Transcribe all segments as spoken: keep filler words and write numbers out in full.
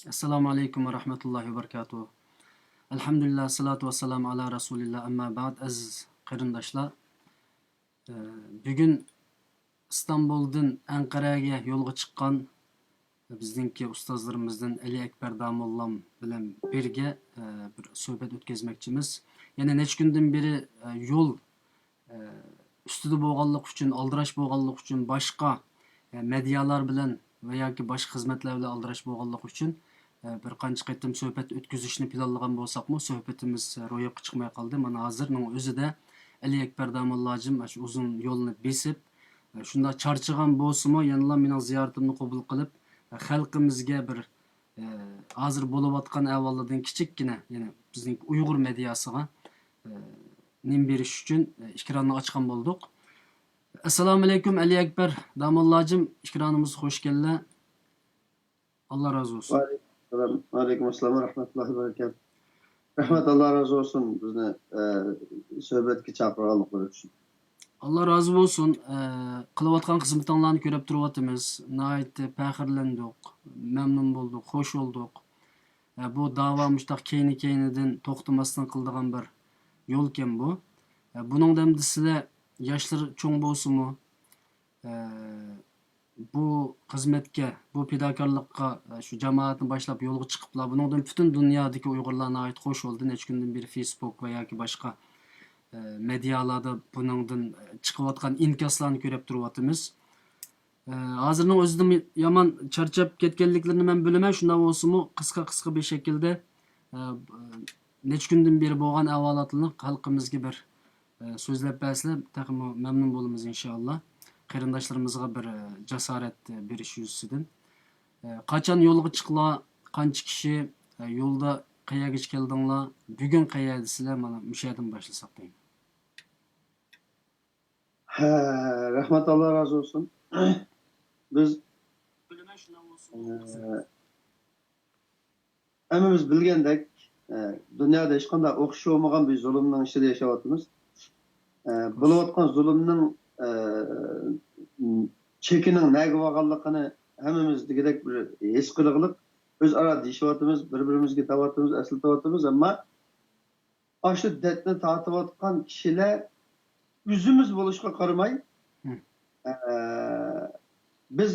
ئەسسالامۇ ئەلەيكۇم ۋە رەھمەتۇللاھى ۋە بەرىكاتۇھۇ. ئەلھەمدۇلىللا، سالاتۇ ۋەسسالامۇ ئالا رەسۇلىللا، ئەمما بەئد، ئەزىز قېرىنداشلار. ئە، بۈگۈن ئىستانبۇلدىن ئەنقەرەگە يولغا چىققان بىزنىڭكى ئۇستازلىرىمىزدىن ئەلى ئەكبەر داموللام بىلەن بىرگە، ئە، بىر سۆھبەت ئۆتكۈزمەكچىمىز. يەنە نەچچە كۈندىن بېرى، ئە، يول ئە، ئۈستىدە بولغانلىقى ئۈچۈن، ئالدىراش بولغانلىقى ئۈچۈن، باشقا، ئە، مېدىيالار بىلەن ۋە ياكى باشقا خىزمەتلەر بىلەن ئالدىراش بولغانلىقى ئۈچۈن، ئە، بىر قانچە قېتىم سۆھبەت ئۆتكۈزۈشنى پىلانلىغان بولساقمۇ، سۆھبەتىمىز، ئە، روياپقا چىقماي قالدى. مانا ھازىرنىڭ ئۆزىدە ئەلى ئەكبەر داموللاجىم ئاشۇ ئۇزۇن يولنى بېسىپ، ئە، شۇنداق چارچىغان بولسىمۇ، يەنىلا مېنىڭ زىيارىتىمنى قوبۇل قىلىپ، ئە، خەلقىمىزگە بىر، ئە، ھازىر بولۇۋاتقان ئەھۋاللاردىن كىچىككىنە، يەنى بىزنىڭ ئۇيغۇر مېدىياسىغا، ئە، نېمە بېرىش ئۈچۈن، ئە، ئېكراننى ئاچقان بولدۇق. ئەسسالامۇئەلەيكۇم، ئەلى ئەكبەر داموللاجىم، ئېكرانىمىزغا خوش كەلدىلە. ئاللا رازى بولسۇن. ۋەئەلەيكۇم ئەسسالام ۋە رەھمەتۇللاھى ۋە بەرىكاتۇھ. رەھمەت، ئاللا رازى بولسۇن بىزنى، ئە، سۆھبەتكە چاقىرغانلىقلىرى ئۈچۈن. ئاللا رازى بولسۇن. ئە، قىلىۋاتقان خىزمىتىڭلارنى كۆرۈپ تۇرۇۋاتىمىز. ناھايىتى پەخىرلەندۇق، مەمنۇن بولدۇق، خوش بولدۇق. ئە، بۇ داۋا مۇشتاق كەينى-كەينىدىن توختىماستىن قىلىدىغان بىر يولكەن بۇ. ئە، بۇنىڭدا ئەمدى سىلەر ياشلىرى چوڭ بولسىمۇ، ئە، بۇ خىزمەتكە، بۇ پىداكارلىققا، ئە، شۇ جامائەتنى باشلاپ يولغا چىقىپلا، بۇنىڭدىن پۈتۈن دۇنيادىكى ئۇيغۇرلار ناھايىتى خوش بولدى. نەچچە كۈندىن بېرى فېيسبۇك ۋە ياكى باشقا، ئە، مېدىيالاردا بۇنىڭدىن، ئە، چىقىۋاتقان ئىنكاسلارنى كۆرۈپ تۇرۇۋاتىمىز. ئە، ھازىرنىڭ ئۆزىدىمۇ يامان چارچاپ كەتكەنلىكلىرىنى مەن بىلىمەن. شۇنداق بولسىمۇ، قىسقا، قىسقا بىر شەكىلدە، ئە، نەچچە كۈندىن بېرى بولغان ئەھۋالاتنى خەلقىمىزگە بىر، ئە، سۆزلەپ بەرسىلەر، تېخىمۇ مەمنۇن بولىمىز، ئىنشائاللا. قېرىنداشلىرىمىزغا بىر، ئە، جاسارەت، ئە، بېرىش يۈزىسىدىن. ئە، قاچان يولغا چىقلا، قانچە كىشى، ئە، يولدا قەيەرگىچە كەلدىڭلار، بۈگۈن قەيەردىسىلەر، مانا مۇشۇ يەردىن باشلىساق دەيمەن. ھە، رەھمەت، ئاللا رازى بولسۇن. بىز، ئە، ھەممىمىز بىلگەندەك، ئە، دۇنيادا ھېچقانداق ئوخشىشى بولمىغان بىر زۇلۇمنىڭ ئىچىدە ياشاۋاتىمىز. ئە، بولۇۋاتقان زۇلۇمنىڭ، ئە، چېكىنىڭ نەگە بارغانلىقىنى ھەممىمىز دېگۈدەك بىر ھېس قىلغۇلۇق، ئۆزئارا دېيىشىۋاتىمىز، بىر-بىرىمىزگە دەۋاتىمىز، ئەسلىتىۋاتىمىز، ئەمما ئاشۇ دەتنى تارتىۋاتقان كىشىلەر ئۆزىمىز بولۇشقا قارىماي، مم. ئە، بىز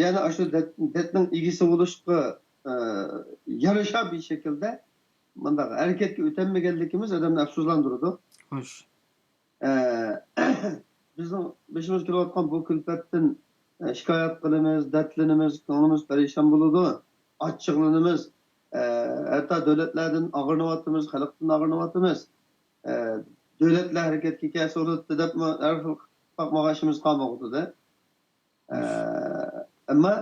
يەنە ئاشۇ دەت-، دەتنىڭ ئىگىسى بولۇشقا، ئە، يارىشا بىر شەكىلدە مۇنداق ھەرىكەتكە ئۆتەلمىگەنلىكىمىز ئادەمنى ئەپسۇسلاندۇرىدۇ. خوش. ئە، بىزنىڭ بېشىمىزغا كېلىۋاتقان بۇ كۈلپەتتىن، ئە، شىكايەت قىلىمىز، دەردلىنىمىز، كۆڭلىمىز پەرىشان بولىدۇ، ئاچچىقلىنىمىز، ئە، ھەتتا دۆلەتلەردىن ئاغرىنىۋاتىمىز، خەلقتىن ئاغرىنىۋاتىمىز. ئە، دۆلەتلەر ھەرىكەتكە كەلسە بولاتتى دەپمۇ ھەر خىل قاقماق ئېشىمىز قالماقتىدى. ئە، ئەمما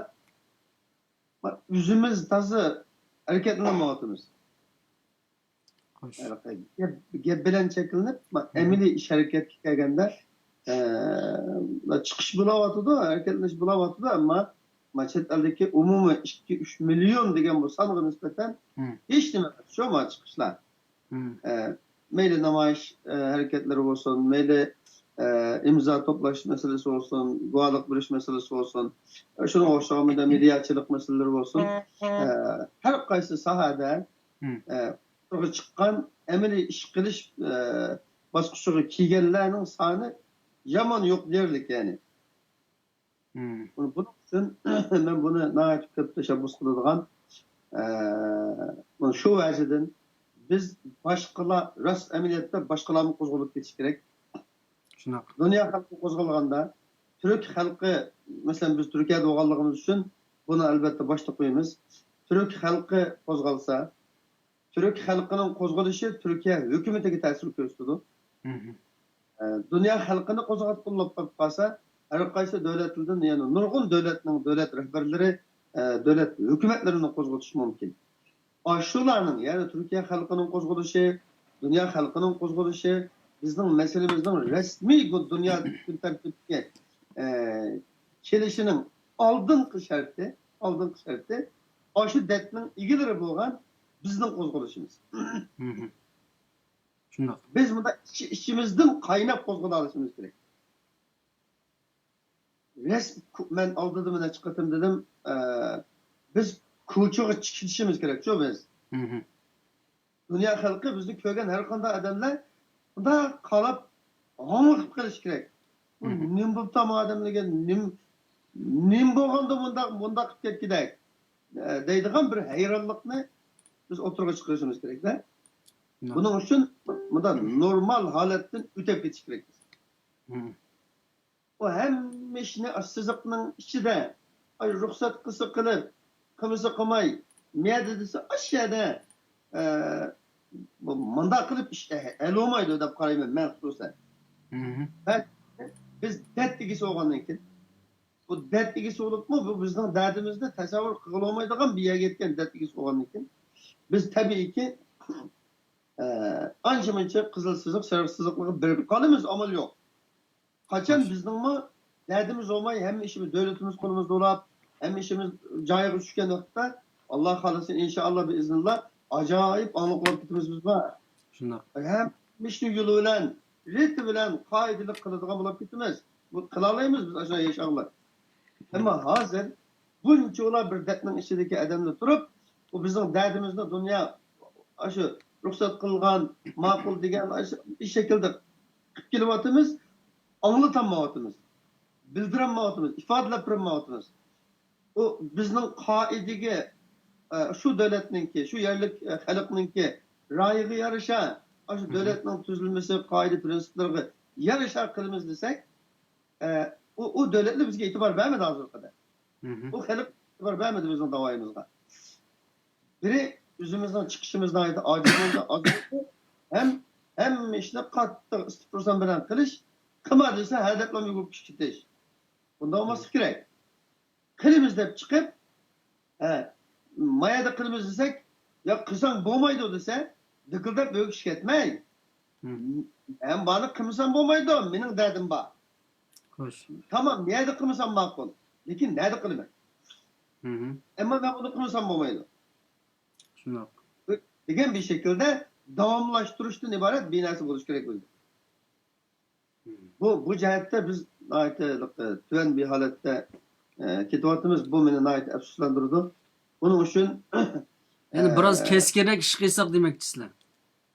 ئۆزىمىز تازا ھەرىكەتلىنەلمەيۋاتىمىز. خوش. ھېلىقى گەپ، گەپ بىلەن چەكلىنىپ، ما-، مم. ئەمەلىي ئىش ھەرىكەتكە كەلگەندە، ئە، چىقىش بولاۋاتىدۇ، ھەرىكەتلىنىش بولاۋاتىدۇ، ئەمما، ما، چەت ئەلدىكى ئومۇمىي ئىككى، ئۈچ مىليون دېگەن بۇ سانغا نىسبەتەن مم. ھېچ نېمە ئەمەس شۇ، ما، چىقىشلار. مم. ئە، مەيلى نامايىش، ئە، ھەرىكەتلىرى بولسۇن، مەيلى، ئە، ئىمزا توپلاش مەسىلىسى بولسۇن، گۇۋاھلىق بېرىش مەسىلىسى بولسۇن، شۇنىڭغا ئوخشىغان مەيدىيەچىلىك مەسىلىلىرى بولسۇن، ئە، ھەر قايسى ساھەدە، مم. ئە، ئوتتۇرىغا چىققان ئەمەلىي ئىش قىلىش، ئە، باسقۇچىغا كىرگەنلەرنىڭ سانى يامان يوق دېيەرلىك، يەنى. مم. بۇنىڭ ئۈچۈن مەن بۇنى ناھايىتى كۆپ تەشەببۇس قىلىدىغان، ئە، مانا شۇ ۋەجىدىن بىز باشقىلار، راست ئەمەلىيەتتە باشقىلارمۇ قوزغىلىپ كېتىشى كېرەك. شۇنداق. دۇنيا خەلقى قوزغالغاندا، تۈرك خەلقى، مەسىلەن، بىز تۈركىيەدە بولغانلىقىمىز ئۈچۈن بۇنى ئەلۋەتتە باشتا قويىمىز. تۈرك خەلقى قوزغالسا، تۈرك خەلقىنىڭ قوزغىلىشى تۈركىيە ھۆكۈمىتىگە تەسىر كۆرسىتىدۇ. مم. ئە، دۇنيا خەلقىنى قوزغاتقىلى بولۇپ قالسا، ھەر قايسى دۆلەتلەردىن، يەنى نۇرغۇن دۆلەتنىڭ دۆلەت رەھبەرلىرى، ئە، دۆلەت ھۆكۈمەتلىرىنى قوزغىتىشى مۇمكىن. ئاشۇلارنىڭ، يەنى تۈركىيە خەلقىنىڭ قوزغىلىشى، دۇنيا خەلقىنىڭ قوزغىلىشى بىزنىڭ مەسىلىمىزنىڭ رەسمىي بۇ دۇنيا كۈن تەرتىپىدىكى، ئە، كېلىشىنىڭ ئالدىنقى شەرتى، ئالدىنقى شەرتى ئاشۇ دەتنىڭ ئىگىلىرى بولغان بىزنىڭ قوزغىلىشىمىز. مم. شۇنداق. بىز مۇنداق ئىچ-، ئىچىمىزدىن قايناپ قوزغىلالىشىمىز كېرەك. رەس-، مەن ئالدىدىمۇ نەچچە قېتىم دېدىم، ئە، بىز كوچىغا چىقىشىمىز كېرەكچۇ بىز. دۇنيا خەلقى بىزنى كۆرگەن ھەر قانداق ئادەملەر مۇنداق قاراپ ھاڭۋېقىپ قېلىشى كېرەك. بۇ نېمە بوپتۇ ئادەملەرگە، نېمە نېمە بولغاندا مۇنداق مۇنداق قىلىپ كەتكۈدەك دەيدىغان بىر ھەيرانلىقنى بىز ئوتتۇرىغا چىقىرىشىمىز كېرەكتە. بۇنىڭ ئۈچۈن مۇنداق نورمال ھالەتتىن ئۆتۈپ كېتىش كېرەك. ئۇ ھەممە ئىشنى ئاشۇ سىزىقنىڭ ئىچىدە، ئاي، رۇخسەت قىلسا قىلىپ، قىلمىسا قىلماي، مەدە دېسە ئاشۇ يەردە، ئە، بۇ مۇنداق قىلىپ ئىش ھەل بولمايدۇ دەپ قارايمەن مەن خۇسۇسەن. مەن، بىز دەرد ئىگىسى بولغاندىن كېيىن، بۇ دەرد ئىگىسى بولۇپمۇ، بۇ بىزنىڭ دەردىمىزنى تەسەۋۋۇر قىلغىلى بولمايدىغان بىر يەرگە يەتكەن دەرد ئىگىسى بولغاندىن كېيىن، بىز تەبىئىيكى، ئە، ئانچە-مۇنچە قىزىل سىزىق، سېرىق سىزىقلارغا بېرىپ قالىمىز، ئامال يوق. قاچان بىزنىڭمۇ دەردىمىز بولماي، ھەممە ئىشىمىز، دۆلىتىمىز قولىمىزدا بولاپ، ھەممە ئىشىمىز جايىغا چۈشكەن ۋاقىتتا، ئاللا خالىسا، ئىنشائاللا، بىئىزنىللا، ئاجايىپ ئاڭلىق بولاپ كېتىمىز بىز بار. شۇنداق. ھەممە ئىشنى يولى بىلەن، رېتى بىلەن، قائىدىلىك قىلىدىغان بولاپ كېتىمىز. بۇ قىلالايمىز بىز ئاشۇ ياشانغىلار. ئەمما ھازىر بۇنچىۋالا بىر دەردنىڭ ئىچىدىكى ئادەملەر تۇرۇپ، بۇ بىزنىڭ دەردىمىزنى دۇنيا ئاشۇ رۇخسەت قىلغان، ماقۇل دېگەن ئاشۇ شەكىلدە قىلىپ كېلىۋاتىمىز، ئاڭلىتالمايۋاتىمىز، بىلدۈرەلمەيۋاتىمىز، ئىپادىلەپ بېرەلمەيۋاتىمىز. ئۇ بىزنىڭ قائىدىگە، ئە، شۇ دۆلەتنىڭكى، شۇ يەرلىك، ئە، خەلقنىڭكى رايىغا يارىشا، ئاشۇ دۆلەتنىڭ تۈزۈلمىسى، قائىدە پىرىنسىپلىرىغا يارىشا قىلىمىز دېسەك، ئە، ئۇ، ئۇ دۆلەتلەر بىزگە ئېتىبار بەرمىدى ھازىرغا قەدەر. ئۇ خەلق ئېتىبار بەرمىدى بىزنىڭ داۋايىمىزغا. بىرى، ئۆزىمىزنىڭ چىقىشىمىز ناھايىتى ئاجىز بولدى، ئاز بولدى. ھەم ھەممە ئىشنى قاتتىق ئىستىپۇرسان بىلەن قىلىش، قىلما دېسە، ھە دەپلا يۈگۈرۈپ كېتىش. بۇنداق بولماسلىقى كېرەك. قىلىمىز دەپ چىقىپ، ھە، مايەدە قىلىمىز دېسەك، يا قىلساڭ بولمايدۇ دېسە، دىكىلدەپ ئۆيگە كەتمەي. مەن بارنى قىلمىسام بولمايدۇ، مېنىڭ دەردىم بار. خوش. تامام، نەدە قىلمىسام ماقۇل. لېكىن نەدە قىلىمەن؟ ئەمما مەن بۇنى قىلمىسام بولمايدۇ. شۇنداق. دېگەن بىر شەكىلدە داۋاملاشتۇرۇشتىن ئىبارەت بىر نەرسە بولۇشى كېرەك بىزدە. بۇ، بۇ جەھەتتە بىز ناھايىتى، ئە، تۆۋەن بىر ھالەتتە، ئە، كېتىۋاتىمىز. بۇ مېنى ناھايىتى ئەپسۇسلاندۇرىدۇ. بۇنىڭ ئۈچۈن، يەنى بىراز ئە، كەسكىنرەك ئىش قىلساق دېمەكچىسىلەر.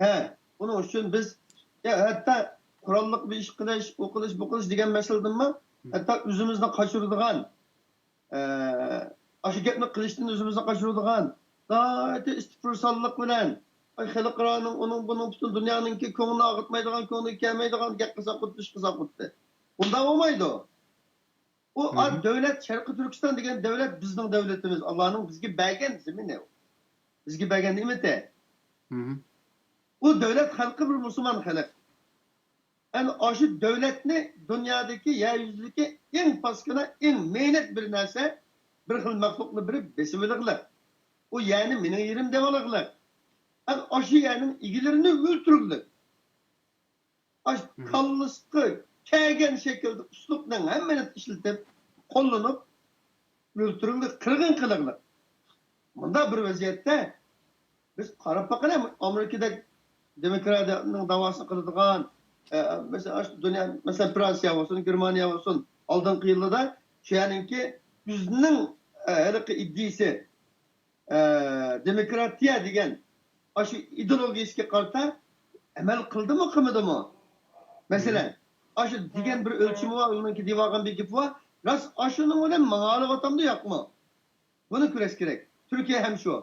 ھە، بۇنىڭ ئۈچۈن بىز، يا، ھەتتا قوراللىق بىر ئىش قىلىش، ئۇ قىلىش، بۇ قىلىش دېگەن مەسىلىدىنمۇ، ھەتتا ئۆزىمىزنى قاچۇرىدىغان، ئە، ئاشۇ گەپنى قىلىشتىن ئۆزىمىزنى قاچۇرىدىغان، ناھايىتى ئىستىپۇرسانلىق بىلەن، ئاي، خەلقئارانىڭ، ئۇنىڭ، بۇنىڭ، پۈتۈن دۇنيانىڭكى كۆڭلىنى ئاغرىتمايدىغان، كۆڭلىگە كەلمەيدىغان گەپ قىلساق خۇددى، ئىش قىلساق خۇددى. بۇنداق بولمايدۇ. ئۇ، ئا، دۆلەت، شەرقىي تۈركىستان دېگەن دۆلەت بىزنىڭ دۆلىتىمىز، ئاللانىڭ بىزگە بەرگەن زېمىنى ئۇ. بىزگە بەرگەن نېمىتى. ئۇ دۆلەت خەلقى بىر مۇسۇلمان خەلق. ئەنە ئاشۇ دۆلەتنى دۇنيادىكى، يەر يۈزىدىكى ئەڭ پاسكىنا، ئەڭ مەينەت بىر نەرسە، بىر خىل مەخلۇقنى بېرىپ بېسىۋېلىغلىق. ئۇ يەرنى مېنىڭ يېرىم دەۋالغلىق. ئەنە ئاشۇ يەرنىڭ ئىگىلىرىنى ئۆلتۈرگلىك. ئاشۇ كاللىسىغا كەلگەن شەكىلدە ئۇسلۇبنىڭ ھەممىنى ئىشلىتىپ، قوللىنىپ، ئۆلتۈرگلىك، قىرغىن قىلغلىق. مۇنداق بىر ۋەزىيەتتە بىز قاراپ باقايلى، ئامېرىكىدەك دېموكراتىيەنىڭ داۋاسىنى قىلىدىغان، ئە، مەسىلەن، ئاشۇ دۇنيا، مەسىلەن، فرانسىيە بولسۇن، گېرمانىيە بولسۇن، ئالدىنقى يىللىرىدا شۇ يەرنىڭكى بىزنىڭ، ئە، ھېلىقى ئىدىيىسى، ئە، دېموكراتىيە دېگەن ئاشۇ ئىدېئولوگىيىسىگە قارىتا ئەمەل قىلدىمۇ، قىلمىدىمۇ؟ مەسىلەن، ئاشۇ دېگەن بىر ئۆلچىمى بار، ئۇنىڭكى دېيىۋالغان بىر گېپى بار. راست ئاشۇنىڭ بىلەن ماڭالىۋاتامدۇ، ياقمۇ؟ بۇنى كۆرۈش كېرەك. تۈركىيە ھەم شۇ.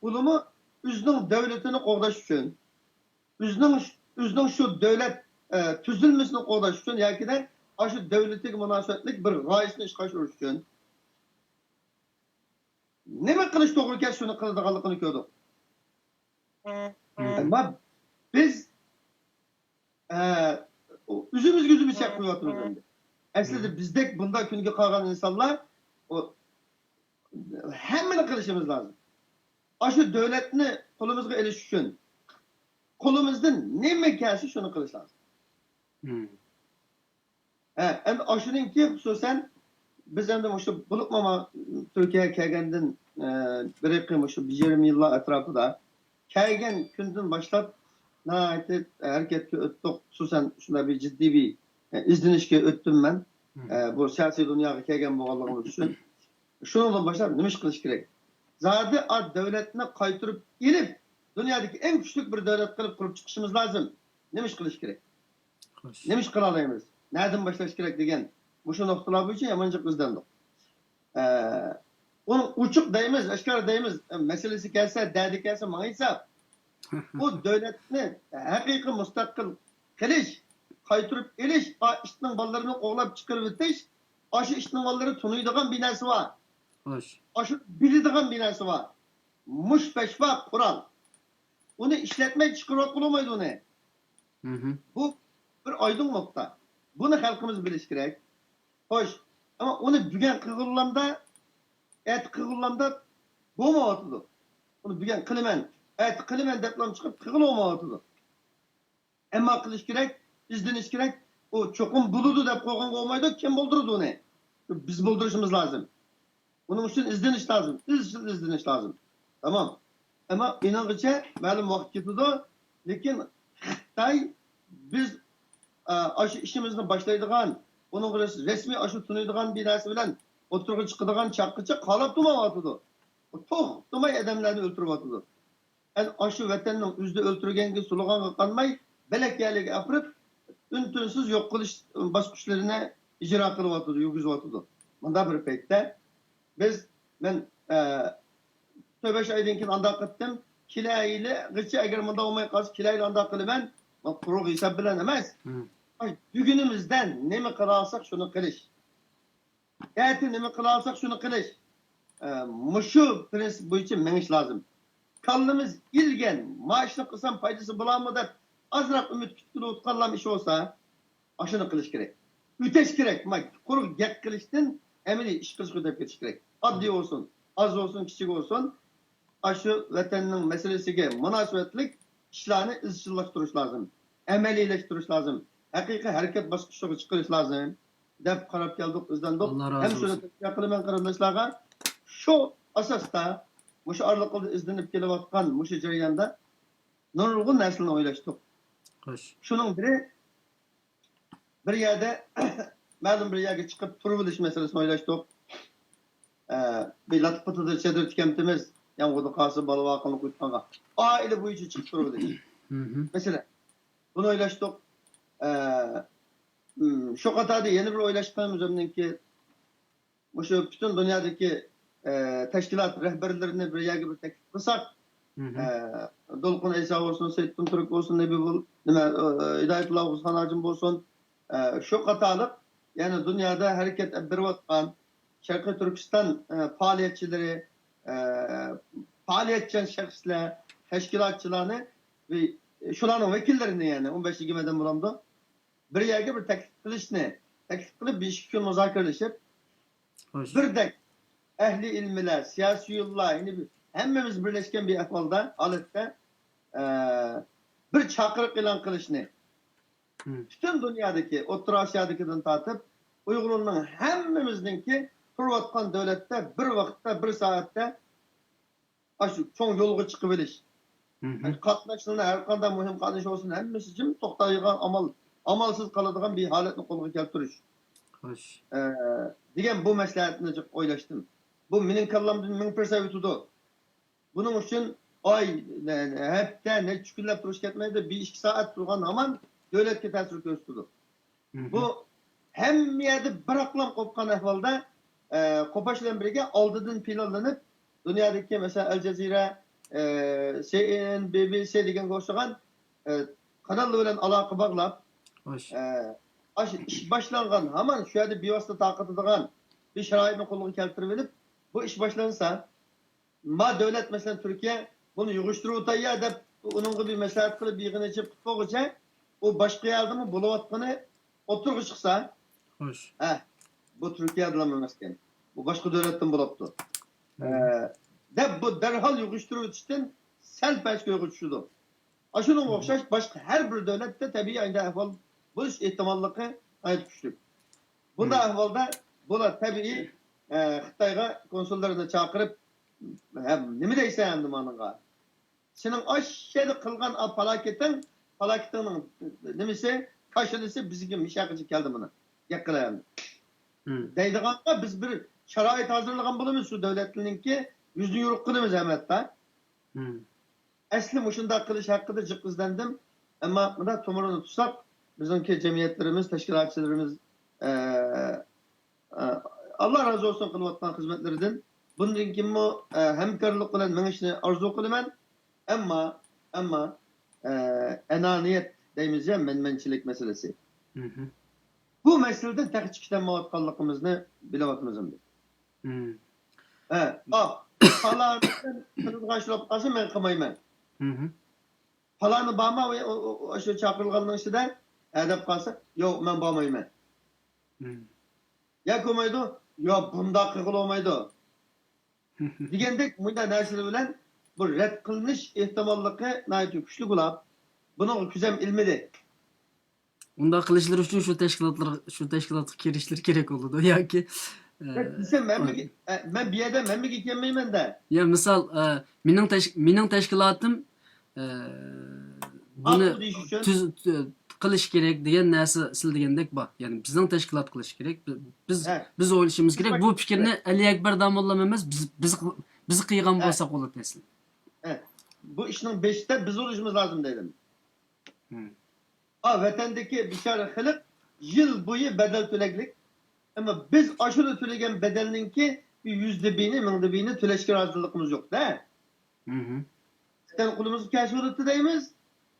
ئۇلىمۇ ئۆزىنىڭ دۆلىتىنى قوغداش ئۈچۈن، ئۆزىنىڭ، ئۆزىنىڭ شۇ دۆلەت، ئە، تۈزۈلمىسىنى قوغداش ئۈچۈن ياكى ئاشۇ دۆلىتىگە مۇناسىۋەتلىك بىر غايىسىنى ئىشقا ئاشۇرۇش ئۈچۈن نېمە قىلىش توغرا كەلسە، شۇنى قىلىدىغانلىقىنى كۆردۇق. ئەمما بىز، ئە، ئۆزىمىزگە ئۆزىمىز چەك قويۇۋاتىمىز ئەمدى. ئەسلىدە بىزدەك بۇنداق كۈنگە قالغان ئىنسانلار، ئۇ، ھەممىنى قىلىشىمىز لازىم. ئاشۇ دۆلەتنى قولىمىزغا ئېلىش ئۈچۈن قولىمىزدىن نېمە كەلسە، شۇنى قىلىش لازىم. ھە، ئەمدى ئاشۇنىڭكى خۇسۇسەن بىز ئەمدى مۇشۇ بولۇپمۇ ما-، تۈركىيەگە كەلگەندىن، ئە، بىر يېقىن مۇشۇ بىر يېرىم يىللار ئەتراپىدا كەلگەن كۈندىن باشلاپ ناھايىتى ھەرىكەتكە ئۆتتۇق. خۇسۇسەن شۇنداق بىر جىددىي بىر، ئە، ئىزدىنىشكە ئۆتتۈم مەن. ئە، بۇ سىياسىي دۇنياغا كەلگەن بولغانلىقىمىز ئۈچۈن. شۇنىڭدىن باشلاپ نېمە ئىش قىلىش كېرەك؟ زادى ئا دۆلەتنى قايتۇرۇپ ئېلىپ، دۇنيادىكى ئەڭ كۈچلۈك بىر دۆلەت قىلىپ قۇرۇپ چىقىشىمىز لازىم. نېمە ئىش قىلىش كېرەك؟ نېمە ئىش قىلالايمىز؟ نەدىن باشلاش كېرەك دېگەن مۇشۇ نۇقتىلار بويىچە يامان جىق ئىزدەندۇق. ئە، ئۇنى ئوچۇق دەيمىز، ئاشكارا دەيمىز، مەسىلىسى كەلسە، دەردى كەلسە ماڭا ھېساب. بۇ دۆلەتنى ھەقىقىي مۇستەقىل قىلىش، قايتۇرۇپ ئېلىش، ئا، ئىتنىڭ بالىلىرىنى قوغلاپ چىقىرىۋېتىش، ئاشۇ ئىتنىڭ بالىلىرى تونۇيدىغان بىر نەرسە بار. خوش. ئاشۇ بىلىدىغان بىر نەرسە بار. مۇش پەشۋا قورال. ئۇنى ئىشلەتمەي چىقىرىۋاتقىلى بولمايدۇ ئۇنى. مھم. بۇ بىر ئايدىڭ نۇقتا. بۇنى خەلقىمىز بىلىشى كېرەك. خوش، ئەمما ئۇنى بۈگۈن قىلغۇلامدا، ئەتە قىلغۇلامدا بولمايۋاتىدۇ. ئۇنى بۈگۈن قىلىمەن، ئەتە قىلىمەن دەپلا چىقىپ قىلغىلى بولمايۋاتىدۇ. ئەمما قىلىش كېرەك، ئىزدىنىش كېرەك. ئۇ چوقۇم بولىدۇ دەپ قويغانغا بولمايدۇ. كىم بولدۇرىدۇ ئۇنى؟ بىز بولدۇرۇشىمىز لازىم. ئۇنىڭ ئۈچۈن ئىزدىنىش لازىم، ئىزچىل ئىزدىنىش لازىم. تامام. ئەمما ئېنىڭغىچە مەلۇم ۋاقىت كېتىدۇ. لېكىن خىتاي بىز، ئا، ئاشۇ ئىشىمىزنى باشلايدىغان، ئۇنىڭغا رەس-، رەسمىي ئاشۇ تونۇيدىغان بىر نەرسە بىلەن ئوتتۇرىغا چىقىدىغان چاغقىچە قالاپ تۇرمايۋاتىدۇ. ئۇ توختىماي ئادەملەرنى ئۆلتۈرۈۋاتىدۇ. ئەنە ئاشۇ ۋەتەننىڭ ئۆزىدە ئۆلتۈرگەنگە، سولىغانغا قارىماي، بۆلەك يەرلەرگە ئاپىرىپ، ئۈن-تىنسىز يوق قىلىش باسقۇچلىرىنى ئىجرا قىلىۋاتىدۇ، يۈرگۈزۈۋاتىدۇ. مۇنداق بىر پەيتتە بىز، مەن، ئە، تۆت-بەش ئايدىن كېيىن ئانداق قىلدىم. كېلەر يىلىغىچە ئەگەر مۇنداق بولماي قالسا، كېلەر يىلى ئانداق قىلىمەن. مانا قۇرۇق ھېساب بىلەن ئەمەس. مم. بۈگۈنىمىزدە نېمە قىلالىساق، شۇنى قىلىش. ئەتە نېمە قىلالىساق، شۇنى قىلىش. ئە، مۇشۇ پىرىنسىپ بويىچە مېڭىش لازىم. كاللىمىز ئىلگەن، ما ئىشنى قىلسام پايدىسى بولارمۇ دەپ ئازراق ئۈمىد كۈتكىلى ئوتقانلام ئىش بولسا، ئاشۇنى قىلىش كېرەك. ئۆتەش كېرەك. ما قۇرۇق گەپ قىلىشتىن ئەمەلىي ئىش قىلىشقا ئۆتۈپ كېتىش كېرەك. ئاددىي بولسۇن، ئاز بولسۇن، كىچىك بولسۇن، ئاشۇ ۋەتەننىڭ مەسىلىسىگە مۇناسىۋەتلىك ئىشلارنى ئىزچىللاشتۇرۇش لازىم، ئەمەلىيلەشتۈرۈش لازىم، ھەقىقىي ھەرىكەت باسقۇچىغا چىقىرىش لازىم، دەپ قاراپ كەلدۇق، ئىزدەندۇق. ئاللا رازى ھەم شۇنى بولسۇن. تەۋسىيە قىلىمەن قېرىنداشلارغا، شۇ ئاساستا مۇشۇ ئارىلىقتا ئىزدىنىپ كېلىۋاتقان مۇشۇ جەرياندا نۇرغۇن نەرسىلەرنى ئويلاشتۇق. خوش. شۇنىڭ بىرى، بىر يەردە مەلۇم بىر يەرگە چىقىپ تۇرۇۋېلىش مەسىلىسىنى ئويلاشتۇق. ئە، بىر لاتپۇتىدا چېدىر تىكەمتىمىز، يامغۇردا قالسا بالا-ۋاقىلىق قۇيۇتقانغا. ئائىلە بويىچە چىقىپ تۇرۇۋېلىش. مھم. مەسىلەن، بۇنى ئويلاشتۇق. ئە، م، شۇ قاتاردا يەنە بىر ئويلاشقىنىم ئۆزۈمنىڭكى، مۇشۇ پۈتۈن دۇنيادىكى، ئە، تەشكىلات رەھبەرلىرىنى بىر يەرگە بىر تەكلىپ قىلساق، مھم. ئە، دولقۇن ئەيسا بولسۇن، سېيىتقۇن تۈرك بولسۇن، نەبى بول-، نېمە، ئە، ھىدايەتۇللا ئوغۇزخان ھاجىم بولسۇن، ئە، شۇ قاتارلىق يەنە دۇنيادا ھەرىكەت ئېلىپ بېرىۋاتقان شەرقىي تۈركىستان، ئە، پائالىيەتچىلىرى، ئە، پائالىيەتچان شەخسلەر، تەشكىلاتچىلارنى، شۇلارنىڭ ۋەكىللىرىنى، يەنى ئون بەش يىگىرمە ئادەم بولامدۇ؟ بىر يەرگە بىر تەكلىپ قىلىشنى، تەكلىپ قىلىپ، بىر ئىككى كۈن مۇزاكىرىلىشىپ، خوش. بىردەك ئەھلى ئىلمىلەر، سىياسىيونلار، يەنى بىر، ھەممىمىز بىرلەشكەن بىر ئەھۋالدا، ھالەتتە، ئە، بىر چاقىرىق ئېلان قىلىشنى، مم. پۈتۈن دۇنيادىكى، ئوتتۇرا ئاسىيادىكىدىن تارتىپ، ئۇيغۇرنىڭ ھەممىمىزنىڭكى تۇرۇۋاتقان دۆلەتتە بىر ۋاقىتتا، بىر سائەتتە ئاشۇ چوڭ يولغا چىقىۋېلىش. مھم. يەنى قاتناشلارنى، ھەر قانداق مۇھىم قاتناش بولسۇن، ھەممىسى جىم توختايدىغان، ئامال، ئامالسىز قالىدىغان بىر ھالەتنى قولغا كەلتۈرۈش. خوش. ئە، دېگەن بۇ مەسلىھەتنى جىق ئويلاشتىم. بۇ مېنىڭ كاللامدىن مىڭ پىرسەنت ئۆتىدۇ. بۇنىڭ ئۈچۈن ئاي، ھەپتە، نەچچە كۈنلەپ تۇرۇش كەتمەيدۇ. بىر ئىككى سائەت تۇرغان ھامان دۆلەتكە تەسىر كۆرسىتىدۇ. مھم. بۇ ھەممە يەردە بىراقلام قوپقان ئەھۋالدا، ئە، قوپاش بىلەن بىرگە ئالدىدىن پىلانلىنىپ، دۇنيادىكى، مەسىلەن، ئەل جەزىرە، ئە، سى ئېن ئېن، بى بى سى دېگەنگە ئوخشىغان، ئە، قاناللار بىلەن ئالاقە باغلاپ، خوش. ئە، ئاشۇ ئىش باشلانغان، ھامان شۇ يەردە بىۋاسىتە تارقىتىدىغان بىر شارائىتنى قولغا كەلتۈرۈۋېلىپ، بۇ ئىش باشلانسا، ما دۆلەت، مەسىلەن، تۈركىيە بۇنى يىغىشتۇرۇۋېتەي يا دەپ، ئۇنىڭغا بىر مەسلىھەت قىلىپ، يىغىن ئېچىپ قۇتلىغۇچە، ئۇ باشقا يەردىمۇ بولۇۋاتقىنى ئوتتۇرىغا چىقسا، خوش. ھە، بۇ تۈركىيەدىلا ئەمەسكەن. بۇ باشقا دۆلەتتىن بولۇپتۇ. مم. ئە، دەپ، بۇ دەرھال يىغىشتۇرۇۋېتىشتىن سەل پەسكە ئويغا چۈشىدۇ. ئاشۇنىڭغا مم. ئوخشاش باشقا ھەر بىر دۆلەتتە تەبىئىي ئايدا ئەھۋال بولۇش ئېھتىماللىقى ناھايىتى كۈچلۈك. بۇنداق مم. ئەھۋالدا بۇلار تەبىئىي، ئە، خىتايغا كونسۇللىرىنى چاقىرىپ، ھە، نېمە دەيسەن ئەمدى مانىڭغا؟ سېنىڭ ئاشۇ يەردە قىلغان ئا پالاكىتىڭ، پالاكىتىڭنىڭ نېمىسى، كاشىلىسى بىزگە مىشەقىچە كەلدى مانا. گەپ قىلە ئەمدى. مم. دەيدىغانغا بىز بىر شارائىت ھازىرلىغان بولىمىز، شۇ دۆلەتلەرنىڭكى يۈزىنى يورۇق قىلىمىز ھەم ھەتتا. ئەسلى مۇشۇنداق قىلىش ھەققىدە جىق ئىزدەندىم. ئەمما مۇنداق تومۇرىنى تۇتساق، بىزنىڭكى جەمئىيەتلىرىمىز، تەشكىلاتچىلىرىمىز، ئە، ئە، ئاللا رازى بولسۇن قىلىۋاتقان خىزمەتلىرىدىن. بۇندىن كېيىنمۇ، ئە، ھەمكارلىق بىلەن مېڭىشنى ئارزۇ قىلىمەن. ئەمما، ئەمما، ئە، ئەنانىيەت دەيمىز يا، مەنمەنچىلىك مەسىلىسى. بۇ مەسىلىدىن تېخىچە چىقىشالمايۋاتقانلىقىمىزنى بىلىۋاتىمىز ئەمدى. ھە، ئاھ، پالانى بىلەن قىلىدىغان ئىشلار قالسا مەن قىلمايمەن. پالانى بارمۇ ئۇ، ئۇ، ئۇ، شۇ چاقىرىلغاننىڭ ئىچىدە؟ ھە دەپ قالسا، يوق، مەن بارمايمەن. ياكى بولمايدۇ، ياق، بۇنداق قىلغىلى بولمايدۇ. دېگەندەك مۇنداق نەرسىلەر بىلەن بۇ رەت قىلىنىش ئېھتىماللىقى ناھايىتى كۈچلۈك بولۇپ، بۇنىڭغا كۆزەم ئىلمىدى. ئۇنداق قىلىشلىرى ئۈچۈن شۇ تەشكىلاتلار، شۇ تەشكىلاتقا كىرىشلىرى كېرەك بولىدۇ ياكى، ئە، دېسەم، ھەممىگە، ئە، مەن بۇ يەردە ھەممىگە كەلمەيمەن-دە. يا، مىسال، ئە، مېنىڭ تەش-، مېنىڭ تەشكىلاتىم، ئە، بۇنى ماقۇل دېيىش ئۈچۈن. تۈز-، تۈ-، قىلىش كېرەك دېگەن نەرسە سىلە دېگەندەك بار. يەنى بىزنىڭ تەشكىلات قىلىش كېرەك. بى-، بىز، ھە. بىز ئويلىشىمىز كېرەك. بۇ پىكىرنى ئەلى ئەكبەر داموللام ئەمەس، بىز، بىز، بىز قىلغان ھە. بولساق بولىدۇ ئەسلى. ھە. بۇ ئىشنىڭ بېشىدا بىز بولۇشىمىز لازىم دېدىم. ھە، ۋەتەندىكى بىچارە خەلق يىل بويى بەدەل تۆلەكلىك. ئەمما بىز ئاشۇلا تۆلىگەن بەدەلنىڭكى بىر يۈزدە بىرىنى، مىڭدا بىرىنى تۆلەشكە رازىلىقىمىز يوق-دە. ۋەتەن قولىمىزغا كەلسە بولاتتى دەيمىز.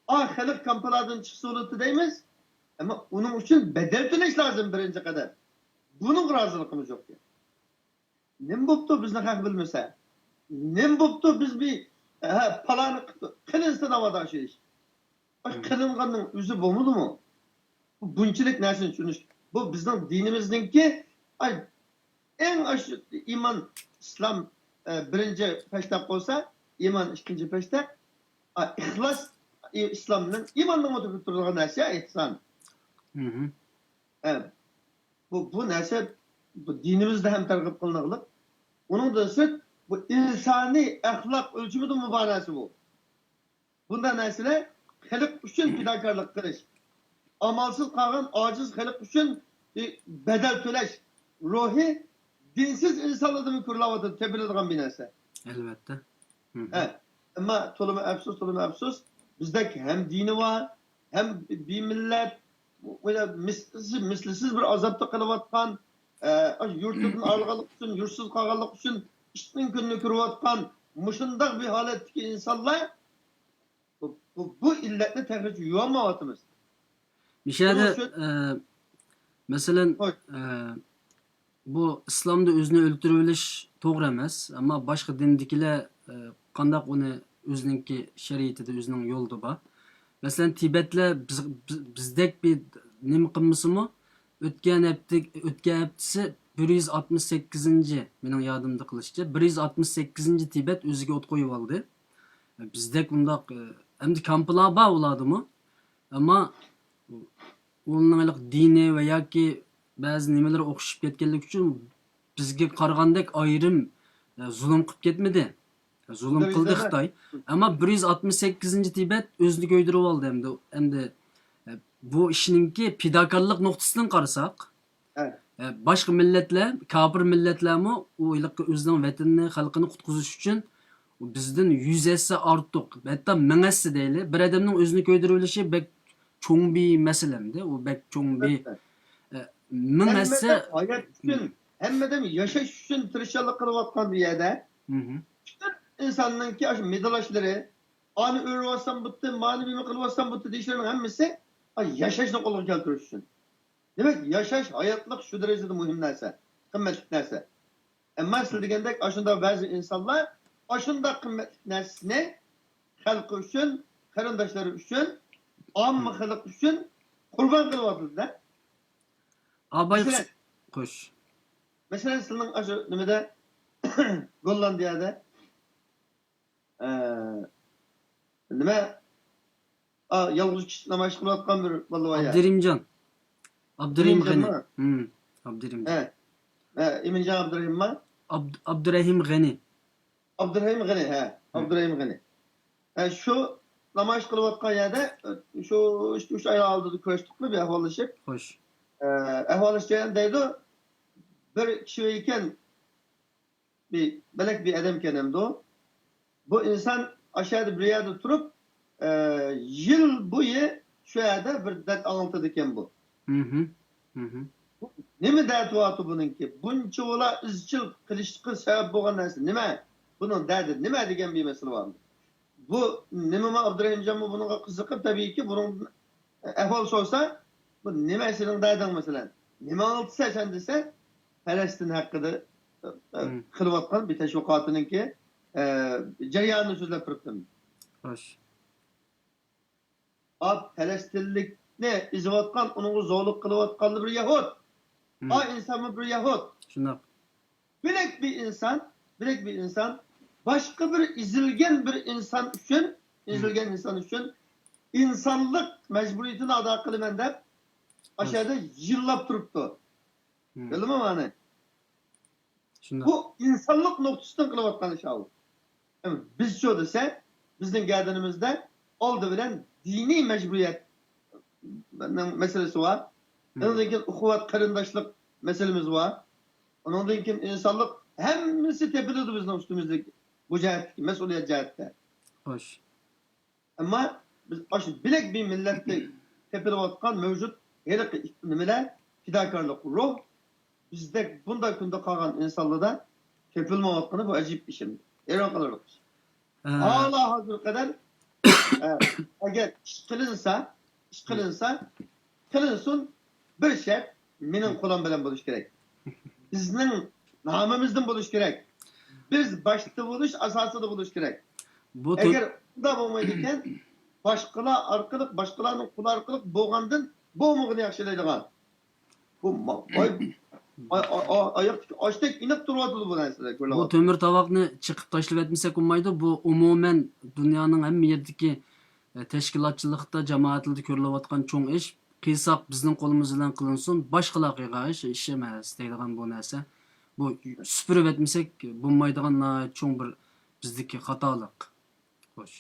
ئا، خەلق كامپىلاردىن چىقسا بولاتتى دەيمىز. ئەمما ئۇنىڭ ئۈچۈن بەدەل تۆلەش لازىم بىرىنچى قەدەم. بۇنىڭغا رازىلىقىمىز يوق. نېمە بوپتۇ بىزنى خەق بىلمىسە؟ نېمە بوپتۇ بىز بىر، ھە، پالانى قىلىنسا ناۋادا شۇ ئىش؟ ئاشۇ قىلىنغاننىڭ ئۆزى بولمىدىمۇ؟ بۇ بۇنچىلىك نەرسىنى چۈشىنىش. بۇ بىزنىڭ دىنىمىزنىڭكى، ئاي، ئەڭ ئاشۇ ئىمان، ئىسلام، ئە، بىرىنچى پەشتەك بولسا، ئىمان ئىككىنچى پەشتەك، ئا، ئىخلاس، ئى-، ئىسلامنىڭ، ئىماننىڭ تۈپىدە تۇرىدىغان نەرسە ئېھسان. ھە، بۇ، بۇ نەرسە بۇ دىنىمىزدە ھەم تەرغىب قىلىنغلىق. ئۇنىڭدىن سىرت، بۇ ئىنسانىي ئەخلاق ئۆلچىمىدىمۇ بار نەرسە بۇ. بۇنداق نەرسىلەر خەلق ئۈچۈن پىداكارلىق قىلىش، ئامالسىز قالغان ئاجىز خەلق ئۈچۈن بەدەل تۆلەش روھى دىنسىز ئىنسانلاردىمۇ كۆرۈلۈۋاتىدۇ، تېپىلىدىغان بىر نەرسە. ئەلۋەتتە. ھە، ئەمما تولىمۇ ئەپسۇس، تولىمۇ ئەپسۇس، بىزدەك ھەم دىنى بار، ھەم بىر مىللەت، مىسلىسىز، مىسلىسىز بىر ئازابتا قېلىۋاتقان، ئە، يۇرتىدىن ئايرىلغانلىق ئۈچۈن، يۇرتسىز قالغانلىق ئۈچۈن ئىتنىڭ كۈنىنى كۆرۈۋاتقان مۇشۇنداق بىر ھالەتتىكى ئىنسانلار بۇ، بۇ، بۇ ئىللەتنى تېخىچە يۇيالمايۋاتىمىز. مىشەدە، شۇنىڭ ئۈچۈن ئە، مەسىلەن، ھوي. ئە، بۇ ئىسلامدا ئۆزىنى ئۆلتۈرۈۋېلىش توغرا ئەمەس، ئەمما باشقا دىندىكىلەر، ئە، قانداق ئۇنى ئۆزىنىڭكى شەرىئىتىدە، ئۆزىنىڭ يولىدا بار. مەسىلەن، تىبەتلەر بىز، بىز، بىزدەك بىر نېمە قىلمىسىمۇ، ئۆتكەن ھەپتە، ئۆتكەن ھەپتىسى بىر يۈز ئاتمىش سەككىزىنچى، مېنىڭ يادىمدا قىلىشىچە، بىر يۈز ئاتمىش سەككىزىنچى تىبەت ئۆزىگە ئوت قويۇۋالدى. بىزدەك ئۇنداق، ئە، ئەمدى كامپلار بار ئۇلاردىمۇ. ئەمما ئۇنىڭ ھېلىقى دىنى ۋە ياكى بەزى نېمىلىرى ئوخشىشىپ كەتكەنلىكى ئۈچۈن بىزگە قارىغاندەك ئايرىم، ئە، زۇلۇم قىلىپ كەتمىدى. زۇلۇم قىلدى خىتاي. ئەمما بىر يۈز ئاتمىش سەككىزىنچى تىبەت ئۆزىنى كۆيدۈرۈۋالدى ئەمدى. ئەمدى، ئە، بۇ ئىشنىڭكى پىداكارلىق نۇقتىسىدىن قارىساق، ئە، باشقا مىللەتلەر، كاپىر مىللەتلەرمۇ ئۇ ھېلىقى ئۆزىنىڭ ۋەتىنىنى، خەلقىنى قۇتقۇزۇش ئۈچۈن بىزدىن يۈز ھەسسە ئارتۇق، ھەتتا مىڭ ھەسسە دەيلى. بىر ئادەمنىڭ ئۆزىنى كۆيدۈرۈۋېلىشى بەك چوڭ بىر مەسىلە ئەمدى. ئۇ بەك چوڭ بىر، ئەلۋەتتە. ئە، مىڭ ھەسسە. ھەممە ئادەم ھايات ئۈچۈن، ھەممە ئادەم ياشاش ئۈچۈن تىرىشچانلىق قىلىۋاتقان بۇ يەردە. پۈتۈن ئىنساننىڭكى ئاشۇ مىدىرلاشلىرى، ئانى ئۆرۈۋاتسام بۇتتى، مانى بىمە قىلىۋاتسام بۇتتى دېيىشلىرىنىڭ ھەممىسى، ئا، ياشاشنى قولغا كەلتۈرۈش ئۈچۈن. دېمەك، ياشاش، ھاياتلىق شۇ دەرىجىدە مۇھىم نەرسە، قىممەتلىك نەرسە. ئەمما سىلە دېگەندەك ئاشۇنداق بەزى ئىنسانلار ئاشۇنداق قىممەتلىك نەرسىنى خەلقى ئۈچۈن، قېرىنداشلىرى ئۈچۈن، ئامما خەلق ئۈچۈن قۇربان قىلىۋاتىدۇ-دە. ئاباي مەسىلەن، خوش. مەسىلەن، سىلىنىڭ ئاشۇ نېمىدە، گوللاندىيەدە، ئە، نېمە، ئا، يالغۇز كىشىلىك نامايىش قىلىۋاتقان بىر بالىۋايا. ئابدۇرېھىمجان. ئابدۇرېھىم غېنى. ئابدۇرېھىمجانمۇ؟ ھە. ھە، ئىمىنجان ئابدۇرېھىممۇ؟ ئابد-، ئابدۇرېھىم غېنى. ئابدۇرېھىم غېنى، ھە. ئابدۇرېھىم غېنى. ھە، شۇ نامايىش قىلىۋاتقان يەردە، شۇ ئىككى، ئۈچ ئاي ئالدىدا كۆرۈشتۇقمۇ، بىر ئەھۋاللىشىپ. خوش. ئە، ئەھۋاللىشىپ دەيدۇ، بىر كىشى ئىكەن، بىر بەلەك بىر ئادەمكەن ئەمدى. بۇ ئىنسان ئاشۇ يەردە بىر يەردە تۇرۇپ، ئە، يىل بويى شۇ يەردە بىر دەرد ئاڭلىتىدىكەن بۇ. مھم. مھم. نېمە دەردى بارتۇ بۇنىڭكى؟ بۇنچىۋالا ئىزچىل قىلىشقا سەۋەب بولغان نەرسە نېمە؟ بۇنىڭ دەردى نېمە دېگەن بىر مەسىلە بار. بۇ نېمىما ئابدۇرېھىمجانمۇ بۇنىڭغا قىزىقىپ، تەبىئىيكى، بۇنىڭ ئەھۋال سورىسا، بۇ نېمە سېنىڭ دەردىڭ مەسىلەن؟ نېمە ئاڭلىتىسەن سەن دېسە، پەلەستىن ھەققىدە، ئە، ئە، مم. قىلىۋاتقان بىر تەشۋىقاتىنىڭكى، ئە، جەريانىنى سۆزلەپ بېرىپتىمەن. خوش. ئا، پەلەستىنلىكنى ئېزىۋاتقان، ئۇنىڭغا زورلۇق قىلىۋاتقانلا بىر يەھۇد. مم. ئا، ئىنسانمۇ بىر يەھۇد. شۇنداق. بىلەك بىر ئىنسان، بىلەك بىر ئىنسان باشقا بىر ئېزىلگەن بىر ئىنسان ئۈچۈن، مم. ئېزىلگەن ئىنسان ئۈچۈن ئىنسانلىق مەجبۇرىيىتىنى ئادا قىلىمەن دەپ، ئاشۇ يەردە يىللاپ تۇرۇپتۇ. مم. بىلدىڭمۇ مانا؟ شۇنداق. بۇ ئىنسانلىق نۇقتىسىدىن قىلىۋاتقان ئىش ئاۋۇ. ئەمما بىزچۇ دېسە، بىزنىڭ گەدىنىمىزدە ئالدى بىلەن دىنىي مەجبۇرىيەتنىڭ مەسىلىسى بار. مم. ئۇنىڭدىن كېيىن ئۇخۇۋات قېرىنداشلىق مەسىلىمىز بار. ئۇنىڭدىن كېيىن ئىنسانلىق ھەممىسى تېپىلىدۇ بىزنىڭ ئۈستىمىزدىكى بۇ جەھەتتىكى مەسئۇلىيەت جەھەتتە. خوش. ئەمما بىز ئاشۇ بىلەك بىر مىللەتتە تېپىلىۋاتقان مەۋجۇت ھېلىقى نېمىلەر، پىداكارلىق روھ، بىزدەك بۇنداق كۈندە قالغان ئىنسانلاردا تېپىلمايۋاتقىنى بۇ ئەجەب ئىش ئەمدى. ھەيران قالارلىق ئىش. ھە. ھالا ھازىرغا قەدەر، ئە، ئەگەر ئىش قىلىنسا، ئىش قىلىنسا، قىلىنسۇن، بىر شەرت، مېنىڭ قولۇم بىلەن بولۇشى كېرەك. بىزنىڭ نامىمىزدىن بولۇشى كېرەك. بىز باشتا بولۇش، ئاساسىدا بولۇشى كېرەك. بۇ تۆ- ئەگەر ئۇنداق بولمايدىكەن، باشقىلار ئارقىلىق، باشقىلارنىڭ قولى ئارقىلىق بولغاندىن بولمىغىنى ياخشىلايدىغان. بۇ ما-، ئاي-، ئاي-، ئاي-، ئاي-، ئاياقتىكى ئاشتەك ئېنىق تۇرۇۋاتىدۇ بۇ نەرسىلەر، بۇ كۆرۈلۈۋاتىدۇ. تۆمۈر تاۋاقنى چېقىپ تاشلىۋەتمىسەك بولمايدۇ. بۇ ئومۇمەن دۇنيانىڭ ھەممە يېرىدىكى، ئە، تەشكىلاتچىلىقتا، جامائەتلەردە كۆرۈلۈۋاتقان چوڭ ئىش. قىلساق بىزنىڭ قولىمىز بىلەن قىلىنسۇن، باشقىلار قىلغان ئىش، ئىش ئەمەس دەيدىغان بۇ نەرسە. بۇ سۈپۈرۈۋەتمىسەك بولمايدىغان ناھايىتى چوڭ بىر بىزدىكى خاتالىق. خوش.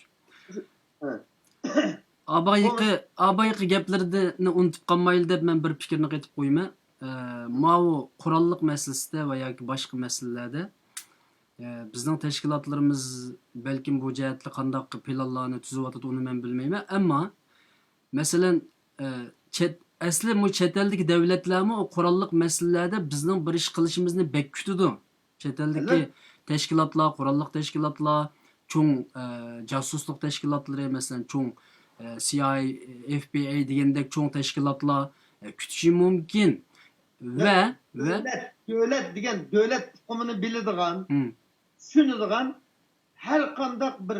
ھە. ئابايىقى، ئابايىقى گەپلىرىنى ئۇنتۇپ قالمايلى دەپ مەن بىر پىكىرنى قېتىپ قويىمەن. ئە، ماۋۇ قوراللىق مەسىلىسىدە ۋە ياكى باشقا مەسىلىلەردە، ئە، بىزنىڭ تەشكىلاتلىرىمىز بەلكىم بۇ جەھەتتە قانداق پىلانلارنى تۈزۈۋاتىدۇ، ئۇنى مەن بىلمەيمەن. ئەمما، مەسىلەن، ئە، چەت، ئەسلى مۇ چەت ئەلدىكى دەۋلەتلەرمۇ قوراللىق مەسىلىلەردە بىزنىڭ بىر ئىش قىلىشىمىزنى بەك كۈتىدۇ. چەت ئەلدىكى تەشكىلاتلار، قوراللىق تەشكىلاتلار، چوڭ، ئە، جاسۇسلۇق تەشكىلاتلىرى، مەسىلەن، چوڭ، ئە، سى ئاي ئەي، ئېف بى ئاي دېگەندەك چوڭ تەشكىلاتلار، ئە، كۈتۈشى مۇمكىن. ۋە، ۋە دۆلەت، دۆلەت دېگەن دۆلەت ئۇقۇمىنى بىلىدىغان، مم. چۈشىنىدىغان ھەر قانداق بىر،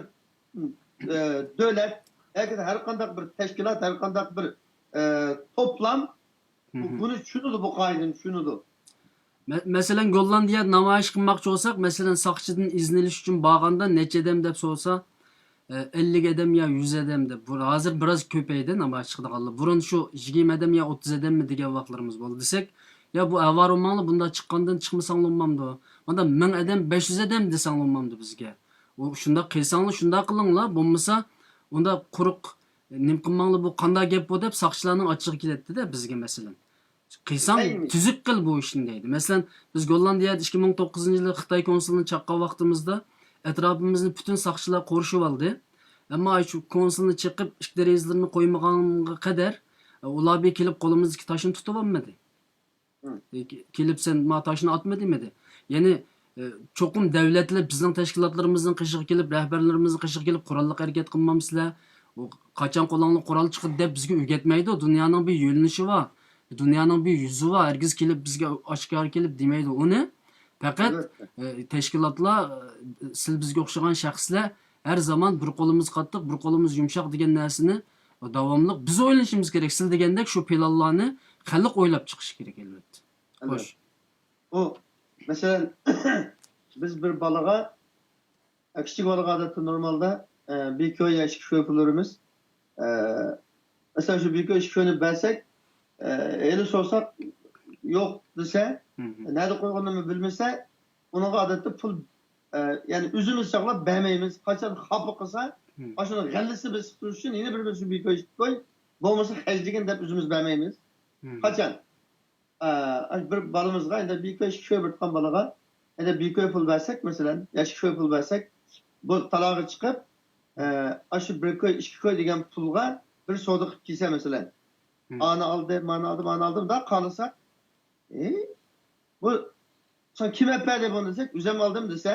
ئە، دۆلەت ياكى ھەر قانداق بىر تەشكىلات، ھەر قانداق بىر، ئە، توپلام بۇ، مم. بۇنى چۈشىنىدۇ، بۇ قائىدىنى چۈشىنىدۇ. مە-، مەسىلەن، گوللاندىيە نامايىش قىلماقچى بولساق، مەسىلەن، ساقچىدىن ئىزىن ئېلىش ئۈچۈن بارغاندا نەچچە ئادەم دەپ سورىسا، ئە، ئەللىك ئادەم يا يۈز ئادەم دەپ. بۇ ھازىر بىراز كۆپەيدى نامايىش چىقىدىغانلار. بۇرۇن شۇ يىگىرمە ئادەم يا ئوتتۇز ئادەممۇ دېگەن ۋاقىتلىرىمىز بولدى دېسەك، يا بۇ ئاۋارە بولماڭلار، بۇنداق چىققاندىن چىقمىساڭلار بولمامدۇ؟ ماندا مىڭ ئادەم، بەش يۈز ئادەم دېسەڭلار بولمامدۇ بىزگە؟ ئۇ شۇنداق قىلساڭلار، شۇنداق قىلىڭلار، بولمىسا ئۇنداق قۇرۇق نېمە قىلماڭلار، بۇ قانداق گەپ بۇ دەپ ساقچىلارنىڭ ئاچچىقى كېلەتتى-دە بىزگە، مەسىلەن. قىلساڭ، تۈزۈك قىل بۇ ئىشنى دەيدۇ. مەسىلەن، بىز گوللاندىيەدە ئىككى مىڭ توققۇزىنچى يىلى خىتاي كونسۇلىنى چاققان ۋاقتىمىزدا ئەتراپىمىزنى پۈتۈن ساقچىلار قورشىۋالدى. ئەمما شۇ كونسۇلنى چېقىپ، ئىشىك دېرىزىلىرىنى قويمىغانغا قەدەر، ئۇلار بىر كېلىپ قولىمىزدىكى تاشنى تۇتۇۋالمىدى. ئە، كېلىپ سەن ما تاشنى ئاتما دېمىدى. يەنى، ئە، چوقۇم دەۋلەتلەر بىزنىڭ تەشكىلاتلىرىمىزنىڭ قېشىغا كېلىپ، رەھبەرلىرىمىزنىڭ قېشىغا كېلىپ، قوراللىق ھەرىكەت قىلمامسىلەر؟ ئۇ قاچان قولۇڭلار قورال چىقىدۇ دەپ بىزگە ئۆگەتمەيدۇ. دۇنيانىڭ بىر يۆنىلىشى بار. دۇنيانىڭ بىر يۈزى بار. ھەرگىز كېلىپ بىزگە ئاشكارا كېلىپ دېمەيدۇ ئۇنى. پەقەت، ئە، تەشكىلاتلار، ئە، سىل بىزگە ئوخشىغان شەخسلەر ھەر زامان بىر قولىمىز قاتتىق، بىر قولىمىز يۇمشاق دېگەن نەرسىنى داۋاملىق بىز ئويلىشىمىز كېرەك. سىل دېگەندەك شۇ پىلانلارنى خەلق ئويلاپ چىقىشى كېرەك، ئەلۋەتتە. ئەلۋەتتە. خوش. بۇ، مەسىلەن، بىز بىر بالىغا، كىچىك بالىغا ئادەتتە نورمالدا، ئە، بىر كوي يا ئىككى كوي پۇل بېرىمىز. ئە، مەسىلەن، شۇ بىر كوي ئىككى كوينى بەرسەك، ئە، ھېلى سورىساق، يوق دېسە، نەدە قويغىنىنى بىلمىسە، ئۇنىڭغا ئادەتتە پۇل، ئە، يەنى ئۆزىمىز ساقلاپ بەرمەيمىز. قاچان خاپا قىلسا، ئاشۇنى غەللىسى بېسىپ تۇرۇش ئۈچۈن يەنە بىر، بىر شۇ بىر كوي، ئىككى كوي، بولمىسا خەجلىگىن دەپ ئۆزىمىز بەرمەيمىز. قاچان؟ ئە، بىر بالىمىزغا، ئەمدى بىر كوي، ئىككى كوي بېرىدىغان بالىغا، ئەگەر بىر كوي پۇل بەرسەك، مەسىلەن، يا ئىككى كوي پۇل بەرسەك، بۇ تالاغا چىقىپ، ئە، ئاشۇ بىر كوي، ئىككى كوي دېگەن پۇلغا بىر سودا قىلىپ كىيسە، مەسىلەن، ئانى ئالدى، مانى ئالدى، مانى ئالدى، مۇنداق قالسا، ئى، بۇ سەن كىم ئەپ بەردى بۇنى دېسەك، ئۆزۈم ئالدىم دېسە،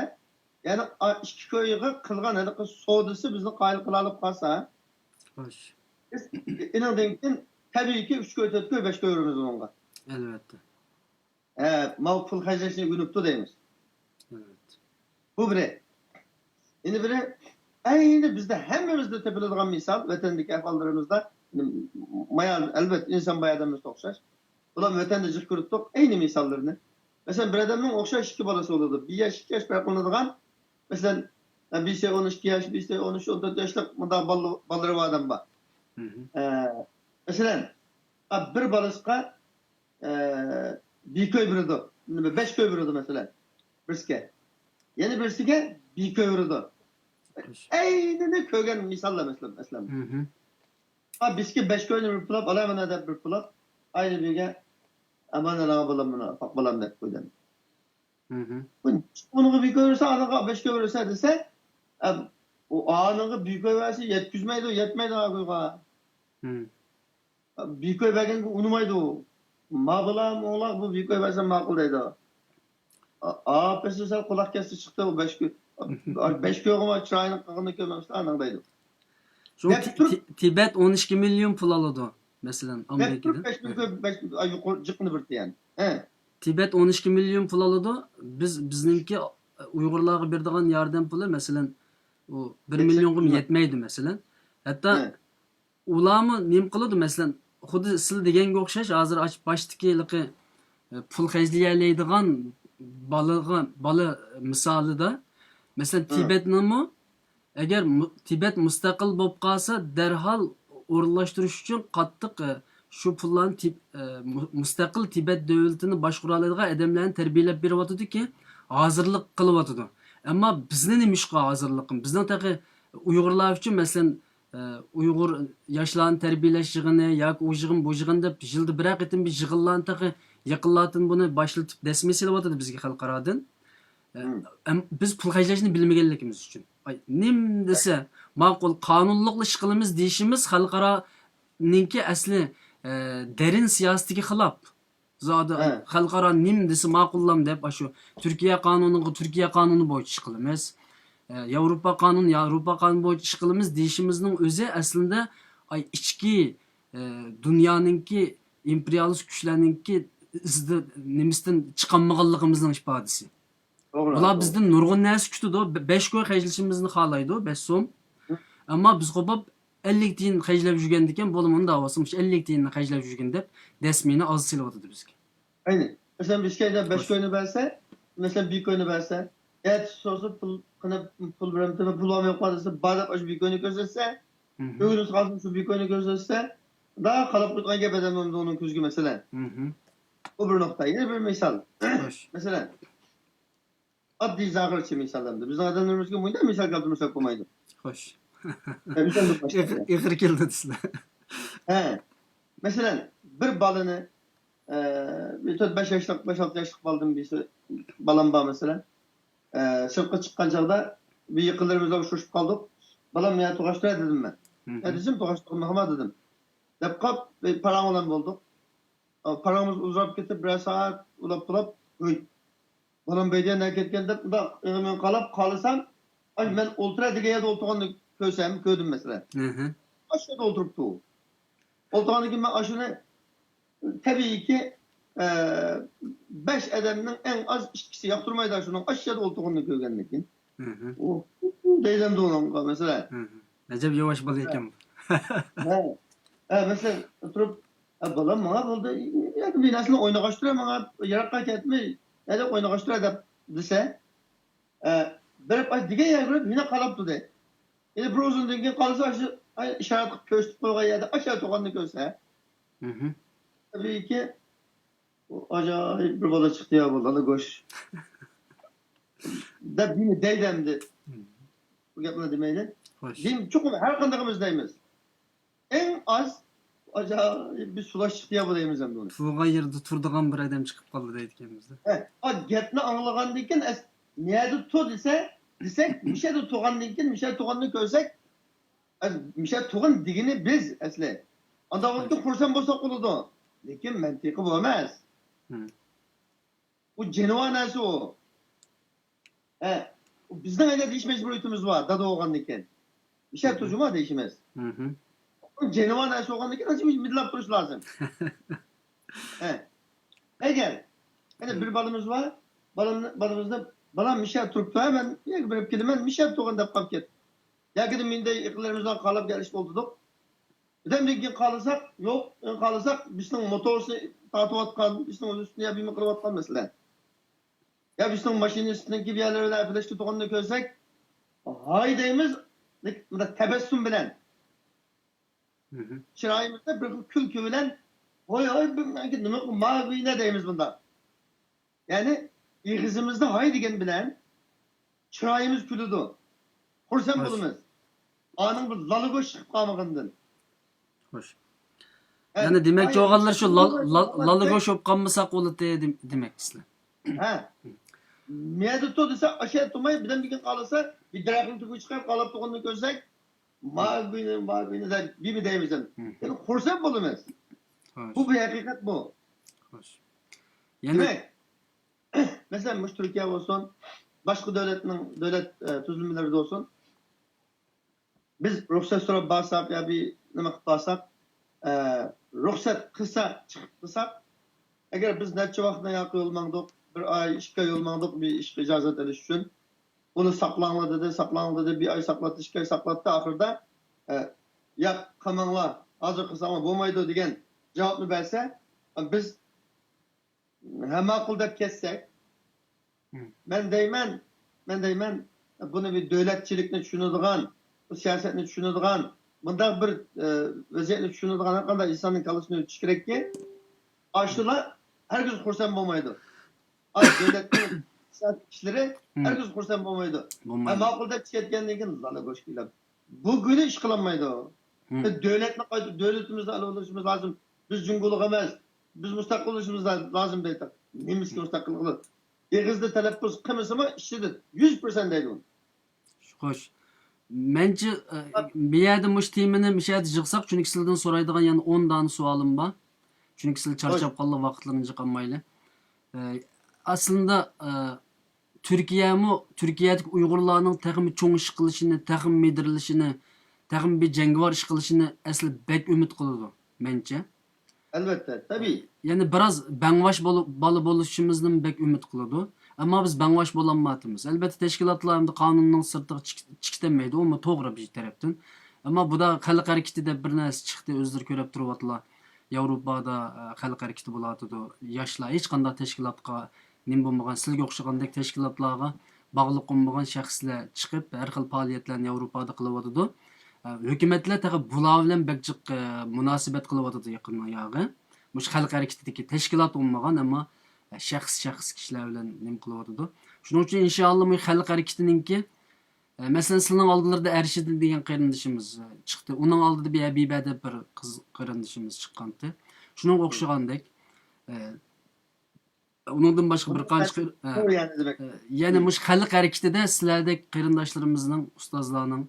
يەنى ئا-، ئىككى كويغا قىلغان ھېلىقى سودىسى بىزنى قايىل قىلالىپ قالسا، خوش. بىز ئېنىڭدىن كېيىن تەبىئىيكى ئۈچ كوي، تۆت كوي، بەش كوي ئۇرىمىز ئۇنىڭغا. ئەلۋەتتە. ھە، ماۋۇ پۇل خەجلەشنى ئۆگىنىپتۇ دەيمىز. ئەلۋەتتە. بۇ بىرى. يەنە بىرى، ئەينى بىزدە ھەممىمىزدە تېپىلىدىغان مىسال، ۋەتەندىكى ئەھۋاللىرىمىزدا، مايا، ئەلۋەتتە، ئىنسان باي ئادەممىز ئوخشاش. بۇلار ۋەتەندە جىق كۆرۈپتۇق، ئەينى مىساللىرىنى. مەسىلەن، بىر ئادەمنىڭ ئوخشاش ئىككى بالىسى بولىدۇ. بىر ياش، ئىككى ياش پەرقلىنىدىغان، مەسىلەن، بىرسى ئون ئىككى ياش، بىرسى ئون ئۈچ، ئون تۆت ياشلىق مۇنداق بالىلىرى بار ئادەم بار. ئە، مەسىلەن، بىر بالىسىغا ئە، بىر كوي بېرىدۇ. نېمە، بەش كوي بېرىدۇ، مەسىلەن. بىرسىگە. يەنە بىرسىگە بىر كوي بېرىدۇ. ئەينىنى كۆرگەن مىساللار، مەسىلەن، مەسىلەن. ھا، بىزكى بەش كوينى بىر پۇلاپ، ئالاي مانا دەپ بىر پۇلاپ، ئاينى بىرگە، ئامان ئالاڭا بالام، مانا، ئاپاق بالام دەپ قويدى. بۇ ئۇنىڭغا بىر كوي بېرىسە، ئانىغا بەش كوي بېرىسە دېسە، ئە، ئۇ ئانىغا بىر كوي بەرسە يەتكۈزمەيدۇ، يەتمەيدۇ ئا كويغا. بىر كوي بەرگەنگە ئۇنىمايدۇ. ما بالام، ئوڭلاق بۇ بىر كوي بەرسەم ماقۇل دەيدۇ. ئا-، ئاپىسى سەل قۇلاق كەتسە چىقتى، ئۇ بەش كوي، بەش كويغىمۇ چىرايىنى قىلغىنى كۆرمەمسىلەر ئاناڭ دەيدۇ. شۇ دەپ تۇرۇپ، تى-، تى-، تىبەت ئون ئىككى مىليون پۇل ئالىدۇ، مەسىلەن، دەپ تۇرۇپ ئامېرىكىدا. بەش مىليون، بەش مىليون، ئا، يۇقىرى جىقنى بىر تيەن. ھە. تىبەت ئون ئىككى مىليون پۇل ئالىدۇ. بىز، بىزنىڭكى ئۇيغۇرلارغا بېرىدىغان ياردەم پۇلى، مەسىلەن، ئۇ بىر مىليونغا يەتمەيدۇ، مەسىلەن. ھەتتا ھە. ئۇلارمۇ نېمە قىلىدۇ؟ مەسىلەن، خۇددى سىلەر دېگەنگە ئوخشاش، ھازىر ئاش-، باشتىكى ھېلىقى، ئە، پۇل خەجلىيەلەيدىغان بالىغا، بالا مىسالىدا، مەسىلەن، ھە. تىبەتنىمۇ، ئەگەر مۇ-، تىبەت مۇستەقىل بولۇپ قالسا، دەرھال ئورۇنلاشتۇرۇش ئۈچۈن قاتتىق، ئە، شۇ پۇللارنى تىب-، ئە، مۇ-، مۇستەقىل تىبەت دۆلىتىنى باشقۇرالايدىغان ئادەملەرنى تەربىيەلەپ بېرىۋاتىدۇكى، ھازىرلىق قىلىۋاتىدۇ. ئەمما بىزنى نېمە ئىشقا ھازىرلىق قىل-، بىزنىڭ تېخى ئۇيغۇرلار ئۈچۈن، مەسىلەن، ئۇيغۇر ياشلارنى تەربىيەلەش يىغىنى ياكى ئۇ يىغىن، بۇ يىغىن دەپ يىلدا بىرەر قېتىم بىر يىغىنلارنى تېخى يېقىنلاردىن بۇنى باشلىتىپ دەسمە سېلىۋاتىدۇ بىزگە خەلقئارادىن. ئە، مم. ئەم-، بىز پۇل خەجلەشنى بىلمىگەنلىكىمىز ئۈچۈن. ئاي، نېمە دېسە، ماقۇل، قانۇنلۇقلا ئىش قىلىمىز دېيىشىمىز خەلقئارانىڭكى ئەسلى، ئە، دەرىن سىياسىتىگە خىلاپ. زادى ھە. خەلقئارا نېمە دېسە ماقۇللام دەپ، ئاشۇ تۈركىيە قانۇنىغا تۈركىيە قانۇنى بويىچە ئىش قىلىمىز. ئە، ياۋروپا قانۇنى ياۋروپا قانۇنى بويىچە ئىش قىلىمىز دېيىشىمىزنىڭ ئۆزى ئەسلىدە، ئاي، ئىچكى، ئە، دۇنيانىڭكى ئىمپېرىيالىست كۈچلەرنىڭكى ئىزدا نېمىسىدىن چىقالمىغانلىقىمىزنىڭ ئىپادىسى. توغرا، بۇلار توغرا. بىزدىن نۇرغۇن نەرسە كۈتىدۇ. بە-، بەش كوي خەجلىشىمىزنى خالايدۇ، بەش سوم. ھە. ئەمما بىز قوپۇپ، ئەللىك تىيىن خەجلەپ يۈرگەندىكىن، بولدى، مۇنداق بولسا، مۇشۇ ئەللىك تىيىننى خەجلەپ يۈرگىن دەپ، دەسمىنى ئاز سېلىۋاتىدۇ بىزگە. ئەينى. مەسىلەن، بىز كەيدە بەش خوش. كوينى بەرسە، مەسىلەن، بىر كوينى بەرسە، ئەتىسى سورىسا، پۇل، قېنى، پۇل بېرەمتىمەن، پۇل بارمۇ يوقما دېسە، بار دەپ، ئاشۇ بىر كوينى كۆرسەتسە، مھم. ئۆگىنىپ قالسا، شۇ بىر كوينى كۆرسەتسە، دا قالاپ قويىدىغان گەپ ئادەمنىڭ كۆزىگە، مەسىلەن. مھم. بۇ بىر نۇقتا. يەنە بىر مىسال. خوش. مەسىلەن، ئاددىي زاغرىچە مىسال ئەمدى. بىزنىڭ ئادەملىرىمىزگە مۇنداق مىسال كەلتۈرمىسەك بولمايدۇ. خوش. ئە، مىسال بىر باشقا. ئېغىر، ئېغىر كېلىدۇ دېسىلە. ھە. مەسىلەن، بىر بالىنى، ئە، بىر تۆت، بەش ياشلىق، بەش، ئالتە ياشلىق بالىدىن بىرسى، بالام بار مەسىلەن. ئە، سىرتقا چىققان چاغدا بىر يېقىنلىرىمىز بىلەن ئۇچرىشىپ قالدۇق. بالام، يا توغاشتۇراي دېدىم مەن. مھم. يا دېسەم، توغاشتۇرمىغىنما دېدىم. دەپ قاپ، بىر پاراڭ بىلەن بولدۇق. پاراڭىمىز ئۇزىراپ كېتىپ، بىرەر سائەت ئۇلاپ پۇلاپ، ھۆي، بالام بەيدە نە كەتكەن دەپ، ئۇنداق ئېغىمىنى قالاپ قالسام، ئاي، مەن ئولتۇرە دېگەن يەردە ئولتۇرغاننى كۆرسەم، كۆردۈم مەسىلەن. ئاشۇ يەردە ئولتۇرۇپتۇ. ئولتۇرغاندىن كېيىن مەن ئاشۇنى تەبىئىيكى، ئە، بەش ئادەمنىڭ ئەڭ ئاز ئىككىسى ياقتۇرمايدۇ ئاشۇنىڭ ئاشۇ يەردە ئولتۇرغىنىنى كۆرگەندىن كېيىن. ئۇ، ئۇ دەيدۇ ئۇنىڭغا مەسىلەن. ئەجەب ياۋاش بالا ئىكەن بۇ. ھە. ھە، مەسىلەن، تۇرۇپ، «ئە، بالام، ماڭا بولدى، ياكى بىر نەرسىنى ئوينىغاچ تۇرە، ماڭا يىراققا كەتمەي، ھەدە ئوينىغاچ تۇرە» دەپ دېسە، ئە، بېرىپ، ئاي، دېگەن يەرگە بېرىپ، يەنە قاراپ تۇردى. يەنە بىر ئۇزۇندىن كېيىن قارىسا، ئاشۇ، ئاي، ئىشارەت قىلىپ كۆرسىتىپ قويغان يەردە ئاشۇ تۇرغىنىنى كۆرسە، تەبىئىيكى، ئاجايىپ بىر بالا چىقتى يا، بۇ دالا گوش. دەپ يەنە دەيدۇ ئەمدى. بۇ گەپنى دېمەيلى. خوش. دېم-، چوقۇم ھەر قاندىقىمىز دەيمىز. ئەڭ ئاز ئاجايىپ بىر سۇلاشلىق يا بۇ دەيمىز ئەمدى ئۇنى. تۇرغان يەردە تۇرىدىغان بىر ئادەم چىقىپ قالدى دەيدىكەنمىز. ھە، ئا، گەپنى ئاڭلىغاندىن كېيىن، ئەس-، نەدە تۇر دېسە، دېسەك، مىشەدە تۇرغاندىن كېيىن، مىشەدە تۇرغىنىنى كۆرسەك، ئە، مىشەدە تۇرغىنى دېگىنى بىز ئەسلى. ئانداق بولۇپ خۇرسەن بولساق بولىدۇ. لېكىن مەنتىقى بۇ ئەمەس. ئۇ جېنىۋا نەرسە ئۇ. ھە، بىزنىڭ ئەنە دېيىش مەجبۇرىيىتىمىز بار، دادا بولغاندىن كېيىن. مىشەل تۇرجۇما دېيىشىمىز. جېنىۋا نەرسە بولغاندىن كېيىن، ئانچە مىدىرلاپ تۇرۇش لازىم. ھە. ئەگەر، ئەنە بىر بالىمىز بار، بالامنى، بالىمىزنى، بالام مىشەل تۇرۇپتۇ، ھە، مەن يەرگە بېرىپ كېلىمەن، مىشەل تۇرغان دەپ قاپ كەت. ياكى مۇنداق ئېقىنلىرىمىز بىلەن قالاپ كېلىش بولدۇق. بىردەمدىن كېيىن قالىساق، يوق، كېيىن قالىساق، بىزنىڭ موتورسىنى تارتىۋاتقان، بىزنىڭ ئۆزىنى يا بىمە قىلىۋاتقان مەسىلەن. يا بىزنىڭ ماشىنىستنىڭكى بىر يەرلىرى بىلەن ئەپلەشتۈرۈۋاتقاننى كۆرسەك، ھاي دەيمىز، لېكىن مۇنداق تەبەسسۇم بىلەن. چىرايىمىزدا بىر خىل كۈلكە بىلەن، ھوي، ھوي، بۇ مەنكى نېمە قىل-، ماگۇينە دەيمىز بۇنداق. يەنى ئېغىزىمىزدا ھاي دېگەن بىلەن چىرايىمىز كۈلىدۇ. خۇرسەن بولىمىز. ئانىڭ بىر لالا گۆش چىقىپ قالمىغىنىدىن. خوش. ھە، يەنى دېمەكچى بولغانلىرى شۇ، لال-، لال-، لالا گۆش بولۇپ قالمىساق بولاتتى دېم-، دېمەكچىسىلەر. ھە. مەدە تۇر دېسە، ئاشۇ يەردە تۇرماي، بىردەمدىن كېيىن قالسا، بىر دەرەخنىڭ تۈۋىگە چىقىپ قالاپ تۇرغىنىنى كۆرسەك، ماگۇينى، ماگۇينى دەپ بىمە دەيمىز ئەمدى. يەنى خۇرسەن بولىمىز. خوش. بۇ بىر ھەقىقەت بۇ. خوش. يەنى دېمەك، مەسىلەن، مۇشۇ تۈركىيە بولسۇن، باشقا دۆلەتنىڭ، دۆلەت، ئە، تۈزۈلمىلىرىدە بولسۇن، بىز رۇخسەت سوراپ بارساق يا بىر نېمە قىلىپ بارساق، ئە، رۇخسەت قىلسا، چىقىپ قىلساق، ئەگەر بىز نەچچە ۋاقىتنى ياقى يول ماڭدۇق، بىر ئاي، ئىككى ئاي يول ماڭدۇق بىر ئىشقا ئىجازەت ئېلىش ئۈچۈن. ئۇنى ساقلاڭلار دېدى، ساقلاڭلار دېدى، بىر ئاي ساقلاتتى، ئىككى ئاي ساقلاتتى، ئاخىرىدا، ئە، ياق، قىلماڭلار، ھازىر قىلساڭلار بولمايدۇ دېگەن جاۋابنى بەرسە، بىز ھە، ماقۇل دەپ كەتسەك، مەن دەيمەن، مەن دەيمەن، بۇنى بىر دۆلەتچىلىكنى چۈشىنىدىغان، بۇ سىياسەتنى چۈشىنىدىغان، بۇنداق بىر، ئە، ۋەزىيەتنى چۈشىنىدىغان ھەر قانداق ئىنساننىڭ كاللىسىنى ئۆتۈش كېرەككى، ئاشۇلار ھەرگىز خۇرسەن بولمايدۇ. ئاي، دۆلەتنىڭ سىياسىي كىشىلىرى ھەرگىز خۇرسەن بولمايدۇ. ھە، ماقۇل دەپ چىقىۋەتكەندىن كېيىن لالا گۆش كېلىپ، بۇ كۈنى ئىش قىلالمايدۇ. دۆلەتنى قايتا، دۆلىتىمىزنى ئەلۋەتلىشىمىز لازىم. بىز جۇڭگولۇق ئەمەس. بىز مۇستەقىل بولۇشىمىز لا-، لازىم دەيدۇ. نېمىسىگە مۇستەقىل قىلىدۇ؟ ئېغىزدا تەلەپپۇز قىلمىسىمۇ، ئىچىدە يۈز پىرسەنت دەيدۇ. خوش. مەنچە، ئە، بۇ يەردە مۇشۇ تېمىنى مۇشۇ يەردە يىغساق، چۈنكى سىلەردىن سورايدىغان يەنە ئون دانە سوئالىم بار. چۈنكى سىلەر چارچاپ قالدى، ۋاقىتلىرىنى جىقالمايلى. ئە، ئەسلىدە، ئە، تۈركىيەمۇ، تۈركىيەدىكى ئۇيغۇرلارنىڭ تېخىمۇ چوڭ ئىش قىلىشىنى، تېخىمۇ مىدىرلىشىنى، تېخىمۇ بىر جەڭگىۋار ئىش قىلىشىنى ئەسلى بەك ئۈمىد قىلىدۇ، مەنچە. ئەلۋەتتە، تەبىئىي. يەنى بىراز بەڭۋاش بولۇپ، بالا بولۇشىمىزنىمۇ بەك ئۈمىد قىلىدۇ. ئەمما بىز بەڭۋاش بولالمايۋاتىمىز. ئەلۋەتتە، تەشكىلاتلار ئەمدى قانۇننىڭ سىرتىغا چىق-، چىقىتەلمەيدۇ، ئۇمۇ توغرا بىر تەرەپتىن. ئەمما بۇدا خەلق ھەرىكىتى دەپ بىر نەرسە چىقتى، ئۆزلىرى كۆرۈپ تۇرۇۋاتىلا. ياۋروپادا، ئە، خەلق ھەرىكىتى بولۇۋاتىدۇ. ياشلار ھېچقانداق تەشكىلاتقا نېمە بولمىغان، سىلىگە ئوخشىغاندەك تەشكىلاتلارغا باغلىق بولمىغان شەخسلەر چىقىپ، ھەر خىل پائالىيەتلەرنى ياۋروپادا قىلىۋاتىدۇ. ئە، ھۆكۈمەتلەر تېخى بۇلار بىلەن بەك جىق، ئە، مۇناسىۋەت قىلىۋاتىدۇ يېقىندىن ياغى. مۇشۇ خەلق ھەرىكىتىدىكى تەشكىلات بولمىغان، ئەمما، ئە، شەخس، شەخس كىشىلەر بىلەن نېمە قىلىۋاتىدۇ. شۇنىڭ ئۈچۈن ئىنشائاللا مۇشۇ خەلق ھەرىكىتىنىڭكى، ئە، مەسىلەن، سىلىنىڭ ئالدىلىرىدا ئەرشىدىن دېگەن قېرىندىشىمىز، ئە، چىقتى. ئۇنىڭ ئالدىدا بىر ھەبىبە دەپ بىر قىز قېرىندىشىمىز چىققانتى. شۇنىڭغا ئوخشىغاندەك، ئە، ئۇنىڭدىن باشقا بىر قانچە قېر-، ئە، توغرا يەنى دېمەك. ئە، يەنە مۇشۇ خەلق ھەرىكىتىدە سىلەردەك قېرىنداشلىرىمىزنىڭ، ئۇستازلارنىڭ،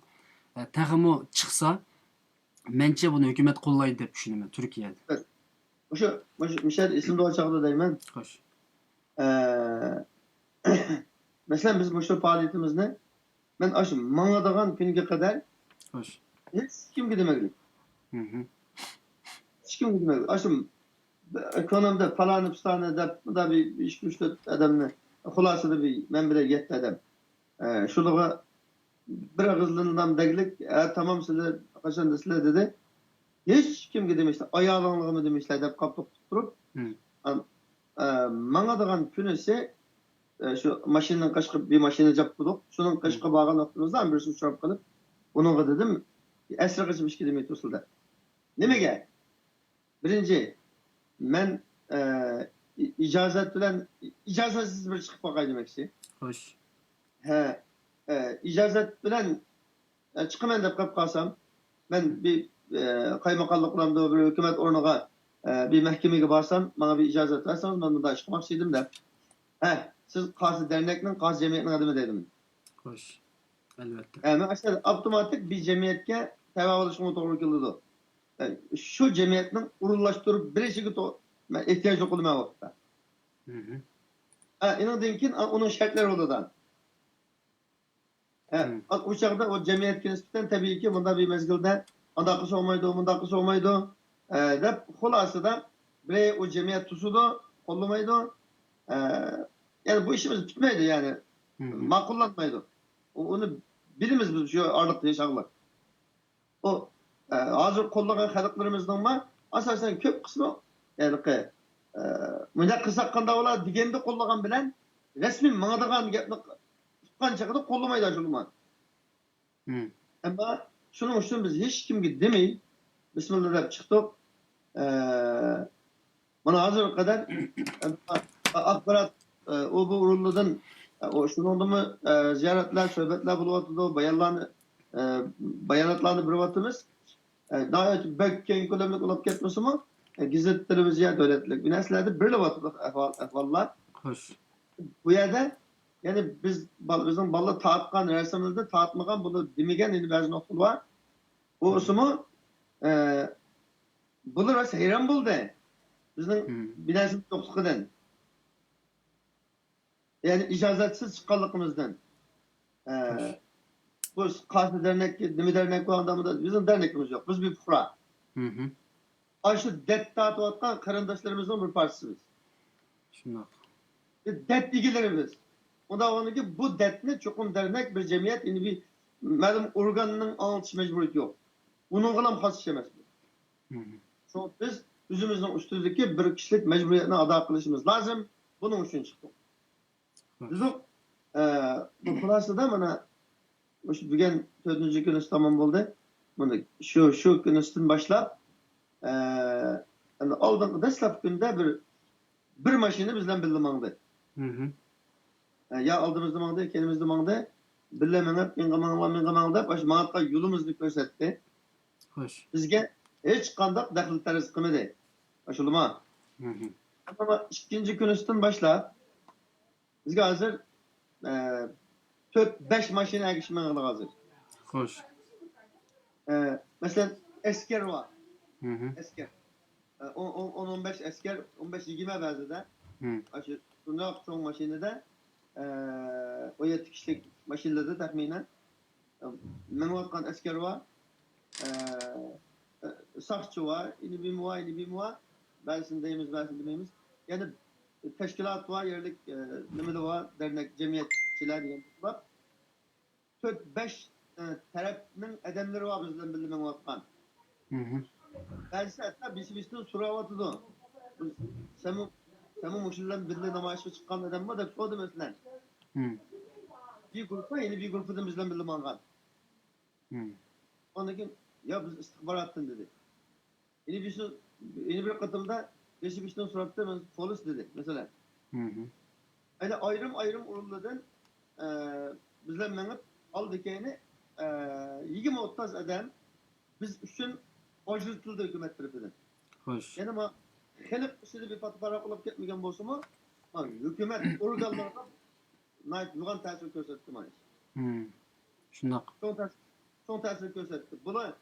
ئە، تېخىمۇ چىقسا، مەنچە بۇنى ھۆكۈمەت قوللايدۇ دەپ چۈشىنىمەن تۈركىيەدە. مۇشۇ، مۇشۇ، مۇشۇ يەردە ئېسىمدە بولغان چاغدا دەيمەن. خوش. ئە، مەسىلەن، بىز مۇشۇ پائالىيىتىمىزنى مەن ئاشۇ ماڭىدىغان كۈنگە قەدەر خوش. ھېچكىمگە دېمەيلى. ھېچكىمگە دېمەيلى. ئاشۇ كۆڭلۈمدە پالانى پۇستانى دەپ، مۇنداق بىر ئىككى، ئۈچ، تۆت ئادەمنى، خۇلاسىدا بىر مەن بىلەن يەتتە ئادەم. ئە، شۇلىغا بىر ئېغىزلىنىدىغان دەگلىك، ھە، تامام سىلەر، قاچان دېسىلەر دېدى. ھېچكىمگە دېمەيسىلەر، ئايالىڭلارغىمۇ دېمەيسىلەر دەپ قاپتۇق تۇرۇپ. ئە، ماڭىدىغان كۈنىسى، ئە، شۇ ماشىنىنىڭ قېشىغا بىر ماشىنا جاپ بولدۇق. شۇنىڭ قېشىغا بارغان ۋاقتىمىزدا بىرسى ئۇچراپ قېلىپ، ئۇنىڭغا دېدىم، ئەسىرگىچە ئىشكە دېمەي تۇرسىلە دەپ. نېمىگە؟ بىرىنچى، مەن، ئە، ئى-، ئىجازەت بىلەن، ئىجازەتسىز بىر چىقىپ باقاي دېمەكچى. خوش. ھە، ئە، ئىجازەت بىلەن، ئە، چىقىمەن دەپ قېلىپ قالسام، مەن بىر، ئە، قايماقاملىق بولامدۇ، بىر ھۆكۈمەت ئورنىغا، ئە، بىر مەھكىمىگە بارسام، ماڭا بىر ئىجازەت بەرسىڭىز، مەن مۇنداق ئىش قىلماقچى ئىدىم دەپ. ھە، سىز قايسى دەرنەكنىڭ، قايسى جەمئىيەتنىڭ ئادىمى دەيدۇ. خوش، ئەلۋەتتە. ھە، مەن ئاشۇ ئاپتوماتىك بىر جەمئىيەتكە تەۋە بولۇشقىمۇ توغرا كېلىدۇ. ھە، شۇ جەمئىيەتنىڭ ئورۇنلاشتۇرۇپ بېرىشىگە تو-، مەن ئېھتىياج يوق مەن ۋاقىتتا. مھم. ھە، ئۇنىڭدىن كېيىن، ئۇنىڭ شەرتلىرى بولىدۇ. ھە، مم. ئۇ چاغدا ئۇ جەمئىيەتكە نىسبەتەن تەبىئىيكى، مۇنداق بىر مەزگىلدە ئانداق قىلسا بولمايدۇ، مۇنداق قىلسا بولمايدۇ، ئە، دەپ خۇلاسىدا بىرى ئۇ جەمئىيەت توسىدۇ، قوللىمايدۇ. ئە، يەنى بۇ ئىشىمىز پۈتمەيدۇ، يەنى مم. ماقۇللانمايدۇ. ئۇ-، ئۇنى بىلىمىز بىز شۇ ئارىلىقتا ياشاغلار. ئۇ، ئە، ھازىر قوللىغان خەلقلىرىمىزنىڭمۇ ئاساسەن كۆپ قىسمى، ھېلىقى، ئە، مۇنداق قىلساق قانداق بولا دېگەندە قوللىغان بىلەن رەسمىي ماڭىدىغان گەپنى ئۇققان چېغىدا قوللىمايدۇ ئاشۇ. مم. ئەمما شۇنىڭ ئۈچۈن بىز ھېچكىمگە دېمەي، بىسمىللا دەپ چىقتۇق. ئە، مانا ھازىرغا قەدەر، ئە، ئاخبارات، ئە، ئۇ بۇ ئورۇنلىرىدىن، ئە، ئۇ شۇنىڭدىمۇ، ئە، زىيارەتلەر، سۆھبەتلەر بولۇۋاتىدۇ، بايانلارنى، ئە، باياناتلارنى بېرىۋاتىمىز. ئە، ناھايىتى بەك كەڭ كۆلەملىك بولۇپ كەتمىسىمۇ، ئە، گېزىت، تېلېۋىزىيە، دۆلەتلىك بىر نەرسىلەردە بېرىلىۋاتىدۇ ئەھۋال، ئەھۋاللار. خوش. بۇ يەردە، يەنى بىز، بال-، بىزنىڭ بالىلار تارتقان رەسىملىرىدە تارتمىغان، بۇنى دېمىگەن يەنە بەزى نۇقتىلار بار. بولسىمۇ، ئە، بۇلار راست ھەيران بولدى. بىزنىڭ مم. بىناسىمىز يوقلۇقىدىن. يەنى ئىجازەتسىز چىققانلىقىمىزدىن. ئە، خوش. بۇ قايسى دەرنەك، نېمە دەرنەك بۇ، ئاندا مۇندا، بىزنىڭ دەرنىكىمىز يوق. بىز بىر پۇقرا. مھم. ئاشۇ دەرد تارتىۋاتقان قېرىنداشلىرىمىزنىڭ بىر پارچىسى بىز. شۇنداق. بىز دەرد ئىگىلىرى بىز. ئۇنداق بولغاندىكىن بۇ دەردنى چوقۇم دەرنەك بىر جەمئىيەت، يەنى بىر مەلۇم ئورگاننىڭ ئاڭلىتىش مەجبۇرىيىتى يوق. ئۇنىڭغىلا خاس ئىش ئەمەس بۇ. مھم. شۇڭا بىز ئۆزىمىزنىڭ ئۈستىدىكى بىر كىشىلىك مەجبۇرىيەتنى ئادا قىلىشىمىز لازىم. بۇنىڭ ئۈچۈن چىقتۇق. مم. بىزنىڭ، ئە، بۇ خۇلاسىدا مانا مۇشۇ بۈگۈن تۆتىنچى كۈنىسى تامام بولدى. مانا شۇ، شۇ كۈنىسىدىن باشلاپ، ئە، ئەمدى ئالدىنقى دەسلەپكى كۈندە بىر، بىر ماشىنا بىز بىلەن بىللە ماڭدى. مھم. ئە، يا ئالدىمىزدا ماڭدى، كەينىمىزدە ماڭدى. بىللە مېڭىپ، مېڭە ماڭلا، مېڭە ماڭ دەپ، ئاشۇ ماڭىدىغان يولىمىزنى كۆرسەتتى. خوش. بىزگە ھېچقانداق دەخلى تەرۇز قىلمىدى. ئاشۇلىما؟ مھم. ئەمما ئىككىنچى كۈنىسىدىن باشلاپ، بىزگە ھازىر، ئە، تۆت، بەش ماشىنا ئەگىشىپ ماڭىدۇ ھازىر. خوش. ئە، مەسىلەن، ئەسكەر بار. مھم. ئەسكەر. ئە، ئون، ئون، ئون، ئون بەش ئەسكەر، ئون بەش، يىگىرمە بەزىدە. مم. ئاشۇ شۇنداق چوڭ ماشىنىدا، ئە، ئون يەتتە كىشىلىك ماشىنىلاردا تەخمىنەن. مېڭىۋاتقان ئەسكەر بار، ئە، ئە، ساقچى بار، ئىنى بىمۇ بار، ئىنى بىمۇ بار. بەزىسىنى دەيمىز، بەزىسىنى دېمەيمىز. يەنە تەشكىلات بار، يەرلىك، ئە، نېمىلەر بار، دەرنەك، جەمئىيەتچىلەر دېگەن بار. تۆت، بەش، ئە، تەرەپنىڭ ئادەملىرى بار بىز بىلەن بىللە مېڭىۋاتقان. مھم. بەزىسى ھەتتا بېشى-بېشىدىن سوراۋاتىدۇ. بىز، سەنمۇ، سەنمۇ مۇشۇ بىلەن بىللە نامايىشقا چىققان ئادەممۇ دەپ سورىدى مەسىلەن. مم. بىر گۇرۇپپا، يەنە بىر گۇرۇپپىدىن بىز بىلەن بىللە ماڭغان. مم. ئاندىن كېيىن، يا بىز ئىستىخباراتتىن دېدى. يەنە بىرسى، يەنە بىر قېتىمدا بېشى بېشىدىن سوراپتۇ، مەن پولىس دېدى، مەسىلەن. مم. ئەنە ئايرىم-ئايرىم ئورۇنلاردىن، ئە، بىز بىلەن مېڭىپ، ئالدى كەينى، ئە، يىگىرمە ئوتتۇز ئادەم بىز ئۈچۈن ئاجرىتىلدى ھۆكۈمەت تەرىپىدىن. خوش. يەنى ما خەلق ئىچىدە بىر پاتىپاراق بولۇپ كەتمىگەن بولسىمۇ، ما ھۆكۈمەت ئورگانلىرىغا ناھايىتى يوغان تەسىر كۆرسەتتى مانا. مم. شۇنداق. چوڭ تەس-، چوڭ تەسىر كۆرسەتتى. بۇلار،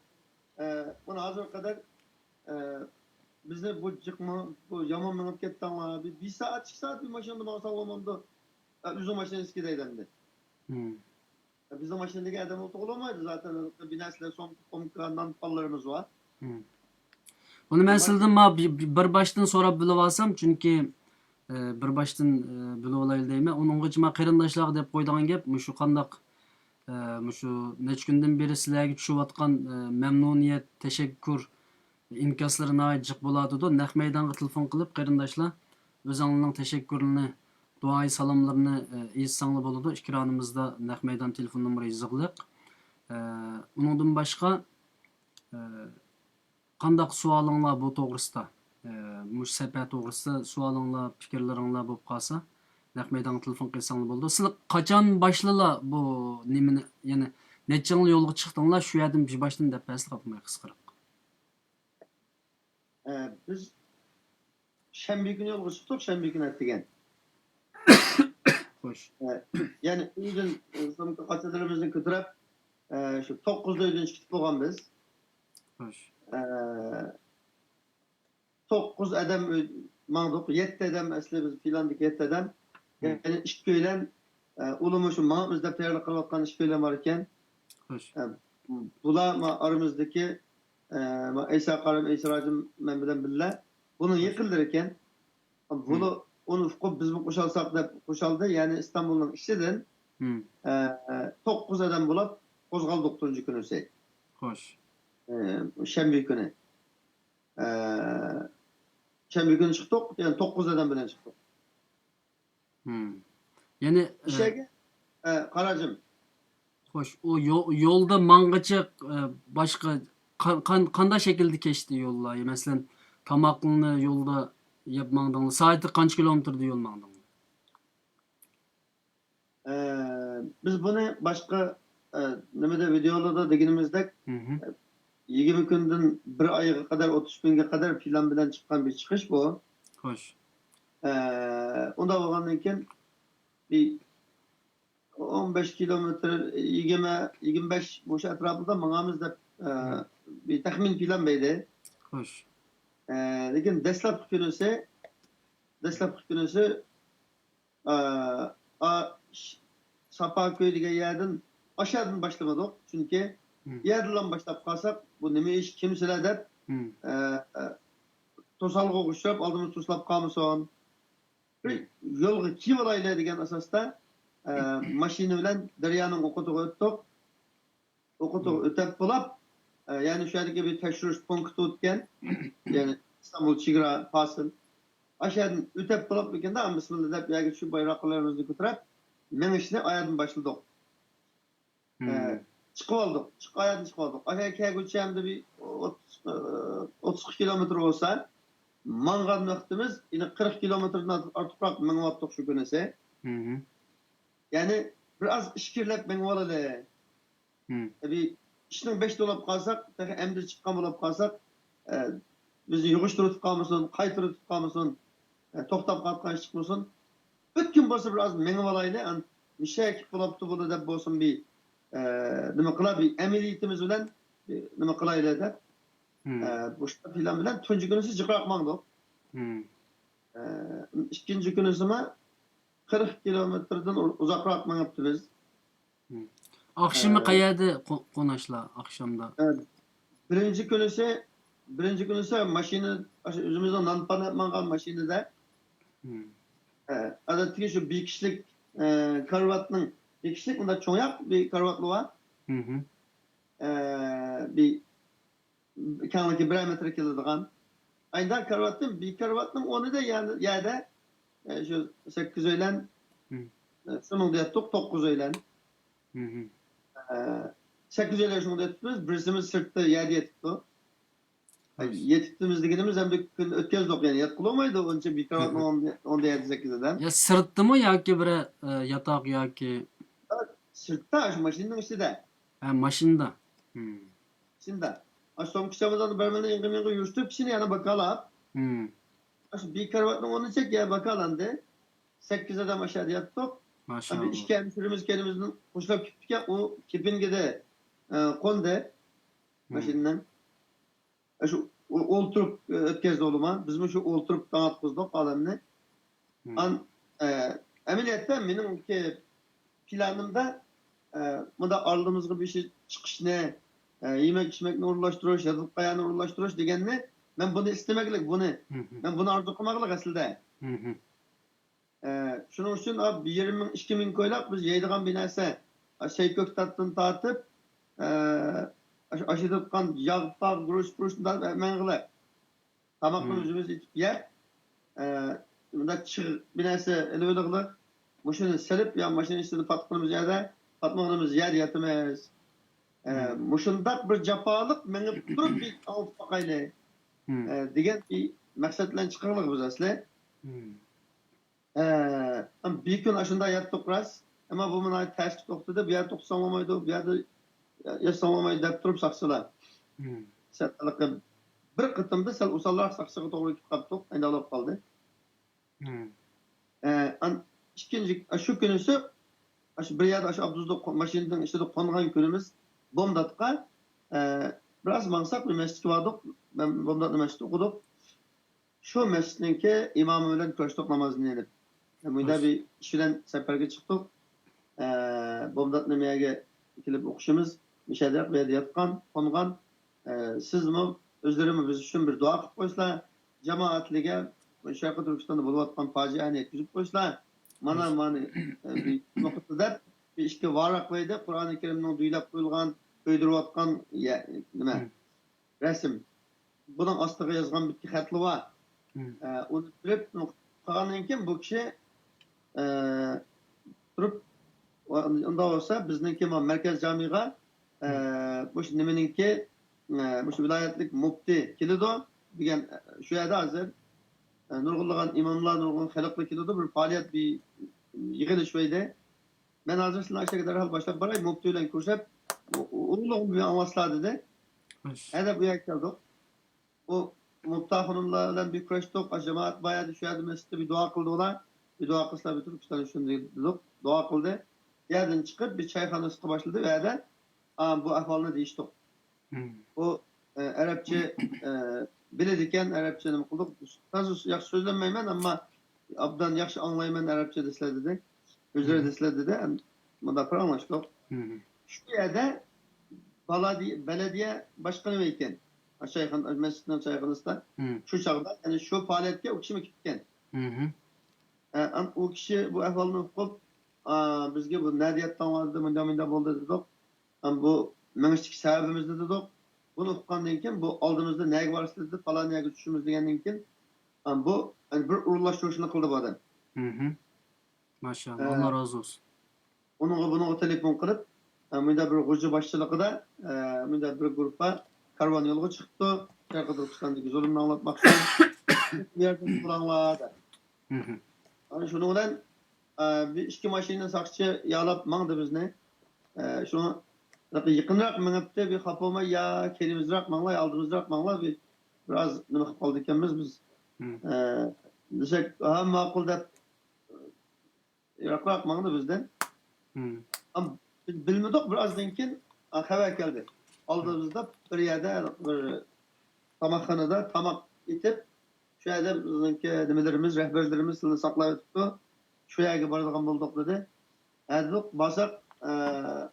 ئە، مانا ھازىرغا قەدەر، ئە، بىزنى بۇ جىقما، بۇ يامان مېڭىپ كەتتىڭلار. بىر، بىر سائەت، ئىككى سائەت بىر ماشىنىدا ماڭساڭ بولمامدۇ؟ ئە، ئۆزۈڭ ماشىنا ئىچىگە دەيدۇ ئەمدى. مم. ئە، بىزنىڭ ماشىنىدىكى ئادەم ئولتۇرغىلى بولمايدۇ زاتەن. بىر نەرسىلەر، سومكا، پومكا، نان، پانلىرىمىز بار. مم. بۇنى مەن سىلىدىن ما-، بى-، بى-، بىر باشتىن سوراپ بىلىۋالسام، چۈنكى، ئە، بىر باشتىن، ئە، بىلىۋالايلى دەيمەن. ئۇنىڭغىچە ما قېرىنداشلارغا دەپ قويىدىغان گەپ، مۇشۇ قانداق، ئە، مۇشۇ نەچچە كۈندىن بېرى سىلەرگە چۈشۈۋاتقان، ئە، مەمنۇنىيەت، تەشەككۈر ئىنكاسلىرى ناھايىتى جىق بولۇۋاتىدۇ. نەق مەيدانغا تېلېفون قىلىپ، قېرىنداشلار، ئۆزۈڭلارنىڭ تەشەككۈرلىرىنى، دۇئايى سالاملىرىنى، ئە، ئېيتساڭلار بولىدۇ. ئېكرانىمىزدا نەق مەيدان تېلېفون نومۇرى يېزىقلىق. ئە، ئۇنىڭدىن باشقا، ئە، قانداق سوئالىڭلار بۇ توغرىسىدا، ئە، مۇشۇ سەپەر توغرىسىدا سوئالىڭلار، پىكىرلىرىڭلار بولۇپ قالسا، نەق مەيدانغا تېلېفون قىلساڭلار بولىدۇ. سىلەر قاچان باشلىلا بۇ نېمىنى، يەنى نەچچە يىل يولغا چىقتىڭلار، شۇ يەردىن بىر باشتىن دەپ بەرسىلە قاپماي قىسقىراق. ئە، بىز شەنبە كۈنى يولغا چىقتۇق، شەنبە كۈنى ئەتىگەن. خوش. ئە، يەنى ئۆيدىن، ئە، سومكا قاچىلىرىمىزنى كۆتۈرۈپ، ئە، شۇ توققۇزدا ئۆيدىن چىقىپ بولغان بىز. خوش. ئە، توققۇز ئادەم ئۆي-، ماڭدۇق. يەتتە ئادەم، ئەسلى بىز پىلاندىكى يەتتە ئادەم. ھە. يەنى ئىككىيلەن، ئە، ئۇلىمۇ شۇ ماڭىمىز دەپ تەييارلىق قىلىۋاتقان ئىككىيلەن بار ئىكەن. خوش. ئە، بۇلار ما-، ئارىمىزدىكى، ئە، ما-، ئەيسا قارىم، ئەيسا راجىم مەن بىلەن بىللە. بۇنىڭ خوش. يېقىنلىرى ئىكەن. بۇلار ھىم. ئۇنى ئۇقۇپ، بىزمۇ قوشالساق دەپ قوشالدى. يەنى ئىستانبۇلنىڭ ئىچىدىن، ھىم. ئە، ئە، توققۇز ئادەم بولۇپ قوزغالدۇق تۇنجى كۈنىسى. خوش. ئە، شەنبە كۈنى. ئە، شەنبە كۈنى چىقتۇق، يەنى توققۇز ئادەم بىلەن چىقتۇق. ھىم. يەنى، ئە، ئىشەگە، ئە، قاراجىم. خوش، ئۇ يو-، يولدا ماڭغىچە، ئە، باشقا قان-، قان-، قانداق شەكىلدە كەچتى يوللار؟ مەسىلەن، تاماقنى يولدا يەپ ماڭدىڭلار؟ سائەتتە قانچە كىلومېتىردا يول ماڭدىڭلار؟ ئە، بىز بۇنى باشقا، ئە، نېمىدە، ۋىدېئولاردا دېگىنىمىزدەك، ھىم. ئە، يىگىرمە كۈندىن بىر ئايغا قەدەر، ئوتتۇز كۈنگە قەدەر پىلان بىلەن چىققان بىر چىقىش بۇ. خوش. ئە، ئۇنداق بولغاندىن كېيىن بىر ئون بەش كىلومېتىر، يىگىرمە، يىگىرمە بەش مۇشۇ ئەتراپىدا ماڭامىز دەپ، ئە، ھىم. بىر تەخمىن پىلان بەردى. خوش. ئە، لېكىن دەسلەپكى كۈنىسى، دەسلەپكى كۈنىسى، ئە، ئا، ش-، ساپاكۆي دېگەن يەردىن، ئاشۇ يەردىن باشلىمىدۇق. چۈنكى ھىم. ئۇ يەردىنلا باشلاپ قالساق، بۇ نېمە ئىش، كىمسىلەر دەپ، ھىم. ئە، ئە، توسالغۇغا ئۇچراپ، ئالدىمىز توسۇلۇپ قالمىسۇن. بىر يولغا كېلىۋالايلى دېگەن ئاساستا، ئە، ماشىنا بىلەن دەريانىڭ ئوقىتىغا ئۆتتۇق. ئوقىتىغا ئۆتەپ بولاپ، ئە، يەنى شۇ يەردىكى بىر تەكشۈرۈش پونكىتى ئىكەن، يەنى ئىستانبۇل چېگرا پاسىل. ئاشۇ يەردىن ئۆتەپ بولاپ ئىكەندە، بىسمىللا دەپ يەرگە چۈشۈپ، بايراقلىرىمىزنى كۆتۈرۈپ، مېڭىشنى ئايەردىن باشلىدۇق. ئە، ھىم. چىقىۋالدۇق. چىق-، ئايەردىن چىقىۋالدۇق. ئاشۇ كەلگۈچە ئەمدى بىر ئوتتۇز، ئە، ئوتتۇز ئىككى كىلومېتىر بولسا، ماڭغان ۋاقتىمىز، يەنى قىرىق كىلومېتىردىن ئارتۇقراق مېڭىۋاتتۇق شۇ كۈنىسى. ھىم. يەنى بىر ئاز ئىچكىرىلەپ مېڭىۋالايلى. ھىم. بىر ئىشنىڭ بېشىدا بولاپ قالساق، تېخى ئەمدى چىققان بولاپ قالساق، ئە، بىزنى يىغىشتۇرۇۋېتىپ قالمىسۇن، قايتۇرۇۋېتىپ قالمىسۇن، ئە، توختاپ قالغان ئىش چىقمىسۇن. ئۆتكۈن بولسا بىر ئاز مېڭىۋالايلى، ئان-، نېمە شەكىل بولاپتۇ بۇنى دەپ بولسۇن بىر، ئە، نېمە قىلا، بىر ئەمەلىيىتىمىز بىلەن بىر نېمە قىلايلى دەپ، ھىم. ئە، بۇ پىلان بىلەن تۇنجى كۈنىسى جىقراق ماڭدۇق. ھىم. ئە، ئىككىنچى كۈنىسىمۇ قىرىق كىلومېتىردىن ئۇ-، ئۇزاقراق مېڭىپتۇ بىز. ھىم. ئاخشىمى ئە، قەيەردە قو-، قوناشلار ئاخشامدا؟ ئە، بىرىنچى كۈنىسى، بىرىنچى كۈنىسى ماشىنا، ئاشۇ ئۆزىمىزنىڭ نان پان ئېلىپ ماڭغان ماشىنىدا. ھىم. ئە، ئادەتتىكى شۇ بىر كىشىلىك، ئە، كارىۋاتنىڭ، بىر كىشىلىك ئۇنداق چوڭياق بىر كارىۋاتلا بار. ھىم. ئە، بىر كەڭلىكى بىرەر مېتىر كېلىدىغان. ئايدا كارىۋاتتىن، بىر كارىۋاتنىڭ ئورنىدا يەردە، يەردە، ئە، شۇ سەككىزئۆيلەن، ھىم. ئە، شۇنىڭدا ياتتۇق، توققۇزئۆيلەن. ھىم. ئە، سەككىزئۆيلەن شۇنىڭدا ياتتۇق بىز، بىرسىمىز سىرتتا يەردە يېتىپتۇ. ئە، خوش. يېتىپتىمىز دېگىنىمىز ئەمدى كۈن ئۆتكۈزدۇق، يەنى ياتقىلى بولمايدۇ ئۇنچە بىر كارىۋاتنىڭ ھىم. ئورنىدا، ئورنىدا يەردە سەككىز ئادەم. يا سىرتتىمۇ ياكى بىر، ئە، ياتاق ياكى؟ سىرتتا، شۇ ماشىنىنىڭ ئىچىدە. ھە، ماشىنىدا. ھىم. ئىچىدە. ئاشۇ سومكا چاماداننى بىر مەيدان ياڭغا-مىڭغا يۈرۈشتۈرۈپ، كىشىنى يەنە باكالاپ. ھىم. ئاشۇ بىر كارىۋاتنىڭ ئورنىچە يەنە باكالاندى. سەككىز ئادەم ئاشۇ يەردە ياتتۇق. ماشائاللا. بىر ئىككى ھەمشىرىمىز كەينىمىزدىن قوشۇلاپ كېتىپتىكەن، ئۇ كېپىنگىدە، ئە، قوندى. ھىم. ماشىنىنىڭ. شۇ ئولتۇرۇپ ئۆتكەزدى ئۇلىما. بىزمۇ شۇ ئولتۇرۇپ تاڭ ئاتقۇزدۇق ئادەمنى. مم. ئان-، ئە، ئەمەلىيەتتە مېنىڭكى پىلانىمدا، ئە، مۇنداق ئالدىمىزغا بىر شەي چىقىشنى، ئە، يېمەك ئىچمەكنى ئورۇنلاشتۇرۇش، ياتىدىغان يەرنى ئورۇنلاشتۇرۇش دېگەننى مەن بۇنى ئىستىمەكلىك، بۇنى، مم. مەن بۇنى ئارزۇ قىلماقلىق ئەسلىدە. مم. ئە، شۇنىڭ ئۈچۈن، ئا، بىر يېرىم مىڭ، ئىككى مىڭ كويلاق بىز يەيدىغان بىر نەرسە، ئا، شەي كۆكتاتتىن تارتىپ، ئە، ئاشۇ، ئاشۇ تۇتقان ياغ، پاغ، گۈرۈچ، پۇرۇچ، مۇنداق مەڭگىلەر. تاماقنى مم. ئۆزىمىز ئېتىپ يەپ، ئە، مۇنداق چىغ بىر نەرسە ئېلىۋېلىغلىق. مۇشۇنى سېلىپ، يا ماشىنا ئىچىدە پاتقىنىمىز يەردە، پاتمىغىنىمىز يەردە ياتىمىز. ئە، مم. مۇشۇنداق بىر جاپالىق مېڭىپ تۇرۇپ بىر ئاڭلىتىپ باقايلى، مم. ئە، دېگەن بىر مەقسەت بىلەن چىققانلىق بىز ئەسلى. مم. ئە، بىر كۈن ئاشۇنداق ياتتۇق راست. ئەمما بۇ مانا تەستە توختىدى. بۇ يەردە توختىساڭ بولمايدۇ، بۇ يەردە ياتساڭ بولمايدۇ دەپ تۇرۇپ ساقچىلار. مم. سەن ھېلىقى بىر قېتىمدا سەل ئوسالراق ساقچىغا توغرا كېلىپ قاپتۇق، ئەينەۋالىپ قالدى. ئە، ئان-، ئىككىنچى، ئە، شۇ كۈنىسى، ئاشۇ بىر يەردە، ئاشۇ ئاپتوبۇستا قو-، ماشىنىنىڭ ئىچىدە قونغان كۈنىمىز بومداتقا، ئە، بىراز ماڭساق، بىر مەسچىتكە باردۇق. مەن بومداتنى مەسچىتتە ئوقۇدۇق. شۇ مەسچىتنىڭكى ئىمامى بىلەن كۆرۈشتۇق، نامازىنى ئېلىپ. مۇنداق بىر ئىش بىلەن سەپەرگە چىقتۇق. ئە، بومداتنى مەيەگە كېلىپ ئوقۇشىمىز، مۇشەدەك بۇ يەردە ياتقان، قونغان. ئە، سىزمۇ، ئۆزلىرىمۇ بىز ئۈچۈن بىر دۇئا قىلىپ قويسىلا، جامائەتلىگە شەرقىي تۈركىستاندا بولۇۋاتقان پاجىئەنى يەتكۈزۈپ قويسىلا، مانا، مانا، ئە، بىر نۇقتا دەپ، بىر ئىككى ۋاراقلايدە، قۇرئانى كەرىمنىڭ دۈيلەپ قويۇلغان، كۆيدۈرۈۋاتقان، يە-، نېمە، رەسىم. بۇنىڭ ئاستىغا يازغان بىتتە خەتلىرى بار. ئە، ئۇنى بېرىپ، قىلغاندىن كېيىن بۇ كىشى، ئە، تۇرۇپ، ئۇنداق بولسا بىزنىڭكى مۇ-، مەركەز جامىغا، ئە، مۇشۇ نېمىنىڭكى، ئە، مۇشۇ ۋىلايەتلىك مۇپتى كېلىدۇ دېگەن، ئە، شۇ يەردە ھازىر، ئە، نۇرغۇنلىغان ئىماملار، نۇرغۇن خەلقلەر كېلىدۇ، بىر پائالىيەت، بىر يىغىلىش شۇ يەردە. مەن ھازىر سىلەرنى ئاشۇ يەرگە دەرھال باشلاپ باراي، مۇپتى بىلەن كۆرۈشۈپ، ئۇ-، ئۇ-، ئۇلۇغ بىر ئاڭلاسىلا دېدى. ھە دەپ ئۇ يەرگە كەلدۇق. ئۇ مۇپتى خانىملار بىلەن بىر كۆرۈشتۇق. ئاشۇ جامائەت بار ئىدى، شۇ يەردە مەسچىتتە بىر دۇئا قىلدى ئۇلار. بىر دۇئا قىلسىلا بىر تۈركىستان ئۈچۈن دېدۇق. دۇئا قىلدى. يەردىن چىقىپ بىر چايخانىسىغا باشلىدى. ئۇ يەردە، ئا، بۇ ئەھۋالنى دېيىشتۇق. ئۇ، ئە، ئەرەبچە، ئە، بىلىدىكەن، ئەرەبچە نېمە قىلدۇق. تازا ياخشى سۆزلەنمەيمەن، ئەمما ئابدان ياخشى ئاڭلايمەن ئەرەبچە دېسىلە دېدى. ئۆزلىرى دېسىلە دېدى. ئەم، مۇنداق پاراڭلاشتۇق. شۇ يەردە بالادى-، بەلەدىيە باشقىنى ئىكەن. چايخانا، مەسچىتنىڭ چايخانىسىدا. شۇ چاغدا، يەنى شۇ پائالىيەتكە ئۇ كىشىمۇ كېتىپكەن. ئە، ئەم، ئۇ كىشى بۇ ئەھۋالنى ئۇقۇپ، ئا، بىزگە بۇ نەدە ياتتىڭلار دېدى، مۇنداق، مۇنداق بولدى دېدۇق. ئەم، بۇ مېڭىشتىكى سەۋەبىمىزنى دېدۇق. بۇنى ئۇققاندىن كېيىن بۇ ئالدىمىزدا نەگە بارسىز دېدى، پالان يەرگە چۈشىمىز دېگەندىن كېيىن، ئەم، بۇ، يەنى بىر ئورۇنلاشتۇرۇشنى قىلدى بۇ ئادەم. ماشائاللا، ئە، ئاللا رازى بولسۇن. ئۇنىڭغا، بۇنىڭغا تېلېفون قىلىپ، ئە، مۇنداق بىر غۇلجا باشچىلىقىدا، ئە، مۇنداق بىر گۇرۇپپا كارۋان يولغا چىقىپتۇ. شەرقىي تۈركىستاندىكى زۇلۇمنى ئاڭلاتماقچى. بۇ يەردىن بولاڭلار دەپ. ئەنە شۇنىڭ بىلەن، ئە، بىر ئىككى ماشىنا ساقچى يالاپ ماڭدى بىزنى. ئە، شۇڭا يېقىنراق مېڭىپتۇ، بىر خاپا بولماي، يا كەينىمىزراق ماڭلا، يا ئالدىمىزراق ماڭلا، بىر، بىراز نېمە قىلىپ قالدىكەنمىز بىز. ئە، دېسەك، ھە، ماقۇل دەپ، يىراقراق ماڭدى بىزدىن. ئەم، بىز بىلمىدۇق، بىر ئازدىن كېيىن، ئا، خەۋەر كەلدى. ئالدىمىزدا بىر يەردە بىر تاماقخانىدا تاماق ئېتىپ، شۇ يەردە بىزنىڭكى نېمىلىرىمىز، رەھبەرلىرىمىز سىلىنى ساقلاۋېتىپتۇ. شۇ يەرگە بارىدىغان بولدۇق دېدى. ھە دېدۇق، بارساق، ئە،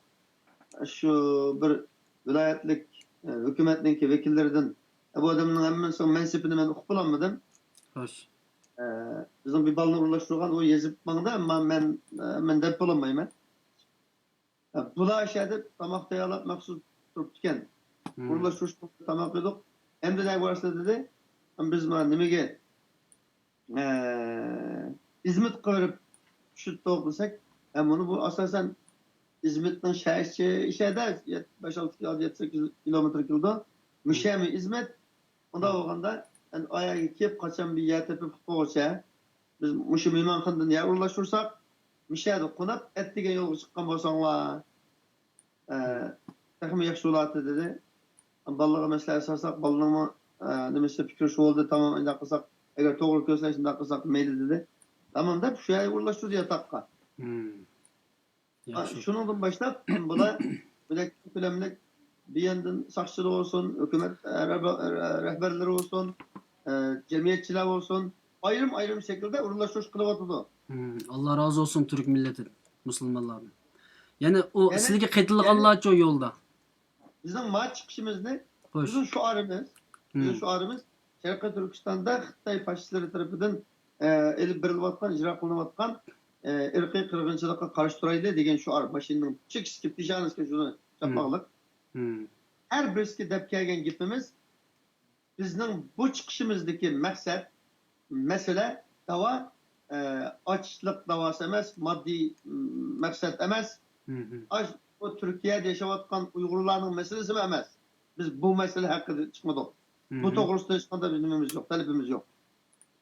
شۇ بىر ۋىلايەتلىك، ئە، ھۆكۈمەتنىڭكى ۋەكىللىرىدىن، ئە، بۇ ئادەمنىڭ ھەممىسىنىڭ مەنسىپىنى مەن ئۇقۇپ بولالمىدىم. خوش. ئە، بىزنىڭ بىر بالىنى ئورۇنلاشتۇرغان، ئۇ يېزىپ ماڭدى، ئەمما مەن، ئە، مەن دەپ بولالمايمەن. ئە، بۇلار ئىش يەردە تاماق تەييارلاپ مەخسۇس تۇرۇپتىكەن. ئورۇنلاشتۇرۇش تاماق يېدۇق. ئەمدى نەگە بارىسىلەر دېدى. بىز مانا نېمىگە، ئە، ئىزمىتقا بېرىپ چۈشۈپ توغرا دېسەك، ھە، مانا بۇ ئاساسەن ئىزمىتنىڭ شەھەر ئىچى، ئىچىدە بەش ئالتە كىلو، يەتتە سەككىز كىلومېتىر كېلىدۇ. مۇشەمۇ ئىزمىت. ئۇنداق بولغاندا، ئەنە ئاياغغا كېلىپ، قاچان بىر يەر تېپىپ قويغۇچە، بىز مۇشۇ مېھمانخانىدىن يەر ئورۇنلاشتۇرساق، مۇشۇ يەردە قوناپ، ئەتىگەن يولغا چىققان بولساڭلار، ئە، تېخىمۇ ياخشى بولاتتى، دېدى. بالىلارغا مەسلىھەت سالساق، بالىنىڭمۇ، ئە، نېمىسى، پىكرى شۇ بولدى، تامام، ئۇنداق قىلساق، ئەگەر توغرا كۆرسە، شۇنداق قىلساق مەيلى، دېدى. تامام دەپ، شۇ يەرگە ئورۇنلاشتۇردى ياتاققا. شۇنىڭدىن باشلاپ، بۇلار بىلەك كۆلەملىك بۇ يەردىن ساقچىلار بولسۇن، ھۆكۈمەت، ئە، رەھبەرلىرى بولسۇن، ئە، جەمئىيەتچىلەر بولسۇن، ئايرىم-ئايرىم شەكىلدە ئورۇنلاشتۇرۇش قىلىۋاتىدۇ. ھىم، ئاللا رازى بولسۇن تۈرك مىللىتىدىن، مۇسۇلمانلاردىن. يەنى ئۇ يەنى، سىلىگە قېتىلغانلارچۇ يولدا؟ بىزنىڭ ما چىقىشىمىزنى، خوش. بىزنىڭ شوئارىمىز، بىزنىڭ شوئارىمىز شەرقىي تۈركىستاندا خىتاي فاشىستلىرى تەرىپىدىن، ئە، ئېلىپ بېرىلىۋاتقان، ئىجرا قىلىنىۋاتقان، ئە، ئىرقىي قىرغىنچىلىققا قارشى تۇرايلى دېگەن شوئار. ماشىنىنىڭ چېكىسىدىكى پېشانىسىگە شۇنى چاپماقلىق. ھەر بىرسىگە دەپ كەلگەن گېپىمىز، بىزنىڭ بۇ چىقىشىمىزدىكى مەقسەت، مەسىلە، داۋا، ئە، ئاچلىق داۋاسى ئەمەس، ماددىي، م، مەقسەت ئەمەس. ئاش-، بۇ تۈركىيەدە ياشاۋاتقان ئۇيغۇرلارنىڭ مەسىلىسىمۇ ئەمەس. بىز بۇ مەسىلە ھەققىدە چىقمىدۇق. بۇ توغرىسىدا ھېچقانداق بىر نېمىمىز يوق، تەلىپىمىز يوق.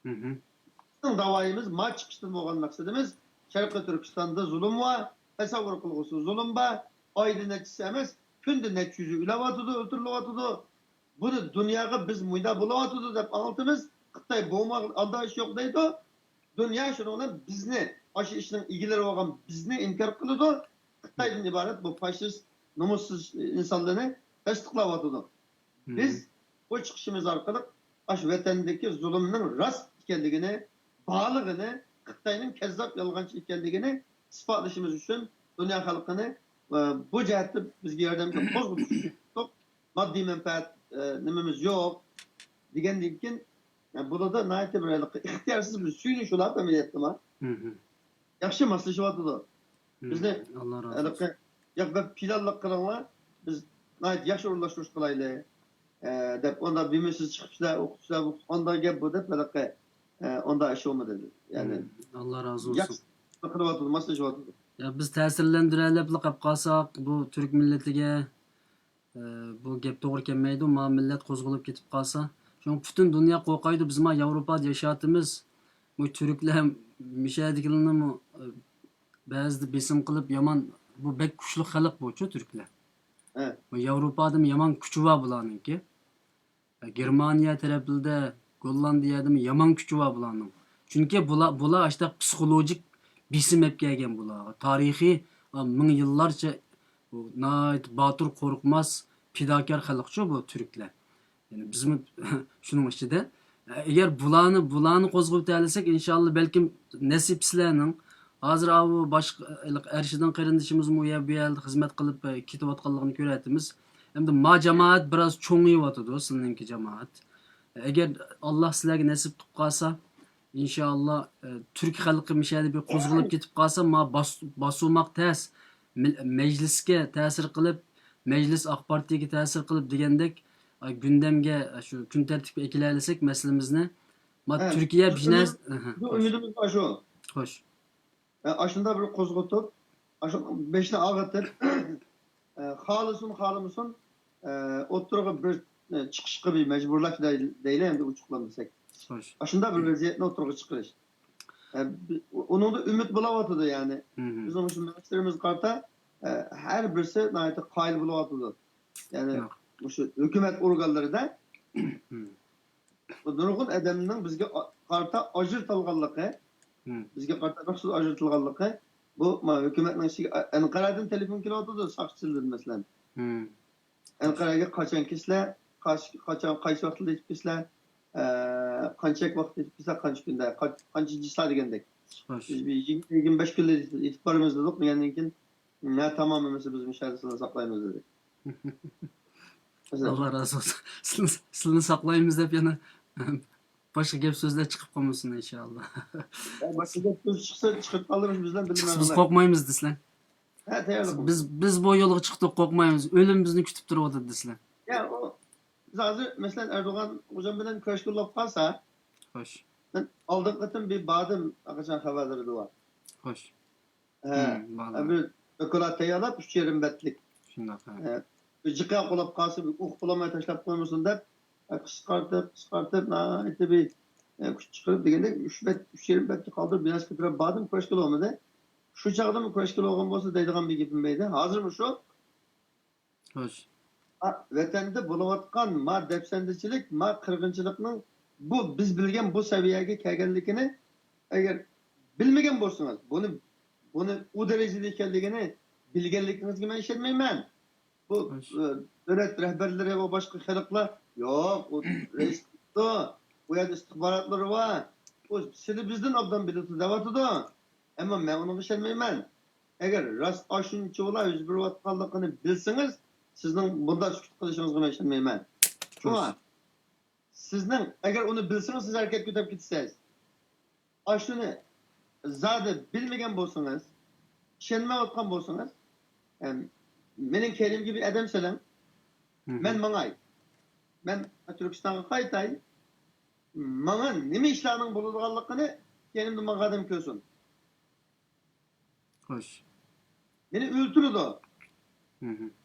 بىزنىڭ داۋايىمىز ما چىقىشتىن بولغان مەقسىتىمىز، شەرقىي تۈركىستاندا زۇلۇم بار، تەسەۋۋۇر قىلغۇسىز زۇلۇم بار، ئايدا نەچچىسى ئەمەس، كۈندە نەچچە يۈزى ئۆلۈۋاتىدۇ، ئۆلتۈرۈلۈۋاتىدۇ. بۇنى دۇنياغا بىز مۇنداق بولۇۋاتىدۇ دەپ ئاڭلىتىمىز. خىتاي بولمىغان ئالداش يوق دەيدۇ. دۇنيا شۇنىڭ بىلەن بىزنى، ئاشۇ ئىشنىڭ ئىگىلىرى بولغان بىزنى ئىنكار قىلىدۇ. خىتايدىن ئىبارەت بۇ فاشىست، نومۇسسىز ئىنسانلارنى تەستىقلاۋاتىدۇ. بىز بۇ چىقىشىمىز ئارقىلىق ئاشۇ ۋەتەندىكى زۇلۇمنىڭ راست ئىكەنلىكىنى، بارلىقىنى، خىتاينىڭ كەززاپ يالغانچى ئىكەنلىكىنى ئىسپاتلىشىمىز ئۈچۈن دۇنيا خەلقىنى، ئە، بۇ جەھەتتە بىزگە ياردەمگە قوزغىتىش، ماددىي مەنپەئەت، ئە، نېمىمىز يوق دېگەندىن كېيىن، ئە، بۇلاردا ناھايىتى بىر ھېلىقى ئىختىيارسىز بىر سۆيۈنۈش بولۇپ ئەمەلىيەتتىمۇ. ياخشى ماسلىشىۋاتىدۇ. بىزنى ئاللا رازى ھېلىقى، ياق، بىر پىلانلىق قىلىڭلار، بىز ناھايىتى ياخشى ئورۇنلاشتۇرۇش قىلايلى، ئە، دەپ، ئۇندا بىمىسىز چىقىپ سىلەر ئوقۇتسىلەر، ئۇنداق گەپ بۇ دەپ ھېلىقى، ئە، ئۇنداق ئىش بولمىدى. يەنى ئاللا رازى بولسۇن. ياخشى قىلىۋاتىدۇ، ماسلىشىۋاتىدۇ. يا، بىز تەسىرلەندۈرەلەپلا قاپ قالساق، بۇ تۈرك مىللىتىگە، ئە، بۇ گەپ توغرا كەلمەيدۇ، ما مىللەت قوزغىلىپ كېتىپ قالسا. شۇڭا پۈتۈن دۇنيا قورقايدۇ، بىز ما ياۋروپادا ياشاۋاتىمىز. بۇ تۈركلەر مۇشۇ يەردىكىلەرنىمۇ، ئە، بەزىدە بېسىم قىلىپ يامان، بۇ بەك كۈچلۈك خەلق بۇچۇ تۈركلەر. بۇ ياۋروپادىمۇ يامان كۈچى بار بۇلارنىڭكى. گېرمانىيە تەرەپلىرىدە، گوللاندىيەدىمۇ يامان كۈچى بار بۇلارنىڭ. چۈنكى بۇلار، بۇلار ئاشتاق پسىخولوگىك بېسىم ئەپ كەلگەن بۇلارغا. تارىخىي، ئا، مىڭ يىللارچە بۇ ناھايىتى باتۇر، قورقماس، پىداكار خەلقچۇ بۇ تۈركلەر. يەنى بىزمۇ شۇنىڭ ئىچىدە. ئەگەر بۇلارنى، بۇلارنى قوزغىتالىساق، ئىنشاللا، بەلكىم نەسىپ سىلەرنىڭ. ھازىر ئاۋۇ باشقا، ئەرشىدىن قېرىندىشىمىزمۇ ئۇ يەر، بۇ يەردە خىزمەت قىلىپ، ئە، كېتىۋاتقانلىقىنى كۆرۈۋاتىمىز. ئەمدى ما جامائەت بىراز چوڭىيىۋاتىدۇ، سىلىنىڭكى جامائەت. ئەگەر ئاللا سىلەرگە نەسىپ قىلىپ قالسا، ئىنشاللا، ئە، تۈرك خەلقى مىشەدە بىر قوزغىلىپ كېتىپ قالسا، ما باس-، باسۇماق تەس، مىل-، مەجلىسكە تەسىر قىلىپ، مەجلىس ئاق پارتىيەگە تەسىر قىلىپ دېگەندەك، ئە، گۈندەمگە، ئە، شۇ كۈن تەرتىپكە ئەكېلەلىسەك مەسىلىمىزنى، ما تۈركىيە بىر نەرسە، بۇ ئۈمىدىمىز ئاشۇ. خوش. ئە، ئاشۇنداق بىر قوزغىتىپ، ئاشۇ بېشىنى ئاغرىتىپ، ئە، خالىسۇن، خالىمىسۇن، ئە، ئوتتۇرىغا بىر، ئە، چىقىشقا بىر مەجبۇرلاش دەي-، دەيلى، ئەمدى ئوچۇقلام دېسەك. خوش. ئاشۇنداق بىر ۋەزىيەتنى ئوتتۇرىغا چىقىرىش. ئە، بى-، ئۇنىڭدا ئۈمىد بولاۋاتىدۇ، يەنى. بىزنىڭ مۇشۇ مىنىستىرىمىزگە قارىتا، ئە، ھەر بىرسى ناھايىتى قايىل بولاۋاتىدۇ. يەنى مۇشۇ ھۆكۈمەت ئورگانلىرىدا بۇ نۇرغۇن ئادەمنىڭ بىزگە ئا-، قارىتا ئاجرىتىلغانلىقى، بىزگە قارىتا مەخسۇس ئاجرىتىلغانلىقى، بۇ، ما، ھۆكۈمەتنىڭ ئىچىگە ئە-، ئەنقەرەدىن تېلېفون كېلىۋاتىدۇ، ساقچىلىرىدىن، مەسىلەن. ئەنقەرەگە قاچان كېلىسىلەر، قاچ-، قاچان، قايسى ۋاقىتتا يېتىپ كېلىسىلەر، ئە، قانچە ۋاقىت يېتىپ كېلىسىلەر، قانچە كۈندە، قا-، قانچىنچى چىسلا دېگەندەك. خوش. بىز بىر يىگىرمە، يىگىرمە بەش كۈندە يېتىپ بارىمىز دېدۇق، دېگەندىن كېيىن، ھە، تامام ئەمىسە، بىز مۇشۇ يەردە سىلىنى ساقلايمىز دېدى. ئاللا رازى بولسۇن. سىلىنى، سىلىنى ساقلايمىز دەپ يەنە باشقا گەپ سۆزلەر چىقىپ قالمىسۇن، ئىنشاللا. يا، باشقا گەپ سۆز چىقسا، چىقىرىپ قالدۇرۇش بىلەن بىلمەيمەن. بىز قورقمايمىز دېسىلەر. ھە، تەييارلىق بىز، بىز، بىز بۇ يولغا چىقتۇق، قورقمايمىز. ئۆلۈم بىزنى كۈتۈپ تۇرۇۋاتىدۇ دېسىلەر. يا، ئۇ، بىز ھازىر، مەسىلەن، ئەردوغان خوجام بىلەن كۆرۈشكىلى بولۇپ قالسا، خوش. مەن ئالدىنقى قېتىم بىر باردىم، قاچان خەۋەرلىرىدە بار. خوش. ھە، بىر دوكلات تەييارلاپ، ئۈچ يېرىم بەتلىك. شۇنداق، ھە. ھە، بىر جىقا قولاپ قالسا، بىر ئوقۇپ بولالماي تاشلاپ قويمىسۇن دەپ، ھە، قىسقارتىپ، قىسقارتىپ، ناھايىتى بىر، ھە، كۈچ چىقىرىپ دېگەندەك، ئۈچ بەت، ئۈچ يېرىم بەتكە قالدۇرۇپ، بىناسىغا كۆتۈرۈپ باردىم، كۆرۈشكىلى بولمىدى. شۇ چاغدىمۇ كۆرۈشكىلى بولغان بولسا دەيدىغان بىر گېپىم بار ئىدى. ھازىرمۇ شۇ. خوش. ۋەتەندە بولۇۋاتقان ما دەپسەندىچىلىك، ما قىرغىنچىلىقنىڭ بۇ بىز بىلگەن بۇ سەۋىيەگە كەلگەنلىكىنى ئەگەر بىلمىگەن بولسىڭىز، بۇنى، بۇنى ئۇ دەرىجىدە ئىكەنلىكىنى بىلگەنلىكىڭىزگە مەن ئىشەنمەيمەن. بۇ، خوش. ئە، دۆلەت رەھبەرلىرى ۋە باشقا خەلقلەر، يوق، ئۇ رەئىس، ئۇ يەردە ئىستىخباراتلىرى بار، ئۇ سىلى بىزدىن ئوبدان بىلىدۇ دەۋاتىدۇ. ئەمما مەن ئۇنىڭغا ئىشەنمەيمەن. ئەگەر راست ئاشۇنچىۋالا يۈز بېرىۋاتقانلىقىنى بىلسىڭىز، سىزنىڭ بۇنداق سۈكۈت قىلىشىڭىزغا مەن ئىشەنمەيمەن. شۇڭا، سىزنىڭ، ئەگەر ئۇنى بىلسىڭىز، سىز ھەرىكەتكە ئۆتۈپ كېتىسىز. ئاشۇنى زادى بىلمىگەن بولسىڭىز، ئىشەنمەيۋاتقان بولسىڭىز، ئەم، مېنىڭ كەينىمگە بىر ئادەم سېلىڭ. مەن ماڭاي. مەن تۈركىستانغا قايتاي. ماڭا نېمە ئىشلارنىڭ بولىدىغانلىقىنى كەينىمدە ماڭغان ئادەم كۆرسۇن. خوش. مېنى ئۆلتۈرىدۇ.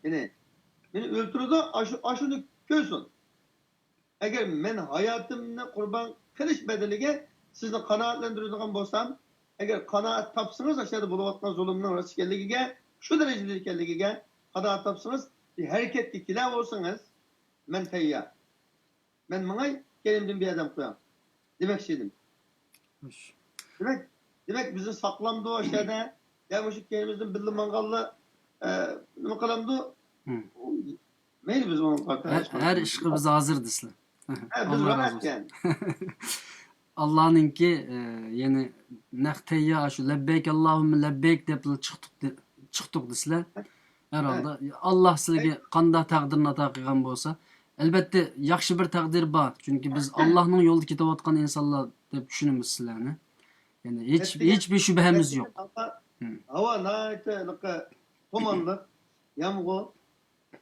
مېنى، مېنى ئۆلتۈرىدۇ، ئاشۇ، ئاشۇنى كۆرسۇن. ئەگەر مەن ھاياتىمنى قۇربان قىلىش بەدىلىگە سىزنى قانائەتلەندۈرىدىغان بولسام، ئەگەر قانائەت تاپسىڭىز، ئاشۇ يەردە بولۇۋاتقان زۇلۇمنىڭ راست ئىكەنلىكىگە، شۇ دەرىجىدە ئىكەنلىكىگە قانائەت تاپسىڭىز، بىر ھەرىكەتكە كېلەر بولسىڭىز، مەن تەييار. مەن ماڭاي، كەينىمدىن بىر ئادەم قوياڭ دېمەكچى ئىدىم. خوش. دېمەك، دېمەك بىزنى ساقلامدۇ ئاشۇ يەردە؟ يا مۇشۇ كەينىمىزدىن بىللە ماڭغانلا، ئە، نېمە قىلامدۇ؟ ھىم. مەيلى، بىز ئۇنىڭغا ھەر، ھەر ئىشقا بىز ھازىر دېسىلە. ھە، بىز ئاللا راھەت رازى بولسۇن. يەنى. ئاللانىڭكى، ئە، يەنى نەق تەييار شۇ لەببەيك ئاللاھۇممە لەببەيك دەپلا چىقتۇق دە-، چىقتۇق دېسىلە. ھەر ھالدا ئاللا سىلەرگە قانداق تەقدىرنى ئاتا قىلغان بولسا، ئەلبەتتە ياخشى بىر تەقدىر بار. چۈنكى بىز ئاللانىڭ يولىدا كېتىۋاتقان ئىنسانلار دەپ چۈشىنىمىز سىلەرنى. يەنى ھېچ، ھېچبىر شۈبھەمىز يوق. ھىم. ھاۋا ناھايىتى ھېلىقى تۇمانلىق، يامغۇر.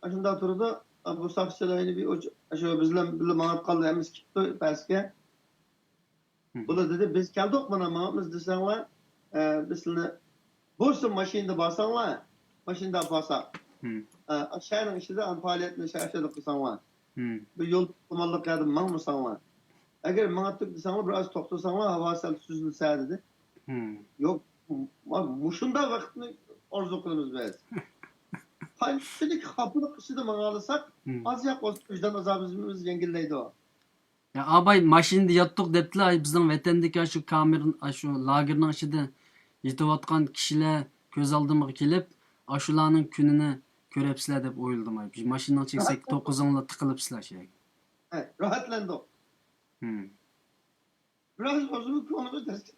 ئاشۇنداق تۇرىدۇ. بۇ ساقچىلار يەنە بىر ئوچ-، شۇ بىز بىلەن بىللە ماڭىدىغانلار ھەممىسى كېتىپتۇ پەسكە. ھىم. بۇلار دېدى، بىز كەلدۇق، مانا ماڭىمىز دېسەڭلار، ئە، بىز سىلىنى بولسا ماشىنىدا بارساڭلار، ماشىنىدا بارساق، ھىم. ئە، شەھەرنىڭ ئىچىدە ئەمما پائالىيەتنى شەھەر ئىچىدە قىلساڭلار، ھىم. بىر يول تۇمانلىق يەردە ماڭمىساڭلار، ئەگەر ماڭاتتۇق دېسەڭلار، بىر ئاز توختىساڭلار، ھاۋا سەل سۈزۈلسە دېدى. ھىم. يوق، ما-، مۇشۇنداق ۋاقىتنى ئارزۇ قىلىمىز بىز. قانچىلىك خاپىلىق ئىچىدە ماڭالىساق، ھىم. ئازراق بولسا ۋىجدان ئازابىمىز يەڭگىللەيدۇ. يا ئاباي، ماشىنىدا ياتتۇق دەپتىلا، ئاي، بىزنىڭ ۋەتەندىكى ئاشۇ كامېر، ئاشۇ لاگېرنىڭ ئىچىدە يېتىۋاتقان كىشىلەر كۆز ئالدىمغا كېلىپ، ئاشۇلارنىڭ كۈنىنى كۆرەپسىلەر دەپ ئويلىدىم، ئاي. ماشىنىنىڭ چەكسەك توققۇزۇڭلار تىقىلىپسىلەر شۇ يەرگە. ھە، راھەتلەندۇق. ھىم. بىراز بولسىمۇ كۆڭلىمىز تەس-،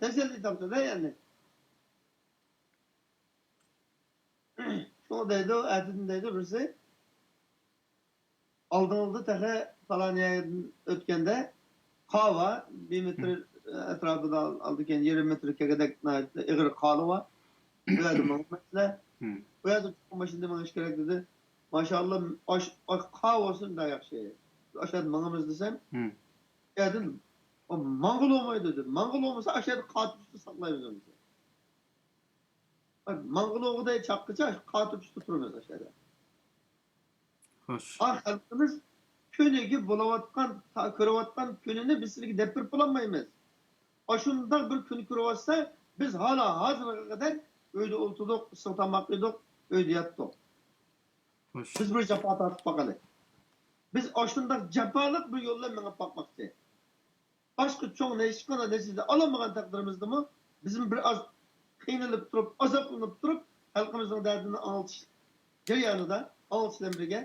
تەسەللى تاپتىدا يەنى. شۇڭا دەيدۇ، ئەتىدىن دەيدۇ بىرسى، ئالدىڭىزدا تېخى پالان يەردىن ئۆتكەندە قار بار، بىر مېتىر ئەتراپىدا ئالدى كەينى يېرىم مېتىر كەلگۈدەك ناھايىتى ئېغىر قارلار بار. بۇ يەردە مېڭىڭلار. ھىم. بۇ يەردە چوقۇم ماشىنىدا مېڭىش كېرەك دېدى. ماشائاللا، ئاش-، ئاش-، قار بولسا شۇنداق ياخشى. ئاشۇ يەردە ماڭىمىز دېسەم، ھىم. ئۇ يەردىن، ئۇ ماڭغىلى بولمايدۇ دېدى. ماڭغىلى بولمىسا ئاشۇ يەردە قار تۈشتى ساقلايمىز ئەمىسە. ماڭغىلىغۇدەك چاققىچە قار تۈشتە تۇرىمىز ئاشۇ يەردە. خوش. ئا، خەلقىمىز كۈنىگە بولۇۋاتقان، تا-، كۆرۈۋاتقان كۈنىنى بىز سىلەرگە دەپ بېرىپ بولالمايمىز. ئاشۇنداق بىر كۈن كۆرۈۋاتسا، بىز ھالا ھازىرغا قەدەر ئۆيدە ئولتۇردۇق، ئىسسىق تاماق يېدۇق، ئۆيدە ياتتۇق. خوش. بىز بىر جاپا تارتىپ باقايلى. بىز ئاشۇنداق جاپالىق بىر يول بىلەن مېڭىپ باقماقچى. باشقا چوڭ ھېچقانداق نەتىجە ئالالمىغان تەقدىرىمىزدىمۇ، بىزمۇ بىر ئاز قىينىلىپ تۇرۇپ، ئازابلىنىپ تۇرۇپ، خەلقىمىزنىڭ دەردىنى ئاڭلىتىش جەريانىدا، ئاڭلىتىش بىلەن بىرگە،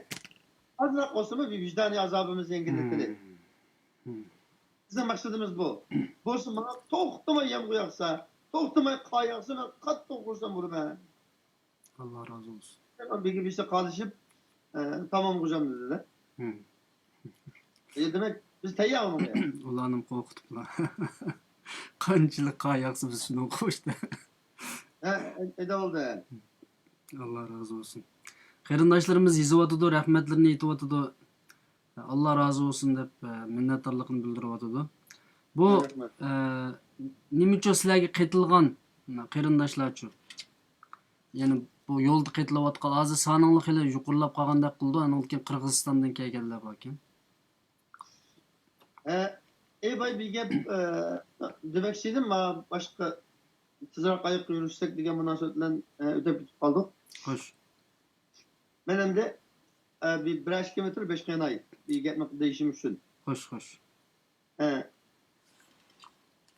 ئازراق بولسىمۇ بىر ۋىجدانىي ئازابىمىزنى يەڭگىللىتەيلى. ھىم. بىزنىڭ مەقسىتىمىز بۇ. بولسا ماڭا توختىماي يامغۇر ياغسا، توختىماي قار ياغسا، مەن قاتتىق خۇرسەن بولىمەن. ئاللا رازى بولسۇن. بىگە بىسە قالىشىپ، ئە، تامام غوجام دېدى-دە. ھىم. ئە، دېمەك، بىز تەييار ئۇنىڭغا. ئۇلارنى قورقۇتۇپلا. قانچىلىك قار ياغسا، بىز شۇنى قوشتى. ھە، ئەيدە بولدى. ئاللا رازى بولسۇن. قېرىنداشلىرىمىز يېزىۋاتىدۇ، رەھمەتلىرىنى ئېيتىۋاتىدۇ. ئاللا رازى بولسۇن دەپ، ئە، مىننەتدارلىقىنى بىلدۈرۈۋاتىدۇ. بۇ، رەھمەت. ئە، نېمىچۇ سىلەرگە قېتىلغان قېرىنداشلارچۇ؟ يەنى بۇ يولدا قېتىلىۋاتقان، ھازىر سانىڭلار خېلى يۇقىرىلاپ قالغاندەك قىلىدۇ، ئانىڭدىن كېيىن قىرغىزىستاندىن كەلگەنلەر باركەن. ئە، ئەي باي بىر گەپ، ئە، دېمەكچى ئىدىم، ما باشقا تېزراق ئاياققا يۈرۈشسەك دېگەن مۇناسىۋەت بىلەن، ئە، ئۆتۈپ كېتىپ قالدۇق. خوش. مەن ئەمدى، ئە، بىر، بىر ئىككى مېتىر بېشىغا ياناي، بىر گەپنى دېيىشىم ئۈچۈن. خوش، خوش. ئە،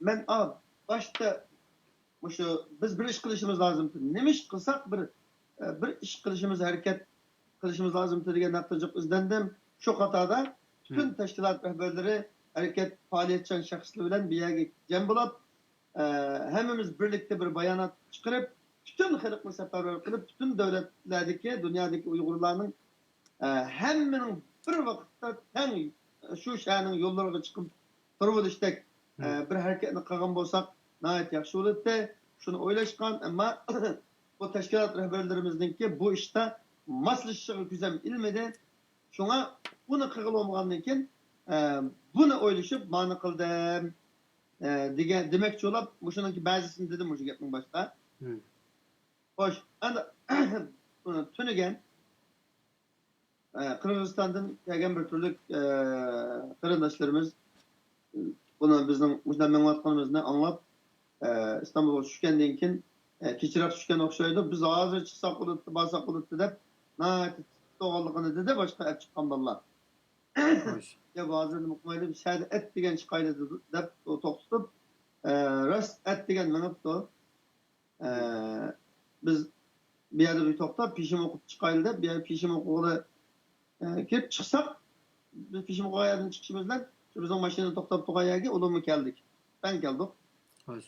مەن، ئا، باشتا مۇشۇ بىز بىر ئىش قىلىشىمىز لازىمتى. نېمە ئىش قىلساق بىر، ئە، بىر ئىش قىلىشىمىز، ھەرىكەت قىلىشىمىز لازىمتى دېگەن ھەقتە جىق ئىزدەندىم. شۇ قاتاردا پۈتۈن تەشكىلات رەھبەرلىرى، ھەرىكەت پائالىيەتچان شەخسلىرى بىلەن بىر يەرگە جەم بولۇپ، ئە، ھەممىمىز بىرلىكتە بىر بايانات چىقىرىپ، پۈتۈن خەلقنى سەپەرۋەر قىلىپ، پۈتۈن دۆلەتلەردىكى، دۇنيادىكى ئۇيغۇرلارنىڭ، ئە، ھەممىنىڭ بىر ۋاقىتتا تەڭ شۇ شەھەرنىڭ يوللىرىغا چىقىپ تۇرۇۋېلىشتەك، ئە، بىر ھەرىكەتنى قىلغان بولساق ناھايىتى ياخشى بولاتتى. شۇنى ئويلاشقان، ئەمما بۇ تەشكىلات رەھبەرلىرىمىزنىڭكى بۇ ئىشتا ماسلىشىشىغا كۆزۈم ئىلمىدى. شۇڭا بۇنى قىلغىلى بولمىغاندىن كېيىن، ئە، بۇنى ئويلىشىپ مانا قىلدىم، ئە، دېگەن، دېمەكچى بولاپ، مۇشۇنىڭكى بەزىسىنى دېدىم مۇشۇ گەپنىڭ باشتا. خوش، ئەمدى تۈنۈگۈن، ئە، قىرغىزىستاندىن كەلگەن بىر تۈرلۈك، ئە، قېرىنداشلىرىمىز، بۇنى بىزنىڭ مۇشۇنداق مېڭىۋاتقىنىمىزنى ئاڭلاپ، ئە، ئىستانبۇلغا چۈشكەندىن كېيىن، ئە، كېچىراق چۈشكەن ئوخشايدۇ. بىز ھازىر چىقساق بولاتتى، بارساق بولاتتى دەپ، ناھايىتى تىتىقلىغانلىقىنى دېدى باشقا ئەپ چىققان بالىلار. يا ھازىر نېمە قىلمايلى، بىز شەدە ئەتىگەن چىقايلى دېدى، دەپ توختىتىپ، ئە، راست ئەتىگەن مېڭىپتۇ. ئە، بىز بۇ يەردە بىر توختاپ، پېشىم ئوقۇپ چىقايلى دەپ، بۇ يەردە پېشىم ئوقۇغىلى، ئە، كىرىپ چىقساق، بىز پېشىم ئوقۇغان يەردىن چىقىشىمىز بىلەن، شۇ بىزنىڭ ماشىنا توختاپ تۇرغان يەرگە ئۇلارمۇ كەلدۇق. پەن كەلدۇق. خوش.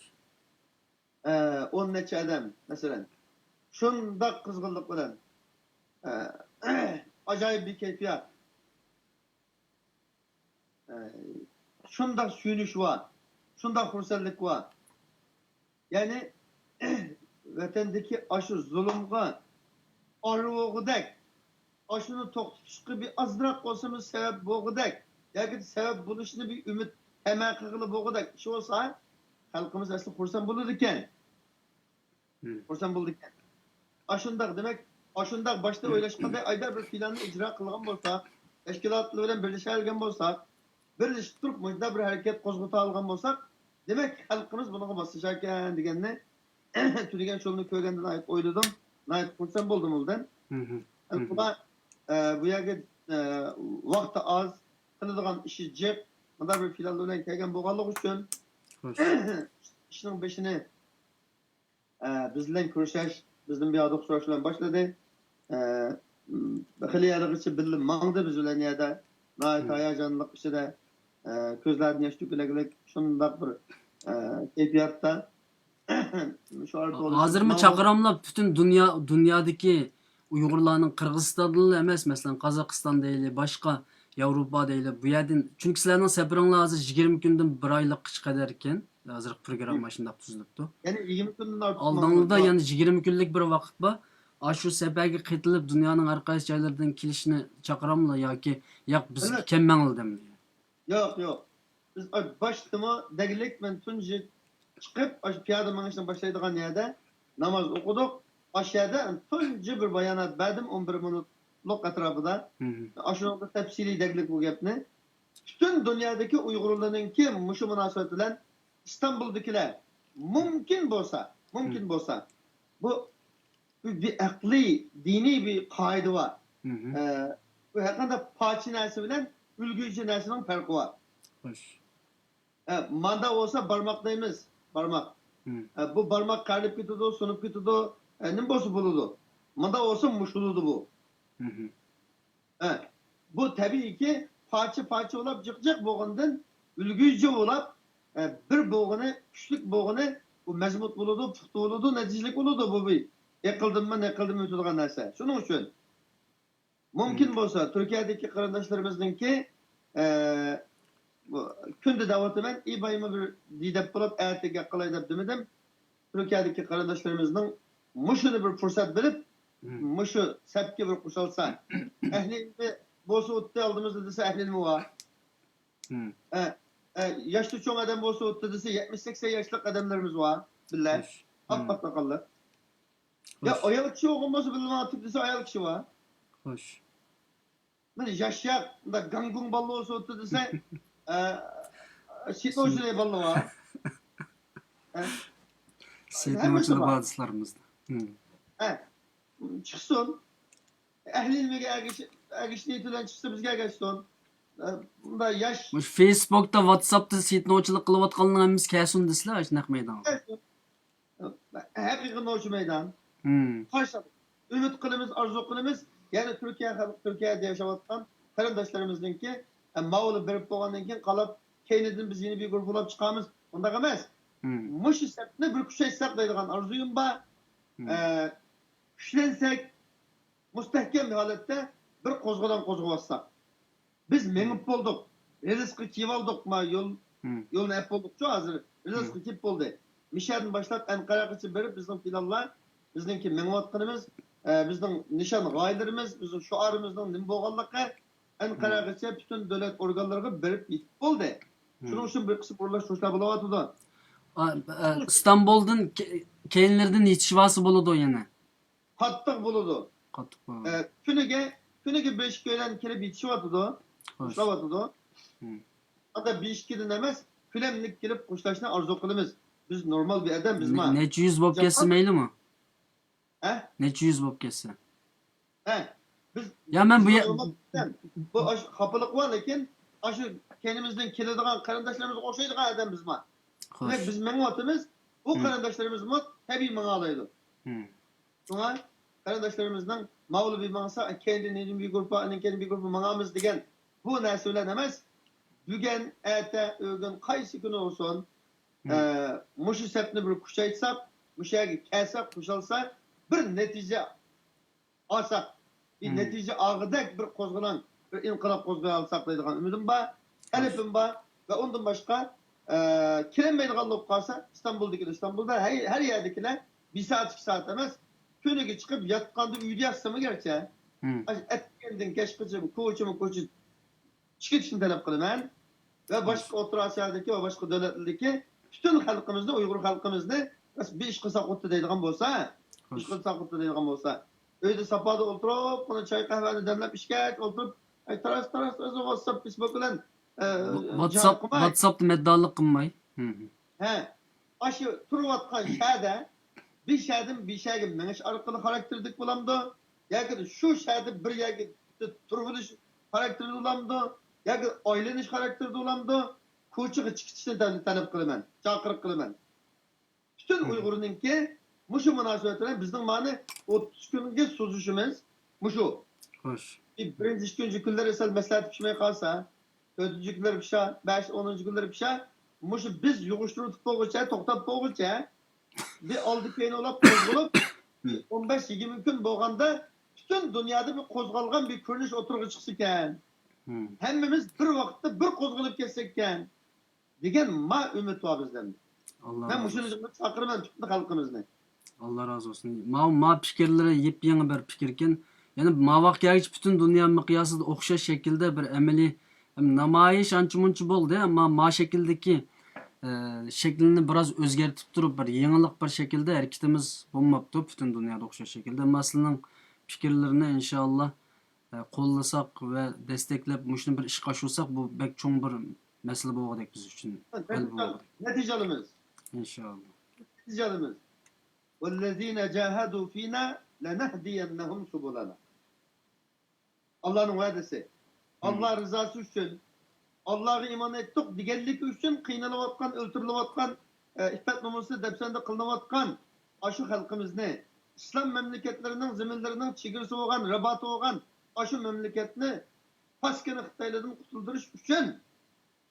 ئە، ئون نەچچە ئادەم، مەسىلەن، شۇنداق قىزغىنلىق بىلەن، ئە، ئاجايىپ بىر كەيپىيات، ئە، شۇنداق سۆيۈنۈش بار، شۇنداق خۇرسەنلىك بار. يەنى، ۋەتەندىكى ئاشۇ زۇلۇمغا ئارىۋوغۇدەك، ئاشۇنى توختىتىشقا بىر ئازراق بولسىمۇ سەۋەب بولغۇدەك ياكى سەۋەب بولۇشنى بىر ئۈمىد تەمە قىلغىلى بولغۇدەك ئىش بولسا، خەلقىمىز ئەسلى خۇرسەن بولىدىكەن. خۇرسەن بولىدىكەن. ئاشۇنداق، دېمەك، ئاشۇنداق باشتا ئويلاشقاندەك ئايدا بىر پىلاننى ئىجرا قىلغان بولساق، تەشكىلاتلار بىلەن بىرلىشەلىگەن بولساق، بىرلىشىپ تۇرۇپ مۇشۇنداق بىر ھەرىكەت قوزغىتالىغان بولساق، دېمەك، خەلقىمىز بۇنىڭغا ماسلىشاركەن دېگەننى تۈنۈگۈن شۇنى كۆرگەندە ناھايىتى ئويلىدىم، ناھايىتى خۇرسەن بولدۇم ئۇلدىن. خەلقىمىز، ئە، بۇ يەرگە، ئە، ۋاقتى ئاز، قىلىدىغان ئىشى جىق، مۇنداق بىر پىلانلار بىلەن كەلگەن بولغانلىقى ئۈچۈن، ئىشنىڭ بېشىنى، ئە، بىز بىلەن كۆرۈشۈش، بىزدىن بۇ ياقتا سوراش بىلەن باشلىدى. ئە، خېلى يەرلىگىچە بىللە ماڭدى بىز بىلەن يەردە. ناھايىتى ھاياجانلىق ئىچىدە، ئە، كۆزلەردىن ياش تۆكۈلەكلىك شۇنداق بىر، ئە، كەيپىياتتا. شۇ ئارىدا ھازىرمۇ چاقىراملا پۈتۈن دۇنيا، دۇنيادىكى ئۇيغۇرلارنىڭ قىرغىزىستاندىنلا ئەمەس، مەسىلەن، قازاقىستان دەيلى، باشقا ياۋروپا دەيلى، بۇ يەردىن، چۈنكى سىلەرنىڭ سەپىرىڭلار ھازىر يىگىرمە كۈندىن بىر ئايلىققىچە قەدەر ئىكەن، ھازىرقى پروگرامما شۇنداق تۈزۈلۈپتۇ. يەنى يىگىرمە كۈندىن ئارتۇق ئالدىڭلىدا يەنە يىگىرمە كۈنلۈك بىر ۋاقىت بار. ئاشۇ سەپەرگە قېتىلىپ، دۇنيانىڭ ھەر قايسى جايلىرىدىن كېلىشنى چاقىراملا ياكى ياق، بىز كەلمەڭلار دەمدى؟ ياق، ياق. بىز باشتىمۇ دەگلىك مەن تۇنجى چىقىپ، ئاشۇ پىيادە مېڭىشنى باشلايدىغان يەردە ناماز ئوقۇدۇق. ئاشۇ يەردە تۇنجى بىر بايانات بەردىم، ئون بىر مىنۇتلۇق ئەتراپىدا. ئاشۇنىڭدا تەپسىلىي دەگلىك بۇ گەپنى. پۈتۈن دۇنيادىكى ئۇيغۇرلارنىڭكى مۇشۇ مۇناسىۋەت بىلەن ئىستانبۇلدىكىلەر مۇمكىن بولسا، مۇمكىن بولسا، بۇ بىر، بىر ئەقلىي، دىنىي بىر قائىدە بار. ئە، بۇ ھەرقانداق پارچە نەرسە بىلەن ئۈلگۈچە نەرسىنىڭ پەرقى بار. خوش. ئە، ماندا بولسا بارماق دەيمىز، بارماق. ئە، بۇ بارماق قېرىپ كېتىدۇ، سۇنۇپ كېتىدۇ. ئە، نېمە بولسا بولىدۇ. ماندا بولسا مۇشۇلىدۇ بۇ. ئە، بۇ تەبىئىيكى پارچە-پارچە بولاپ، جىق-جىق بولغىنىدىن ئۈلگۈچە بولاپ، ئە، بىر بولغىنى، كۈچلۈك بولغىنى، بۇ مەزمۇت بولىدۇ، پۇختا بولىدۇ، نەتىجىلىك بولىدۇ. بۇ بىر ئېقىلدىنمۇ، نەقىلدىنمۇ ئۆتىدىغان نەرسە. شۇنىڭ ئۈچۈن مۇمكىن بولسا، تۈركىيەدىكى قېرىنداشلىرىمىزنىڭكى، ئە، بۇ كۈندە دەۋاتىمەن، ئى بايىمۇ بىر دېدەپ بولۇپ، ئەتە گەپ قىلاي دەپ دېمىدىم. تۈركىيەدىكى قېرىنداشلىرىمىزنىڭ مۇشۇنى بىر پۇرسەت بىلىپ، مۇشۇ سەپكە بىر قوشۇلسا، ئەھلى ئىلمى بولسا ئۇتتى ئالدىمىزدا دېسە، ئەھلى ئىلمى بار. ئە، ئە، ياشتا چوڭ ئادەم بولسا ئۇتتى دېسە، يەتمىش سەكسەن ياشلىق ئادەملىرىمىز بار بىللە. ئاپئاق ساقاللىق. يا ئايال كىشى بولغان بولسا، بىللە ماڭا ئۇتتى دېسە، ئايال كىشى بار. خوش. مانا ياشاق، مۇنداق گاڭگۇڭ باللا بولسا ئۇتتى دېسە، ئە، سېيىت نوچىلى باللا بار. ئە، سېيىت نوچىلى بار دوستلىرىمىزدا. ئە، چىقسۇن. ئەھلى ئىلمىگە ئەگىشىپ، ئەگىشىش نىيىتى بىلەن چىقسا بىزگە ئەگەشسۇن. ئە، مۇنداق ياش. مۇشۇ فېيسبۇكتا، ۋاتساپتا سېيىت نوچىلىق قىلىۋاتقانلارنىڭ ھەممىسى كەلسۇن دېسىلە، ئاشۇ نەق مەيدانغا. كەلسۇن. ھەقىقىي نوچى مەيدان. قارشى ئۈمىد قىلىمىز، ئارزۇ قىلىمىز. يەنە تۈركىيە خەلقى، تۈركىيەدە ياشاۋاتقان قېرىنداشلىرىمىزنىڭكى، ئە، ماۋۇلار بېرىپ بولغاندىن كېيىن قالاپ، كەينىدىن بىز يەنە بىر گۇرۇپپىلاپ چىقارمىز. ئۇنداق ئەمەس. مۇشۇ سەپنى بىر كۈچەيتسەك دەيدىغان ئارزۇيۇم بار. ئە، كۈچلەنسەك، مۇستەھكەم ھالەتتە بىر قوزغىلاڭ قوزغىۋاتساق. بىز مېڭىپ بولدۇق. رېلىسقا كىيىۋالدۇق. ما يول، يولنى ئەپ بولدۇقچۇ ھازىر. رېلىسقا كىيىپ بولدى. مىشەدىن باشلاپ ئەنقەرەغىچە بېرىپ بىزنىڭ پىلانلار، بىزنىڭكى مېڭىۋاتقىنىمىز، ئە، بىزنىڭ نىشان غايىلىرىمىز، بىزنىڭ شوئارىمىزنىڭ نېمە بولغانلىقى، ئەنقەرەغىچە پۈتۈن دۆلەت ئورگانلىرىغا بېرىپ يېتىپ بولدى. شۇنىڭ ئۈچۈن بىر قىسىم ئورۇنلاشتۇرۇشلار بولۇۋاتىدۇ. ئا، ئە، ئىستانبۇلدىن كە-، كەينىلىرىدىن يېتىشىۋالسا بولىدۇ يەنە. قاتتىق بولىدۇ. قاتتىق بولىدۇ. ئە، كۈنىگە، كۈنىگە بىر ئىككىيلەن كېلىپ يېتىشىۋاتىدۇ. خوش. قوشۇلۇۋاتىدۇ. ھەتتا بىر ئىككىدىن ئەمەس، كۆلەملىك كېلىپ قوشۇلۇشنى ئارزۇ قىلىمىز. بىز نورمال بىر ئادەم، بىز نە-، ما. نەچچە يۈز بولۇپ كەتسە مەيلىمۇ؟ ھە؟ نەچچە يۈز بولۇپ كەتسە؟ ھە، بىز يا مەن بۇ يە- بۇ ئاش- خاپىلىق بار، لېكىن ئاشۇ كەينىمىزدىن كېلىدىغان قېرىنداشلىرىمىزغا ئوخشايدىغان ئادەممىز بار. دېمەك، خوش. بىز مېڭىۋاتىمىز. بۇ مم. قېرىنداشلىرىمىزمۇ تەبىئىي ماڭالايدۇ. مم. شۇڭا قېرىنداشلىرىمىزنىڭ ماۋۇلا بىر ماڭسا، كەينىدىن يەنە بىر گۇرۇپپا، ئاندىن كېيىن بىر گۇرۇپپا ماڭامىز دېگەن بۇ نەرسە بىلەن ئەمەس، بۈگۈن، ئەتە، ئۆگۈن، قايسى كۈنى بولسۇن، مم. ئە، مۇشۇ سەپنى بىر كۈچەيتسەك، مۇشۇ يەرگە كەلسەك، قوشۇلساق، بىر نەتىجە ئالساق، بىر مم. نەتىجە ئالغۇدەك بىر قوزغىلاڭ، بىر ئىنقىلاب قوزغىيالساق دەيدىغان ئۈمىدىم بار، تەلىپىم بار. ۋە ئۇندىن باشقا، ئە، كېلەلمەيدىغان بولۇپ قالسا، ئىستانبۇلدىكىلەر ئىستانبۇلدا، ھەر، ھەر يەردىكىلەر بىر سائەت، ئىككى سائەت ئەمەس، كۈنىگە چىقىپ ياتقاندا ئۆيدە ياتسىمۇ گەرچە، مم. ئەتىگەندىن كەچقىچە بۇ كوچىمۇ كوچا چىقىشنى تەلەپ قىلىمەن. ۋە باشقا ئوتتۇرا ئاسىيادىكى ۋە باشقا دۆلەتلەردىكى پۈتۈن خەلقىمىزنى، ئۇيغۇر خەلقىمىزنى بىر ئىش قىلساق بولدى دەيدىغان بولسا، ئىش قىلساق بولدى دەيدىغان بولسا، ئۆيدە ساپادا ئولتۇرۇپ، قانا چاي قەھۋەنى دەملەپ ئىچكەچ ئولتۇرۇپ، ئەي، تاراس، تاراس، تاراس، ۋاتساپ، فېيسبۇك بىلەن، ئە، جىھاد ۋاتساپ، قىلماي. ۋاتساپتا مەدداللىق قىلماي. مم. ھە، ئاشۇ تۇرۇۋاتقان شەھەردە بىر شەھەردىن بىر شەھەرگە مېڭىش ئارقىلىق خاراكتېرلىك بولامدۇ؟ ياكى شۇ شەھەردە بىر يەرگە تۇرۇۋېلىش خاراكتېرىدا بولامدۇ؟ ياكى ئايلىنىش خاراكتېرىدا بولامدۇ؟ كوچىغا چىقىشنى تەل-، تەلەپ قىلىمەن، چاقىرىق قىلىمەن. پۈتۈن مم. ئۇيغۇرنىڭكى مۇشۇ مۇناسىۋەت بىلەن بىزنىڭ مانا ئوتتۇز كۈنگە سوزۇشىمىز مۇشۇ. خوش. بىرىنچى، ئىككىنچى كۈنلىرى سەل مەسلىھەت پىشماي قالسا، تۆتىنچى كۈنلىرى پىشا، بەش، ئونىنچى كۈنلىرى پىشا، مۇشۇ بىز يىغىشتۇرۇپ بولغۇچە، توختاپ بولغۇچە، بىر ئالدى كەينى ئۇلاپ قوزغىلىپ، ئون بەش، يىگىرمە كۈن بولغاندا پۈتۈن دۇنيادا بىر قوزغالغان بىر كۆرۈنۈش ئوتتۇرىغا چىقسىكەن. مم. ھەممىمىز بىر ۋاقىتتا بىر قوزغىلىپ كەتسەككەن دېگەن ما ئۈمىد بار بىزدە. ئاللا مەن رازى مۇشۇنى بولسۇن. چاقىرىمەن پۈتۈن خەلقىمىزنى. ئاللا رازى بولسۇن. ما، ما پىكىرلىرى يېپيېڭى بىر پىكىركەن. يەنى ما ۋاقىت كەلگىچە پۈتۈن دۇنيا مىقياسىدا ئوخشاش شەكىلدە بىر ئەمەلىي، ھەم نامايىش ئانچە مۇنچە بولدى، ئەمما ما شەكىلدىكى، ئە، شەكلىنى بىراز ئۆزگەرتىپ تۇرۇپ، بىر يېڭىلىق بىر شەكىلدە ھەرىكىتىمىز بولماپتۇ پۈتۈن دۇنيادا ئوخشاش شەكىلدە. ئەمما سىلىنىڭ پىكىرلىرىنى ئىنشائاللا، ئە، قوللىساق ۋە دەستەكلەپ مۇشۇنى بىر ئىشقا ئاشۇرساق، بۇ بەك چوڭ بىر مەسىلە بولغۇدەك بىز ئۈچۈن. غەلىبە بولغۇدەك. نەتىجە ئالىمىز. ئىنشائاللا. نەتىجە ئالىمىز. والذين جاهدوا فينا لنهدينهم سبلنا. ئاللانىڭ ۋەدىسى. ئاللا رىزاسى ئۈچۈن، ئاللاغا ئىمان ئېيتتۇق دېگەنلىكى ئۈچۈن قىينىلىۋاتقان، ئۆلتۈرۈلۈۋاتقان، ئە، ئىپپەت نومۇسى دەپسەندە قىلىنىۋاتقان ئاشۇ خەلقىمىزنى، ئىسلام مەملىكەتلىرىنىڭ زېمىنلىرىنىڭ چېگرىسى بولغان، رىباتى بولغان ئاشۇ مەملىكەتنى پاسكىنا خىتايلاردىن قۇتۇلدۇرۇش ئۈچۈن،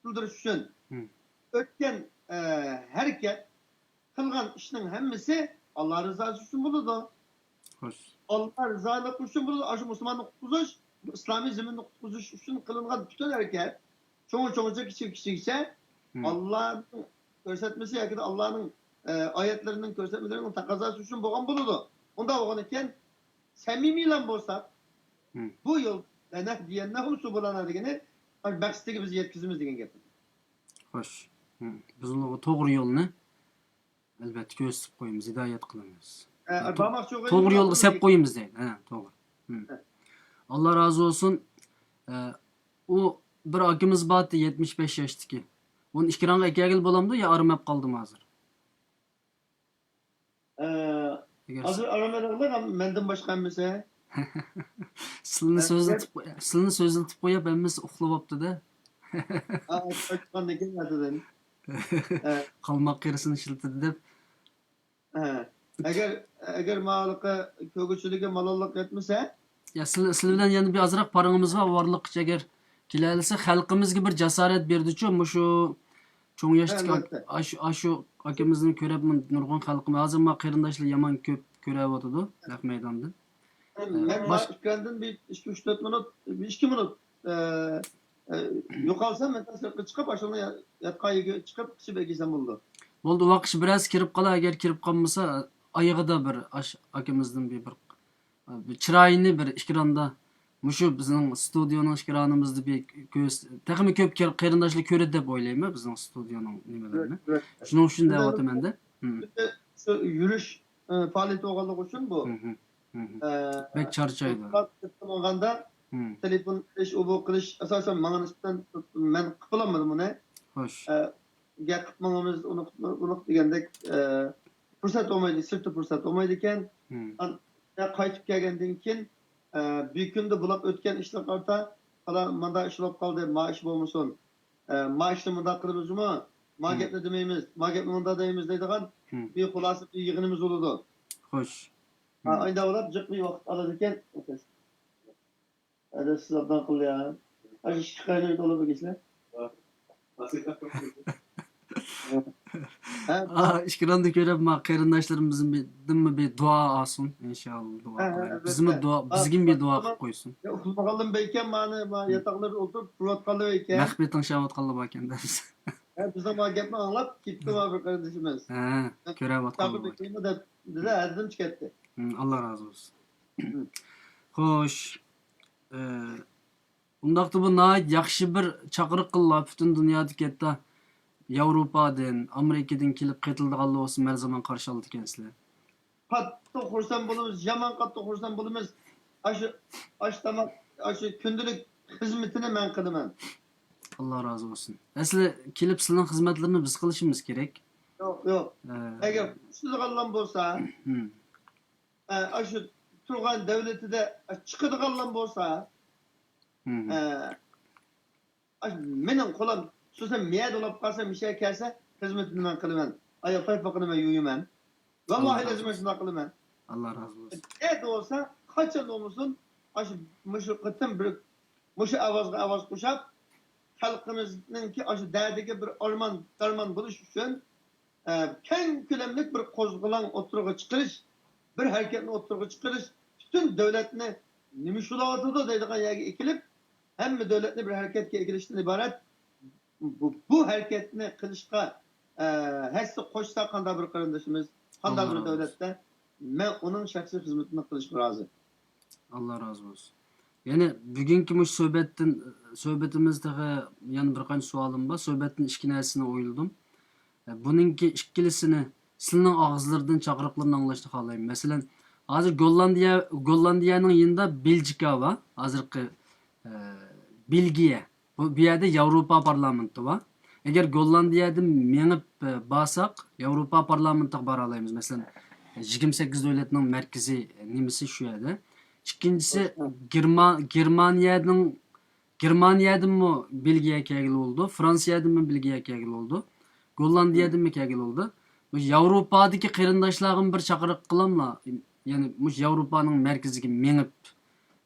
قۇتۇلدۇرۇش ئۈچۈن مم. ئۆتكەن، ئە، ھەرىكەت، قىلغان ئىشنىڭ ھەممىسى ئاللا رىزاسى ئۈچۈن بولىدۇ. خوش. ئاللا رىزالىقى ئۈچۈن بولىدۇ. ئاشۇ مۇسۇلماننى قۇتقۇزۇش، بۇ ئىسلامىي زېمىننى قۇتقۇزۇش ئۈچۈن قىلىنغان پۈتۈن ھەرىكەت، چوڭى چوڭىچە، كىچىكى كىچىكىچە، مم. ئاللانىڭ كۆرسەتمىسى ياكى ئاللانىڭ، ئە، ئايەتلىرىنىڭ كۆرسەتمىلىرىنىڭ تەقەززاسى ئۈچۈن بولغان بولىدۇ. ئۇنداق بولغان ئىكەن، سەمىمىيلا بولساق، مم. بۇ يول لەنەھدىيەننەھۇم سۇبۇلەنا دېگىنى مەقسىتىگە بىز يەتكۈزىمىز دېگەن گەپ. خوش. مم. بىز ئۇلارغا توغرا يولنى ئەلۋەتتە كۆرسىتىپ قويىمىز، ھىدايەت قىلىمىز. ئە، تو-، بارماقچى بولغان توغرا يول يولغا سەپ قويىمىز دەيدۇ. ھە، توغرا. مم. ھە. ئاللا رازى بولسۇن. ئە، ئۇ بىر ئاكىمىز بار ئىدى، يەتمىش بەش ياشتىكى. ئۇنى ئېكرانغا ئەكەلگىلى بولامدۇ يا ئارىماپ قالدىمۇ ھازىر؟ ئە، ئەگەر ھازىر ئارىمايدىغانلار مەندىن باشقا ھەممىسى. سىلىنى ھە، سۆزلىتىپ قوي-، سىلىنى سۆزلىتىپ قويۇپ ھەممىسى ئۇخلىۋاپتۇ-دە. ئا، چىققاندىن كېيىن ئەتىدىن. ھە. قالماق قېرىسىنى ئىشلىتىدۇ دەپ. ھە. ئەگەر، ئەگەر ماڭا كۆرگۈچىلىكى مالاللىق يەتمىسە. يا، سىلى-، سىلى بىلەن يەنە بىر ئازراق پارىڭىمىز بار، ئۇ ئارىلىققىچە ئەگەر كېلەلىسە، خەلقىمىزگە بىر جاسارەت بېرىدىچۇ، مۇشۇ چوڭ ياشتىكى ئاك-، ئاشۇ، ئاشۇ ئاكىمىزنى كۆرۈپ، نۇرغۇن خەلقىمىز، ھازىر ما قېرىنداشلار يامان كۆپ كۆرۈۋاتىدۇ نەق مەيداندىن. مەن باش- ئېكراندىن بىر ئىككى، ئۈچ، تۆت مىنۇت، بىر ئىككى مىنۇت، ئە، ئە، يوقالسام، مەن سىرتقا چىقىپ، ئاشۇنى ياتقان يېرىگە چىقىپ، قىچىپ ئەكەلسەم بولىدۇ. بولدى، ئۇ ۋاقىت بىرەرسى كىرىپ قالا، ئەگەر كىرىپ قالمىسا، ئايىغىدا بىر ئاش-، ئاكىمىزدىن بىر، بىر، بىر چىرايىنى بىر ئېكراندا، مۇشۇ بىزنىڭ ستۇدىيونىڭ ئېكرانىمىزدا بىر كۆرس-، تېخىمۇ كۆپ كېر-، قېرىنداشلار كۆرىدۇ دەپ ئويلايمەن بىزنىڭ ستۇدىيونىڭ نېمىلىرىنى. شۇنىڭ ئۈچۈن دەۋاتىمەن-دە. شۇ يۈرۈش، ئە، پائالىيىتى بولغانلىقى ئۈچۈن بۇ. ئە، بەك چارچايدۇ. ماڭغاندا تېلېفون قىلىش، ئۇ بۇ قىلىش، ئاساسەن ماڭا نىسبەتەن مەن قىلىپ بولالمىدىم ئۇنى. خوش. ئە، گەپ قىلىپ ماڭىمىز، ئۇنى قىلىپ، ئۇنى قىلىپ دېگەندەك، ئە، پۇرسەت بولمايدۇ، سىرتتا پۇرسەت بولمايدىكەن. قايتىپ كەلگەندىن كېيىن، ئە، بۈگۈندە بۇلاپ ئۆتكەن ئىشلارغا قارىتا، پالان مانداق ئىش بولۇپ قالدى، ما ئىش بولمىسۇن. ئە، ما ئىشنى مۇنداق قىلىمىزمۇ؟ ما گەپنى دېمەيمىز، ما گەپنى مۇنداق دەيمىز دەيدىغان بىر خۇلاسە، بىر يىغىنىمىز بولىدۇ. خوش. ھا، ئايدا بولۇپ جىق بىر ۋاقىت ئالىدىكەن. ئەدەپسىز ئابدان قىلدى يا. ئاشۇ ئىككى قاينىغا تولۇپ بىر كىشىلەر. ھە؟ ئا، ئېكراندا كۆرۈپ، ما قېرىنداشلىرىمىزدىنمۇ بىر دۇئا ئالسۇن، ئىنشاللا، دۇئا قىلايلى. بىزمۇ دۇئا، بىزگىمۇ بىر دۇئا قىلىپ قويسۇن. يا، ئۇخلىمىغانلىرىمۇ باركەن، مانا، ما، ياتاقلىرىدا ئولتۇرۇپ تۇرۇۋاتقانلار باركەن. مەخپىي تىڭشاۋاتقانلار باركەن دەپ. ھە، بىزنىڭ ما گەپنى ئاڭلاپ كېتىپتۇ، ما بىر قېرىندىشىمىز. ھە، كۆرۈۋاتقانلار باركەن. دېدى، ھەدىدىم چىقەتتى. ئاللا رازى بولسۇن. خوش. ئۇنداقتا بۇ ناھايىتى ياخشى بىر چاقىرىق قىلدىلا، پۈتۈن دۇنيادىكى ھەتتا ياۋروپادىن، ئامېرىكىدىن كېلىپ قېتىلىدىغانلار بولسا ھەر زامان قارشى ئالىدىكەنسىلەر. قاتتىق خۇرسەن بولىمىز، يامان قاتتىق خۇرسەن بولىمىز. ئاشۇ ئاش تاماق، ئاشۇ كۈندىلىك خىزمىتىنى مەن قىلىمەن. ئاللا رازى بولسۇن. ئەسلى كېلىپ سىلىنىڭ خىزمەتلىرىنى بىز قىلىشىمىز كېرەك. يوق، يوق. ئەگەر ئىشلىدىغانلام بولسا، ئاشۇ تۇرغان دۆلىتىدە چىقىدىغانلام بولسا، ئاشۇ مېنىڭ قولۇم، خۇسۇسەن، مەيەردە بولاپ قالسا، مىشە كەلسە، خىزمىتىنى مەن قىلىمەن. ئايال پايپىقىنى مەن يۇيىمەن. ۋاللاھى لازىم شۇنداق قىلىمەن. ئاللا رازى بولسۇن. نەدە بولسا، قاچان بولمىسۇن، ئاشۇ، مۇشۇ قېتىم بىر، مۇشۇ ئاۋازغا ئاۋاز قوشۇپ، خەلقىمىزنىڭكى ئاشۇ دەردىگە بىر ئارمان، دەرمان بولۇش ئۈچۈن، ئە، كەڭ كۆلەملىك بىر قوزغىلاڭ ئوتتۇرىغا چىقىرىش، بىر ھەرىكەتنى ئوتتۇرىغا چىقىرىش، پۈتۈن دۆلەتنى نېمە ئىش بولۇۋاتىدۇ دەيدىغان يەرگە ئېكىلىپ، ھەممە دۆلەتنى بىر ھەرىكەتكە ئېكىلىشتىن ئىبارەت بۇ، بۇ ھەرىكەتنى قىلىشقا، ئە، ھەسسە قوشسا قانداق بىر قېرىندىشىمىز، قانداق بىر دۆلەتتە، مەن ئۇنىڭ شەخسىي خىزمىتىنى قىلىشقا رازى. ئاللا رازى بولسۇن. يەنى بۈگۈنكى مۇشۇ سۆھبەتتىن، سۆھبىتىمىز تېخى يەنە بىر قانچە سوئالىم بار. سۆھبەتتىن ئىككى نەرسىنى ئويلىدىم. بۇنىڭكى ئىككىلىسىنى سىلىنىڭ ئاغزىلىرىدىن، چاقىرىقلىرىنى ئاڭلاشنى خالايمەن. مەسىلەن، ھازىر گوللاندىيە، گوللاندىيەنىڭ يېنىدا بېلجىكا بار، ھازىرقى، ئە، بېلگىيە. بۇ، بۇ يەردە ياۋروپا پارلامېنتى بار. ئەگەر گوللاندىيەدىن مېڭىپ، ئە، بارساق، ياۋروپا پارلامېنتىغا بارالايمىز. مەسىلەن، يىگىرمە سەككىز دۆلەتنىڭ مەركىزىي نېمىسى شۇ يەردە. ئىككىنچىسى، گېرما-، گېرمانىيەنىڭ گېرمانىيەدىنمۇ بېلگىيەگە كەلگىلى بولىدۇ، فرانسىيەدىنمۇ بېلگىيەگە كەلگىلى بولىدۇ، گوللاندىيەدىنمۇ كەلگىلى بولىدۇ. بۇ ياۋروپادىكى قېرىنداشلارغىمۇ بىر چاقىرىق قىلاملا، يەنى مۇشۇ ياۋروپانىڭ مەركىزىگە مېڭىپ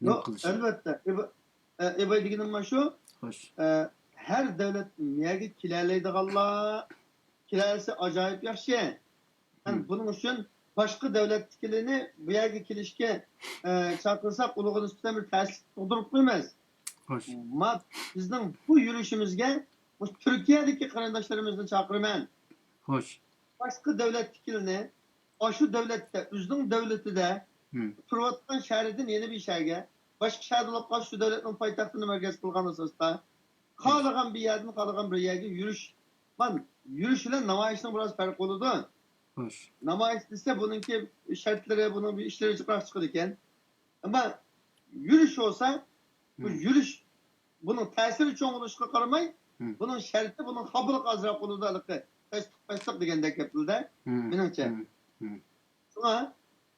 نېمە قىلىشى. ئەلۋەتتە. ئېباي، ئە، ئېباي دېگىنىم مانا شۇ. خوش. ئە، ھەر دۆلەت يەرگە كېلەلەيدىغانلار كېلەلىسە ئاجايىپ ياخشى. ھەم بۇنىڭ ئۈچۈن باشقا دۆلەتتىكىلەرنى بۇ يەرگە كېلىشكە، ئە، چاقىرساق، ئۇلارغا نىسبەتەن بىر تەسلىك تۇغدۇرۇپ قويىمىز. خوش. ما، بىزنىڭ بۇ يۈرۈشىمىزگە مۇشۇ تۈركىيەدىكى قېرىنداشلىرىمىزنى چاقىرىمەن. خوش. باشقا دۆلەتتىكىلەرنى ئاشۇ دۆلەتتە، ئۆزىنىڭ دۆلىتىدە تۇرۇۋاتقان شەھىرىدىن يەنە بىر شەھەرگە، باشقا شەھەردە بولۇپ قالسا، شۇ دۆلەتنىڭ پايتەختىنى مەركەز قىلغان ئاساستا، خالىغان بىر يەردىن خالىغان بىر يەرگە يۈرۈش. مانا، يۈرۈش بىلەن نامايىشنىڭ بىراز پەرقى بولىدۇ. خوش. نامايىش دېسە، بۇنىڭكى شەرتلىرى، بۇنىڭ بىر ئىشلىرى جىقراق چىقىدىكەن. ئەمما يۈرۈش بولسا، بۇ يۈرۈش، بۇنىڭ تەسىرى چوڭ بولۇشىغا قارىماي، بۇنىڭ شەرتى، بۇنىڭ خاپىلىقى ئازراق بولىدۇ، ھېلىقى تەستىق، پەستىق دېگەندەك گەپلىدە، مېنىڭچە. شۇڭا،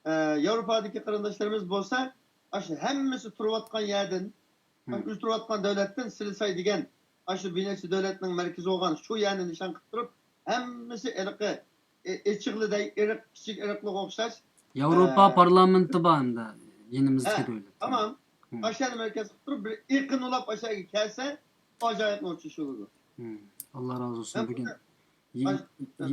ئە، ياۋروپادىكى قېرىنداشلىرىمىز بولسا، ئاشۇ ھەممىسى تۇرۇۋاتقان يەردىن، ئۆزى تۇرۇۋاتقان دۆلەتتىن سىلى ساي دېگەن، ئاشۇ بىر نەچچە دۆلەتنىڭ مەركىزى بولغان شۇ يەرنى نىشان قىلىپ تۇرۇپ، ھەممىسى ھېلىقى ئېچىقلىدەي ئىرق، كىچىك ئىرقلىققا ئوخشاش. ياۋروپا پارلامېنتى بار ئەمدى يېنىمىزدىكى دۆلەت. تامام. ئاشۇ يەرنى مەركەز قىلىپ تۇرۇپ، بىر ئېقىن ئۇلاپ ئاشۇ يەرگە كەلسە، ئاجايىپ نوچى شۇ بولىدۇ. ئاللا رازى بولسۇن. بۈگۈن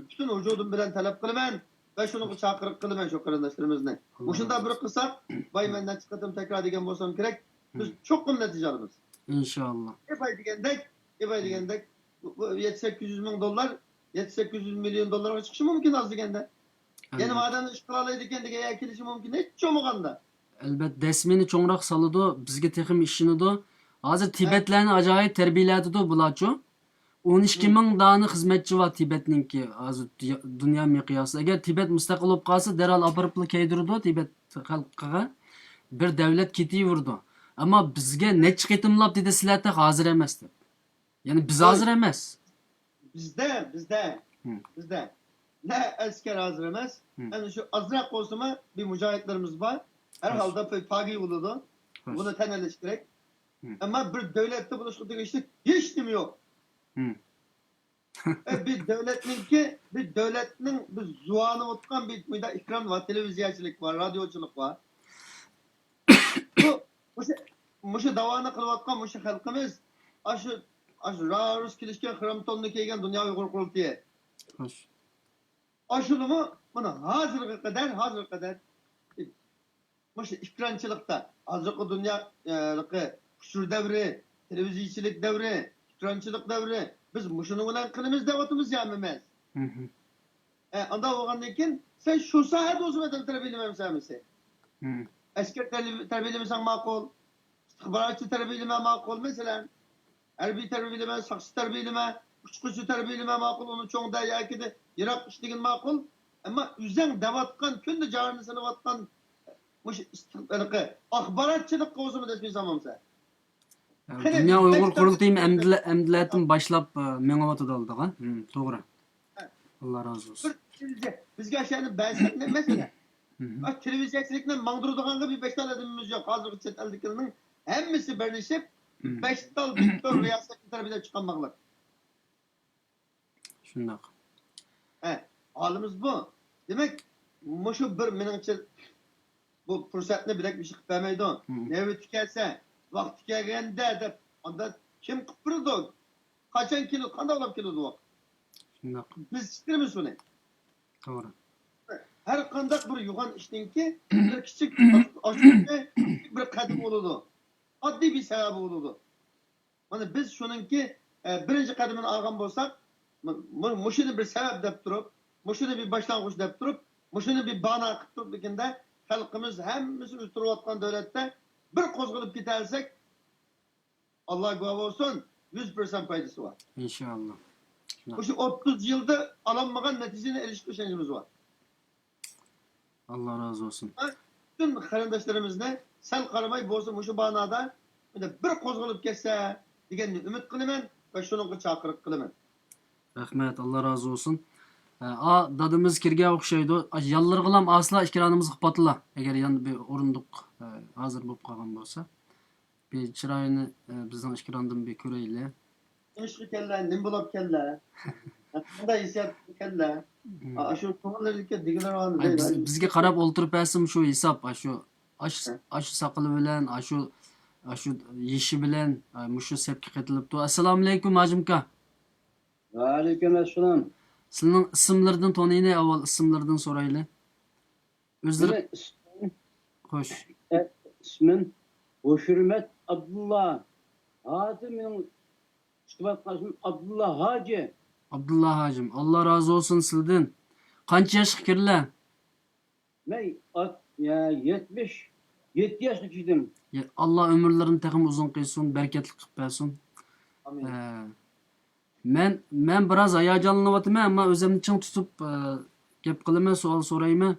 پۈتۈن ۋۇجۇدۇم بىلەن تەلەپ قىلىمەن ۋە شۇنىڭغا چاقىرىق قىلىمەن شۇ قېرىنداشلىرىمىزنى. مۇشۇنداق بىر قىلساق، باي، مەن نەچچە قېتىم تەكرار دېگەن بولسام كېرەك، بىز چوقۇم نەتىجە ئالىمىز. ئىنشاللا. ئېباي دېگەندەك، ئېباي دېگەندەك، بۇ، بۇ يەتتە سەككىز يۈز مىڭ دوللار، يەتتە سەككىز يۈز مىليون دوللارغا چىقىشى مۇمكىن ئاز دېگەندە. يەنە بۇ ئادەملەر ئىش قىلالايدىكەن دېگەن يەرگە كېلىشى مۇمكىن، ھېچ بولمىغاندا. ئەلبەتتە، دەسمىنى چوڭراق سالىدۇ، بىزگە تېخىمۇ ئىشىنىدۇ. ھازىر تىبەتلەرنى ئاجايىپ تەربىيەلەۋاتىدۇ بۇلارچۇ. ئون ئىككى مىڭ دانە خىزمەتچى بار تىبەتنىڭكى، ھازىر دۇنيا، دۇنيا مىقياسىدا. ئەگەر تىبەت مۇستەقىل بولۇپ قالسا، دەرھال ئاپىرىپلا كەيدۈرىدۇ تىبەت خەلقىگە. بىر دەۋلەت كېتىۋېرىدۇ. ئەمما بىزگە نەچچە قېتىملاپ دېدى، سىلەر تېخى ھازىر ئەمەس دەپ. يەنى بىز ھازىر ئەمەس. بىزدە، بىزدە، بىزدە نە ئەسكەر ھازىر ئەمەس. ئەنە شۇ ئازراق بولسىمۇ بىر مۇجاھىدلىرىمىز بار. ھەر ھالدا پاگىي بولىدۇ. بۇنى تەن ئېلىش كېرەك. ئەمما بىر دۆلەتتە بولۇشقا تېگىشلىك ھېچ نېمە يوق. ئە، بىر دۆلەتنىڭكى، بىر دۆلەتنىڭ بىر زۇۋانى ئوتقان بىر مۇنداق ئېكران بار، تېلېۋىزىيەچىلىك بار، رادىيوچىلىق بار. بۇ، مۇشۇ، مۇشۇ داۋانى قىلىۋاتقان مۇشۇ خەلقىمىز ئاشۇ، ئاشۇ رارۇس كېلىشكەن خرامتوننى كىيگەن دۇنيا ئۇيغۇر قۇرۇلتىيى. خوش. ئاشۇنىمۇ مانا ھازىرغا قەدەر، ھازىرغا قەدەر مۇشۇ ئېكرانچىلىقتا، ھازىرقى دۇنيا، ئە، ئۇچۇر دەۋرى، تېلېۋىزىيىچىلىك دەۋرى، ئېكرانچىلىق دەۋرى، بىز مۇشۇنىڭ بىلەن قىلىمىز دەۋاتىمىز يا ئەمەس؟ ئە، ئانداق بولغاندىن كېيىن سەن شۇ ساھەدە ئۆزۈڭ ئادەم تەربىيەلىمەمسەن ھەممىسى؟ ئەسكەر تەربىي-، تەربىيەلىمىسەڭ ماقۇل، ئىستىخباراتچى تەربىيەلىمە ماقۇل، مەسىلەن. ھەربىي تەربىيەلىمە، ساقچى تەربىيەلىمە، ئۇچقۇچى تەربىيەلىمە ماقۇل، ئۇنى چوڭدا ياكى يىراق ئىشلىگىن ماقۇل. ئەمما ئۆزۈڭ دەۋاتقان، كۈندە جانىنى سېلىۋاتقان مۇشۇ ئىستىق-، ھېلىقى ئاخباراتچىلىققا ئۆزۈڭنى دەسمىسەڭ بولمىسا. قېنى، دۇنيا ئۇيغۇر قۇرۇلتىيى ئەمدىلە-، ئەمدىلەتىن باشلاپ، ئە، مېڭىۋاتىدۇ ئالدىغا. توغرا. ئاللا رازى بولسۇن. بىر، بىزگە ئاشۇنى بەرسەك نېمە مەسىلە؟ ئاشۇ تېلېۋىزىيەچىلىكنى ماڭدۇرىدىغانغا بىر بەش تال ئادىمىمىز يوق. ھازىرغىچە چەت ئەلدىكىلەرنىڭ ھەممىسى بىرلىشىپ، بەش تال دىكتور رىياسەتنى تەربىيەلەپ چىقارماقلىق. شۇنداق. ھە، ھالىمىز بۇ. دېمەك، مۇشۇ بىر مېنىڭچە بۇ پۇرسەتنى بىلەك بېشى قىلىپ بەرمەيدۇ. نۆۋىتى كەلسە، ۋاقتى كەلگەندە دەپ، ئاندا كىم قىلىپ بېرىدۇ؟ قاچان كېلىدۇ؟ قانداق بولۇپ كېلىدۇ ۋاقىت؟ شۇنداق. بىز چىقىرىمىز بۇنى. توغرا. ھەر قانداق بىر يوغان ئىشنىڭكى بىر كىچىك ئاچقۇچى، بىر قەدىمى بولىدۇ. ئاددىي بىر سەۋەبى بولىدۇ. مانا بىز شۇنىڭكى، ئە، بىرىنچى قەدىمىنى ئالغان بولساق، مۇ-، مۇ-، مۇشۇنى بىر سەۋەب دەپ تۇرۇپ، مۇشۇنى بىر باشلانغۇچ دەپ تۇرۇپ، مۇشۇنى بىر بانا قىلىپ تۇرۇپ لېكىندە، خەلقىمىز ھەممىسى ئۆزى تۇرۇۋاتقان دۆلەتتە بىر قوزغىلىپ كېتەلىسەك، ئاللا گۇۋاھ بولسۇن، يۈز پىرسەنت پايدىسى بار. ئىنشائاللا. شۇنداق. مۇشۇ ئوتتۇز يىلدا ئالالمىغان نەتىجىنى ئېلىشقا ئىشەنچىمىز بار. ئاللا رازى بولسۇن. پۈتۈن قېرىنداشلىرىمىزنى سەل قارىماي بولسا مۇشۇ بانادا بىر قوزغىلىپ كەتسە دېگەننى ئۈمىد قىلىمەن ۋە شۇنىڭغا چاقىرىق قىلىمەن. رەھمەت، ئاللا رازى بولسۇن. ئا، دادىمىز كىرگەن ئوخشايدۇ. ئا، ياللىرىغىلام ئاسلا ئېكرانىمىزغا پاتلا. ئەگەر يەنە بىر ئورۇندۇق، ئا، ھازىر بولۇپ قالغان بولسا. بىر چىرايىنى، ئە، بىزنىڭ ئېكراندىن بىر كۆرەيلى. نېمىشقا كەللە؟ نېمە بولاپ كەللە؟ قانداق ھېسسىيات كەللە؟ مم. ئاشۇ كۆڭۈللىرىدىكى دېگۈلىرىڭ ئاي، بىز، بىزگە قاراپ ئولتۇرۇپ بەرسىمۇ شۇ ھېساب، ئاشۇ، ئاش-، ھە. ئاشۇ ساقىلى بىلەن، ئاشۇ، ئاشۇ يېشى بىلەن، ئاي، مۇشۇ سەپكە قېتىلىپتۇ. ئەسسالامۇئەلەيكۇم، ھاجىمكا. ۋەئەلەيكۇم ئەسسالام. سىلىنىڭ ئىسىملىرىدىن تونۇيلى، ئاۋۋال ئىسىملىرىدىن سورايلى. ئۆزلىرى. مېنىڭ ئىسمىم، خوش. ئە، ئىسمىم ھوشۇرمەت ئابدۇللا. ھازىر مېنىڭ تۇتۇۋاتقان ئىسمىم ئابدۇللا ھاجى. ئابدۇللا ھاجىم، ئاللا رازى بولسۇن سىلدىن. قانچە ياشقا كىرىلە؟ مەن ئات-، يە، يەتمىش يەتتە ياشقا كىردىم. يە، ئاللا ئۆمۈرلىرىنى تېخىمۇ ئۇزۇن قىلسۇن، بەرىكەتلىك قىلىپ بەرسۇن. ئامىن. ئە، مەن، مەن بىراز ھاياجانلىنىۋاتىمەن، ئەمما ئۆزۈمنى چىڭ تۇتۇپ، ئە، گەپ قىلىمەن، سوئال سورايمەن.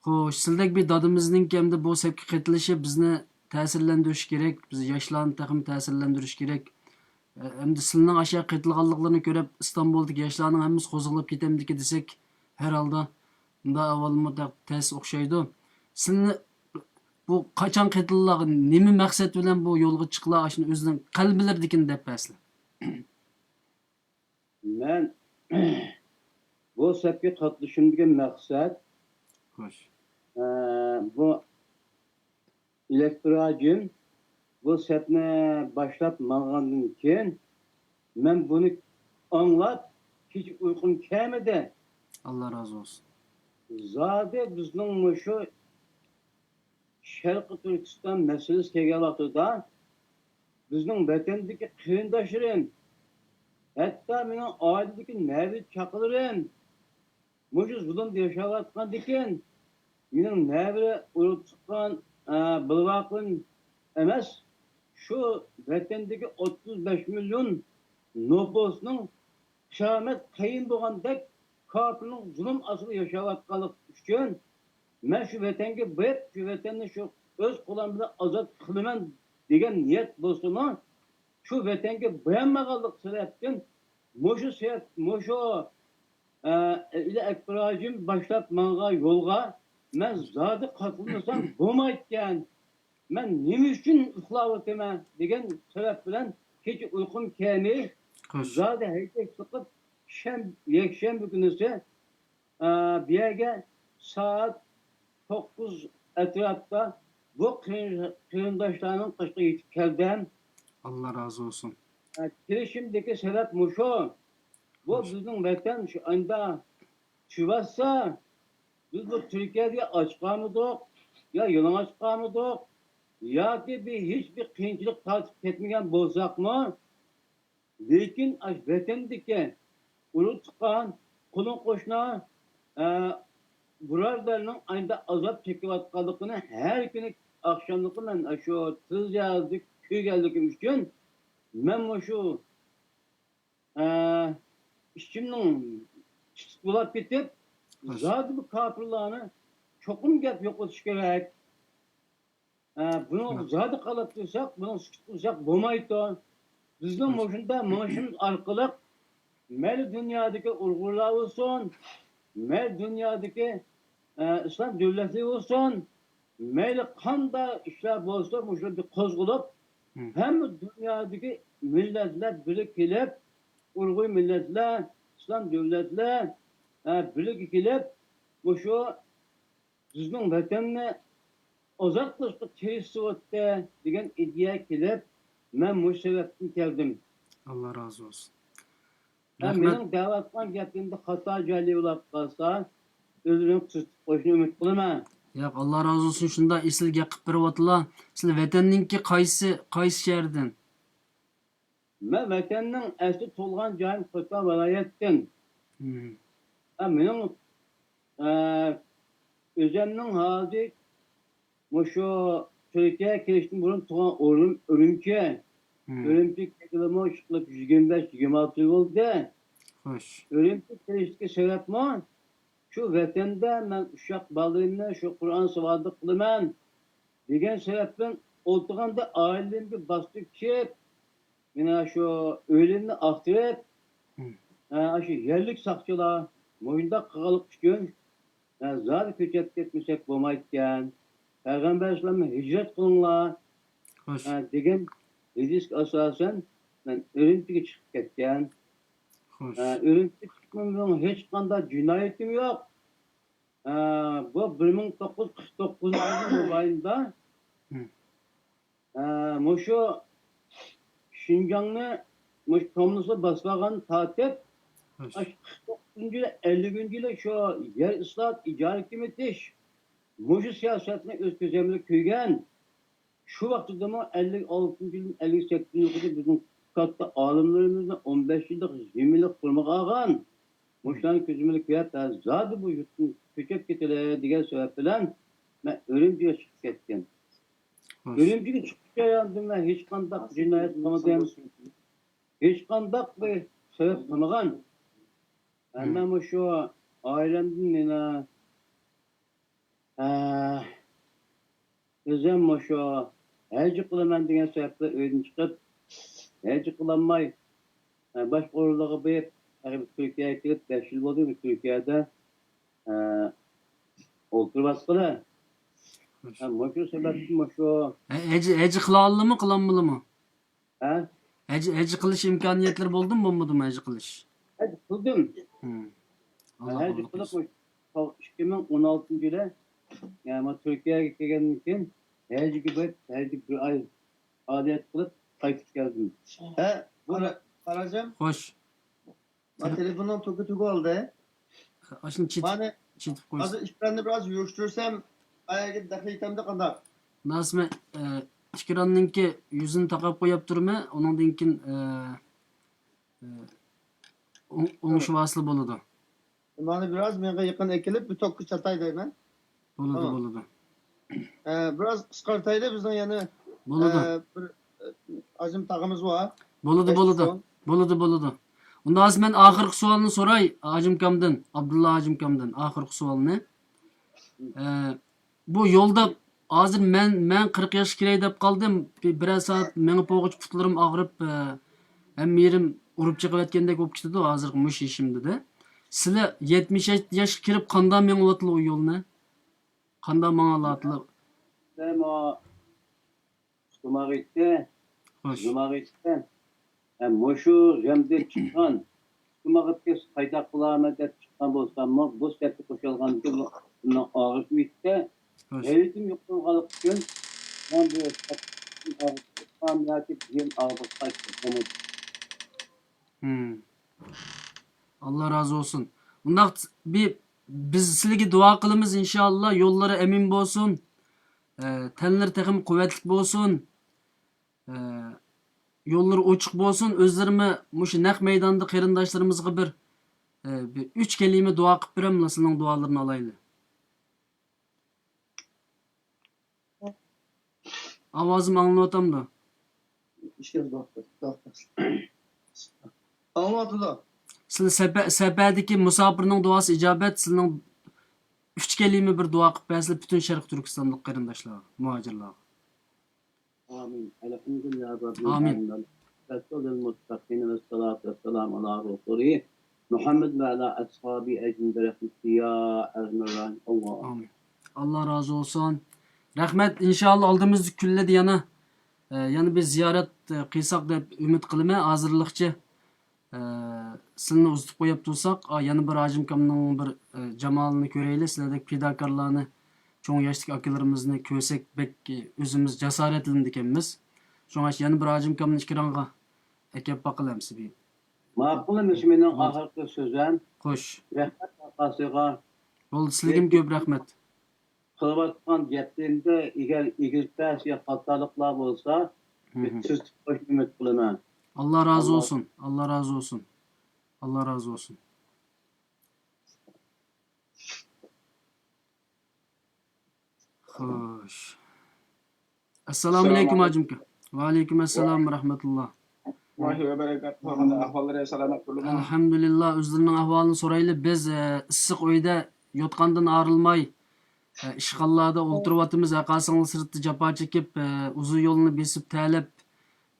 خوش، سىلدەك بىر دادىمىزنىڭكى ئەمدى بۇ سەپكە قېتىلىشى بىزنى تەسىرلەندۈرۈشى كېرەك، بىز ياشلارنى تېخىمۇ تەسىرلەندۈرۈشى كېرەك. ئە، ئەمدى سىلىنىڭ ئاشۇ قېتىلغانلىقلىرىنى كۆرۈپ، ئىستانبۇلدىكى ياشلارنىڭ ھەممىسى قوزغىلىپ كېتەمدىكى دېسەك، ھەر ھالدا مۇنداق ئەھۋالمۇ تەس ئوخشايدۇ. سىلنى بۇ قاچان قېتىلدىلا، نېمە مەقسەت بىلەن بۇ يولغا چىقىلا، ئاشۇنى ئۆزىنىڭ قەلبىلىرىدىكىنى دەپ بەرسىلە. مەن بۇ سەپكە قاتنىشىشىمدىكى مەقسەت، خوش. ئە، بۇ ئېلېكتىر ھاجىم بۇ سەپنى باشلاپ ماڭغاندىن كېيىن، مەن بۇنى ئاڭلاپ، كېچە ئۇيقۇم كەلمىدى. ئاللا رازى بولسۇن. زادى بىزنىڭ مۇشۇ شەرقىي تۈركىستان مەسىلىسى كەلگەن ۋاقتىدا، بىزنىڭ ۋەتەندىكى قېرىنداشلىرىم، ھەتتا مېنىڭ ئائىلىدىكى نەۋرە چاقىلىرىم مۇشۇ زۇلۇمدا ياشاۋاتقاندىكىن، مېنىڭ نەۋرە ئۇرۇق تۇغقان، ئە، بىلىۋاتقىنىم ئەمەس، شۇ ۋەتەندىكى ئوتتۇز بەش مىليون نوپۇسنىڭ قىيامەت قايىم بولغاندەك كاپىرنىڭ زۇلۇم ئاستىدا ياشاۋاتقانلىقى ئۈچۈن، مەن شۇ ۋەتەنگە بېرىپ، شۇ ۋەتەننى شۇ ئۆز قولۇم بىلەن ئازاد قىلىمەن دېگەن نىيەت بولسىمۇ، شۇ ۋەتەنگە بېرەلمىگەنلىك سەۋەبتىن، مۇشۇ سەۋەب، مۇشۇ، ئە، ئىلى ئەكبەر ھاجىم باشلاپ ماڭغان يولغا مەن زادى قاتنىمىسام بولمايدىكەن. مەن نېمە ئۈچۈن ئۇخلاۋاتىمەن دېگەن سەۋەب بىلەن كېچە ئۇيقۇم كەلمەي، خوش. زادى ھەيدەك چىقىپ، شەم-، يەكشەنبە كۈنىسى، ئە، بۇ يەرگە سائەت توققۇز ئەتراپىدا بۇ قېرىن-، قېرىنداشلارنىڭ قېشىغا يېتىپ كەلدىم. ئاللا رازى بولسۇن. ئە، كېلىشىمدىكى سەۋەب مۇشۇ. بۇ خوش. بىزنىڭ ۋەتەن شۇ ئاندا چۈشۈۋاتسا، بىز بۇ تۈركىيەدە ئاچ قالمىدۇق، يا يالىڭاچ قالمىدۇق، ياكى بىر ھېچ بىر قىيىنچىلىق تارتىپ كەتمىگەن بولساقمۇ، لېكىن ئاشۇ ۋەتەندىكى ئۇرۇق تۇغقان، قولۇم قوشنا، ئە، بۇرادەرنىڭ ئايدا ئازاب چېكىۋاتقانلىقىنى ھەر كۈنى ئاخشاملىقى مەن ئاشۇ تېلېۋىزىيەدە كۆرگەنلىكىم ئۈچۈن، مەن مۇشۇ ئە، ئىچىمنىڭ چىتىك بولاپ كېتىپ، زادى بۇ كاپىرلارنى چوقۇم گەپ يوقىتىش كېرەك. ئە، بۇنىڭغا زادى قالاپ تۇرساق، بۇنىڭغا سۈكۈت قىلساق بولمايدۇ. بىزنىڭ مۇشۇنداق مېڭىشىمىز ئارقىلىق مەيلى دۇنيادىكى ئۇيغۇرلار بولسۇن، مەيلى دۇنيادىكى ئە، ئىسلام دۆلەتلىرى بولسۇن، مەيلى قانداق ئىشلار بولسۇن، مۇشۇ يەردە قوزغىلىپ، ھەممە دۇنيادىكى مىللەتلەر بىرگە كېلىپ، ئۇيغۇر مىللەتلەر، ئىسلام دۆلەتلەر، ئە، بىرگە كېلىپ، مۇشۇ بىزنىڭ ۋەتەننى ئازاد قىلىشقا تىرىشىۋاتىدۇ دېگەن ئىدىيەگە كېلىپ، مەن مۇشۇ سەۋەبتىن كەلدىم. ئاللا رازى بولسۇن. ھە، رەھمەت. مېنىڭ دەۋاتقان گەپلىرىمدە خاتا جايلىرى بولاپ قالسا، ئۆزلىرىڭ تۈزىتىپ قويۇشنى ئۈمىد قىلىمەن. ياق، ئاللا رازى بولسۇن، شۇنداق ئېسىل گەپ قىلىپ بېرىۋاتىلا. سىلەر ۋەتەننىڭكى قايسى، قايسى شەھەردىن؟ مەن ۋەتەننىڭ ئەسلى تۇغۇلغان جايىم خوتەن ۋىلايەتتىن. ھە، مېنىڭ، ئە، ئۆزەمنىڭ ھالىتى مۇشۇ تۈركىيەگە كېلىشتىن بۇرۇن تۇغان ئورنۇم ئۈرۈمچى. ئۈرۈمچىگە كەلگىلىمۇ ئىشقىلىپ يىگىرمە بەش، يىگىرمە ئالتە يىل بولدى. خوش. ئۈرۈمچىگە كېلىشتىكى سەۋەبمۇ شۇ ۋەتەندە مەن ئۇششاق بالىلىرىمنى شۇ قۇرئان ساۋاقلىق قىلىمەن دېگەن سەۋەبتىن ئولتۇرغاندا ئائىلەمگە باستى كېلىپ، مانا شۇ ئۆيلىرىمنى ئاختۇرۇپ، ئە، شۇ يەرلىك ساقچىلار مۇشۇنداق قىلغانلىقى ئۈچۈن، ئە، زادى كۆچۈپ كەتمىسەك بولمايدىكەن. پەيغەمبەر ئەلەيھىسسالام ھىجرەت قىلىڭلار، خوش. ئە، دېگەن ھەدىسكە ئاساسەن مەن ئۈرۈمچىگە چىقىپ كەتكەن. خوش. ئە، ئۈرۈمچىگە چىققىنىمنىڭ ھېچقانداق جىنايىتىم يوق. ئە، بۇ بىر مىڭ توققۇز يۈز قىرىق توققۇزىنچى يىلى مۇبايىندا، ھە، مۇشۇ شىنجاڭنى مۇشۇ كوممۇنىستلار باسىۋالغان تارتىپ، خوش. ئاشۇ قىرىق توققۇزىنچى يىلى، ئەللىكىنچى يىلى شۇ يەر ئىسلاھات، ئىجارە كېمىتىش، مۇشۇ سىياسەتنى ئۆز كۆزۈم بىلەن كۆرگەن. شۇ ۋاقتىدىمۇ ئەللىك ئالتىنچى يىلدىن ئەللىك سەككىزىنچى يىلغىچە بىزنىڭ كاتتا ئالىملىرىمىزنى ئون بەش يىللىق زېمىنلىق تۈرمىگە ئالغان. مۇشۇلارنى كۆزۈم بىلەن كۆرۈپ، ھە، زادى بۇ يۇرتتىن كۆچۈپ كېتەيلى دېگەن سەۋەب بىلەن مەن ئۈرۈمچىگە چىقىپ كەتكەن. خوش. ئۈرۈمچىگە چىقىش جەريانىدا مەن ھېچقانداق جىنايەت قىلمىدىم. ھېچقانداق بىر سەۋەب قىلمىغان. ھە، مەن مۇشۇ ئائىلەمدىن يەنە، ھە، ئۆزۈم مۇشۇ ھەج قىلىمەن دېگەن سەۋەب بىلەن ئۆيدىن چىقىپ، ھەج قىلالماي، ھە، باشقا ئورۇنلارغا بېرىپ، تۈركىيەگە كېلىپ بەش يىل بولدى، تۈركىيەدە، ھە، ئولتۇرۇۋاتقىلى. ھە، مۇشۇ سەۋەبتىن مۇشۇ. ھە، ھەج، ھەج قىلالىمۇ، قىلالمىدىمۇ؟ ھە؟ ھەج، ھەج قىلىش ئىمكانىيەتلىرى بولدىمۇ، بولمىدىمۇ ھەج قىلىش؟ ھەج قىلدىم. ھە، ھەج قىلىپ، مۇشۇ ئىككى مىڭ ئون ئالتىنچى يىلى، يەنى تۈركىيەگە كەلگەندىن كېيىن، ھەجگە بېرىپ، ھەجدە بىر ئاي پائالىيەت قىلىپ قايتىپ كەلدىم. ھە، بۇ قارا-، قاراجان. خوش. ما تېلېفوننىڭ توكى تۈگىۋالدى. ئاشۇنى چېتىپ، مانا، چېتىپ قويسا. ھازىر ئېكراننى بىراز يۈرۈشتۈرسەم، ئايەگە دەخلى يېتەمدۇ قانداق؟ ناسىمە، ئە، ئېكراننىڭكى يۈزىنى تاقاپ قويۇپ تۇرىمەن، ئۇنىڭدىن كېيىن، ئە، ئە، ئوڭ-، ئوڭشىۋالسىلا بولىدۇ. مانا بىراز مېڭە يېقىن ئەكېلىپ، بۇ توكقا چاتاي دەيمەن. بولىدۇ، تامام. بولىدۇ. ئە، بىراز قىسقارتايلى، بىزنىڭ يەنە، بولىدۇ. ئە، بىر، ئە، ئاجىم تاغىمىز بار. بولىدۇ، بەش بولىدۇ. سون. بولىدۇ، بولىدۇ. ئۇنداق بولسا مەن ئاخىرقى سوئالنى سوراي، ھاجىمكامدىن، ئابدۇللا ھاجىمكامدىن، ئاخىرقى سوئالنى. ئە، بۇ يولدا ھازىر مەن، مەن قىرىق ياشقا كىرەي دەپ قالدىم. بىر، بىرەر سائەت مېڭىپ بولغۇچە پۇتلىرىم ئاغرىپ، ئە، ھەممە يېرىم ئۇرۇپ چېقىۋەتكەندەك بولۇپ كېتىدۇ ھازىرقى مۇشۇ يېشىمدا-دە. سىلەر يەتمىش ياشقا كىرىپ قانداق مېڭىۋاتىلا ئۇ يولنى؟ قانداق ماڭالاتىلا؟ مەن جۇماغا ئېيتتى، خوش. جۇماغا ئېيتتى. ھە، مۇشۇ غەمدىن چىققان، جۇماغا كەلسە قايداق قىلارمەن دەپ چىققان بولساممۇ، بۇ سەپكە قوشۇلغاندىكىن بۇنىڭ ئاغرىقى ئۆتتى. خوش. غەيرىتىم يوقالغانلىقى ئۈچۈن مەن بۇ سەپكە ئاغرىققا ياكى بۇيان ئاغرىققا قايتتىم. ھىم. ئاللا رازى بولسۇن. ئۇنداق بىر، بىز سىلىگە دۇئا قىلىمىز، ئىنشائاللا، يوللىرى ئەمىن بولسۇن. ئە، تەنلىرى تېخىمۇ قۇۋۋەتلىك بولسۇن. ئە، يوللىرى ئوچۇق بولسۇن. ئۆزلىرىمۇ مۇشۇ نەق مەيداندا قېرىنداشلىرىمىزغا بىر، ئە، بىر ئۈچ كەلىمە دۇئا قىلىپ بېرەملا، سىلىنىڭ دۇئالىرىنى ئالايلى. ئاۋازىم ئاڭلىنىۋاتامدۇ؟ ئاڭلىنىۋاتىدۇ. سىلەر سەپە-، سەپەردىكى مۇساپىرنىڭ دۇئاسى ئىجابەت، سىلىنىڭ ئۈچ كەلىمە بىر دۇئا قىلىپ بەرسىلەر پۈتۈن شەرقىي تۈركىستانلىق قېرىنداشلارغا، مۇھاجىرلارغا. آمين. الحمد لله رب آمين. العالمين. والصلاة والسلام على رسوله محمد وعلى أصحابه أجمعين برحمتك يا أرحم الراحمين. الله. ئامىن. ئاللا رازى بولسۇن. رەھمەت. ئىنشائاللا ئالدىمىزدىكى كۈنلەردە يەنە، ئە، يەنە بىر زىيارەت، ئە، قىلساق دەپ ئۈمىد قىلىمەن. ھازىرلىقچە ئە، سىلىنى ئۇزىتىپ قويۇپ تۇرساق، ئا، يەنە بىر ھاجىمكامنىڭ بىر، ئە، جامالىنى كۆرەيلى. سىلەردەك پىداكارلارنى، چوڭ ياشتىكى ئاكىلىرىمىزنى كۆرسەك بەك، ئە، ئۆزىمىز جاسارەتلىنىدىكەنمىز. شۇڭا يەنە بىر ھاجىمكامنى ئىككىرىڭغا ئەكەپ باقىلى ئەمسە بىر. ماقۇل، مۇشۇ مېنىڭ ئاخىرقى سۆزۈم. خوش. رەھمەت ئاپاسىغا. بولدى، سىلىگىمۇ كۆپ رەھمەت. قىلىۋاتقان گەپلىرىمدە ئەگەر ئېگىز-پەس يا خاتالىقلار بولسا، مم. تۈزىتىپ قويۇشنى ئۈمىد قىلىمەن. ئاللا رازى بولسۇن. ئاللا رازى بولسۇن. ئاللا رازى بولسۇن. خوش. ئەسسالامۇ ئەلەيكۇم، ھاجىمكا. ۋەئەلەيكۇم ئەسسالام ۋە رەھمەتۇللا. ۋە بەرىكاتۇللا. ئەھۋاللىرى سالامەت بولۇڭلار. ئەلھەمدۇلىللا، ئۆزلىرىنىڭ ئەھۋالىنى سورايلى. بىز، ئە، ئىسسىق ئۆيدە يوتقاندىن ئايرىلماي، ئە، ئىشخانىلاردا ئولتۇرۇۋاتىمىز. ھەرقايسىڭلار سىرتتا جاپا چېكىپ، ئە، ئۇزۇن يولنى بېسىپ، تەرلەپ،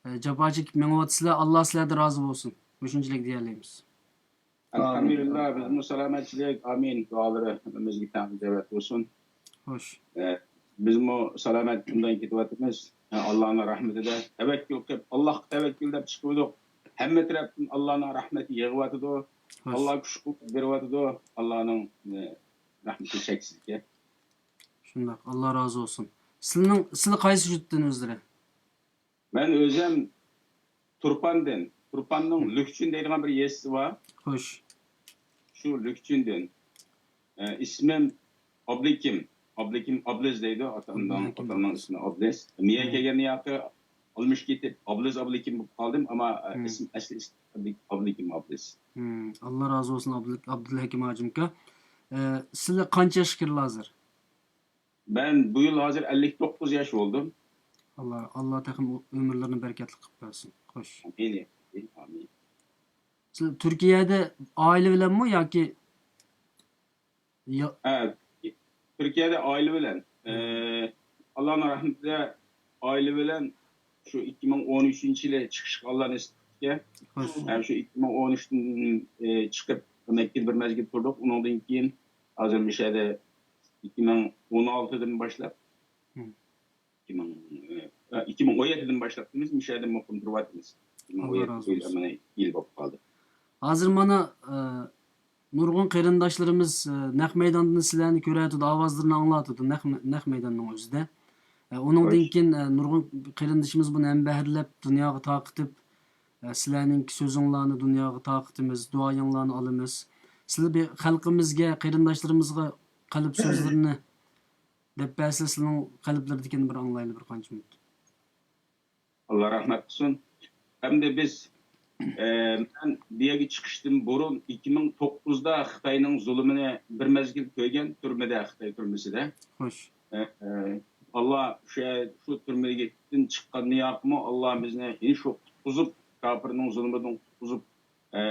ئە، جاپا چېكىپ مېڭىۋاتىسىلەر. ئاللا سىلەردىن رازى بولسۇن. مۇشۇنچىلىك دېيەلەيمىز. ئەلھەمدۇلىللا، بىزمۇ سالامەتچىلىك، ئامىن، دۇئالىرى ھەممىمىزگە تەڭ ئىجابەت بولسۇن. خوش. ئە، بىزمۇ سالامەت كۈندىن كېتىۋاتىمىز. ئە، ئاللانىڭ رەھمىتىدە تەۋەككۈل قىلىپ، ئاللاغا تەۋەككۈل دەپ چىقىۋىدۇق. ھەممە تەرەپتىن ئاللانىڭ رەھمىتى يېغىۋاتىدۇ. خوش. ئاللا كۈچ قۇۋۋەت بېرىۋاتىدۇ. ئاللانىڭ، ئە، رەھمىتى چەكسىزكەن. شۇنداق، ئاللا رازى بولسۇن. سىلىنىڭ، سىلى قايسى يۇرتتىن ئۆزلىرى؟ مەن ئۆزۈم تۇرپاندىن، تۇرپاننىڭ لۈكچۈن دەيدىغان بىر يېزىسى بار. خوش. شۇ لۈكچۈندىن. ئە، ئىسمىم ئابلىكىم. ئابلىكىم ئابلىز دەيدۇ. ئاتامنىڭ، ئابلىكىم ئاتامنىڭ ئابلىز. ئىسمى ئابلىز. مىيە كەلگەن ياقى ئالمىشىپ كېتىپ، ئابلىز ئابلىكىم بولۇپ قالدىم. ئەمما، ئە، ئىسىم، ئەسلى ئىسمىم ئابلىك-، ئابلىكىم ئابلىز. ئاللا رازى بولسۇن، ئابدۇل-، ئابدۇلھەكىم ھاجىمكا. ئە، سىلەر قانچە ياشقا كىردىلەر ھازىر؟ مەن بۇ يىل ھازىر ئەللىك توققۇز ياش بولدۇم. ئاللا، ئاللا تېخىمۇ ئۆمۈرلىرىنى بەرىكەتلىك قىلىپ بەرسۇن. خوش. ئامىن، ئامىن. سىز تۈركىيەدە ئائىلە بىلەنمۇ ياكى يا- ھە، تۈركىيەدە ئائىلە بىلەن. ئە، ئاللانىڭ رەھمىتىدە ئائىلە بىلەن شۇ ئىككى مىڭ ئون ئۈچىنچى يىلى چىقىشقا ئاللا نېسىپ قىلدى. خوش. ھە، شۇ ئىككى مىڭ ئون ئۈچتىن، ئە، چىقىپ مەككىدە بىر مەزگىل تۇردۇق. ئۇنىڭدىن كېيىن ھازىر مۇشۇ يەردە ئىككى مىڭ ئون ئالتىدىن باشلاپ، مم. ئىككى مىڭ، ئە، ئىككى مىڭ ئون يەتتىدىن باشلاپ مۇشۇ يەردە مۇقىم تۇرۇۋاتىمىز. ئىككى مىڭ ئون يەتتە ئاللا رازى بولسۇن. يىل بولۇپ قالدى. ھازىر مانا، ئە، نۇرغۇن قېرىنداشلىرىمىز، ئە، نەق مەيداندىن سىلەرنى كۆرۈۋاتىدۇ، ئاۋازلىرىنى ئاڭلاۋاتىدۇ، نەق، نەق مەيداننىڭ ئۆزىدە. ئە، ئۇنىڭدىن خوش. كېيىن، ئە، نۇرغۇن قېرىندىشىمىز بۇنى ھەمبەھىرلەپ دۇنياغا تارقىتىپ، ئە، سىلەرنىڭكى سۆزۈڭلارنى دۇنياغا تارقىتىمىز، دۇئايىڭلارنى ئالىمىز. سىلەر بىر خەلقىمىزگە، قېرىنداشلىرىمىزغا قەلب سۆزلىرىنى دەپ بەرسىلەر، سىلەرنىڭ قەلبلىرىدىكىنى بىر ئاڭلايلى بىر قانچە مىنۇت. ئاللا رەھمەت قىلسۇن. ئەمدى بىز، ئە، مەن بۇ يەرگە چىقىشتىن بۇرۇن ئىككى مىڭ توققۇزدا خىتاينىڭ زۇلۇمىنى بىر مەزگىل كۆرگەن تۈرمىدە، خىتاي تۈرمىسىدە. خوش. ئە، ئە، ئاللا شۇ، شۇ تۈرمىدىن چىققاندىن ياقىمۇ ئاللا بىزنى ھېلى شۇ قۇتقۇزۇپ، كاپىرنىڭ زۇلمىدىن قۇتقۇزۇپ، ئە،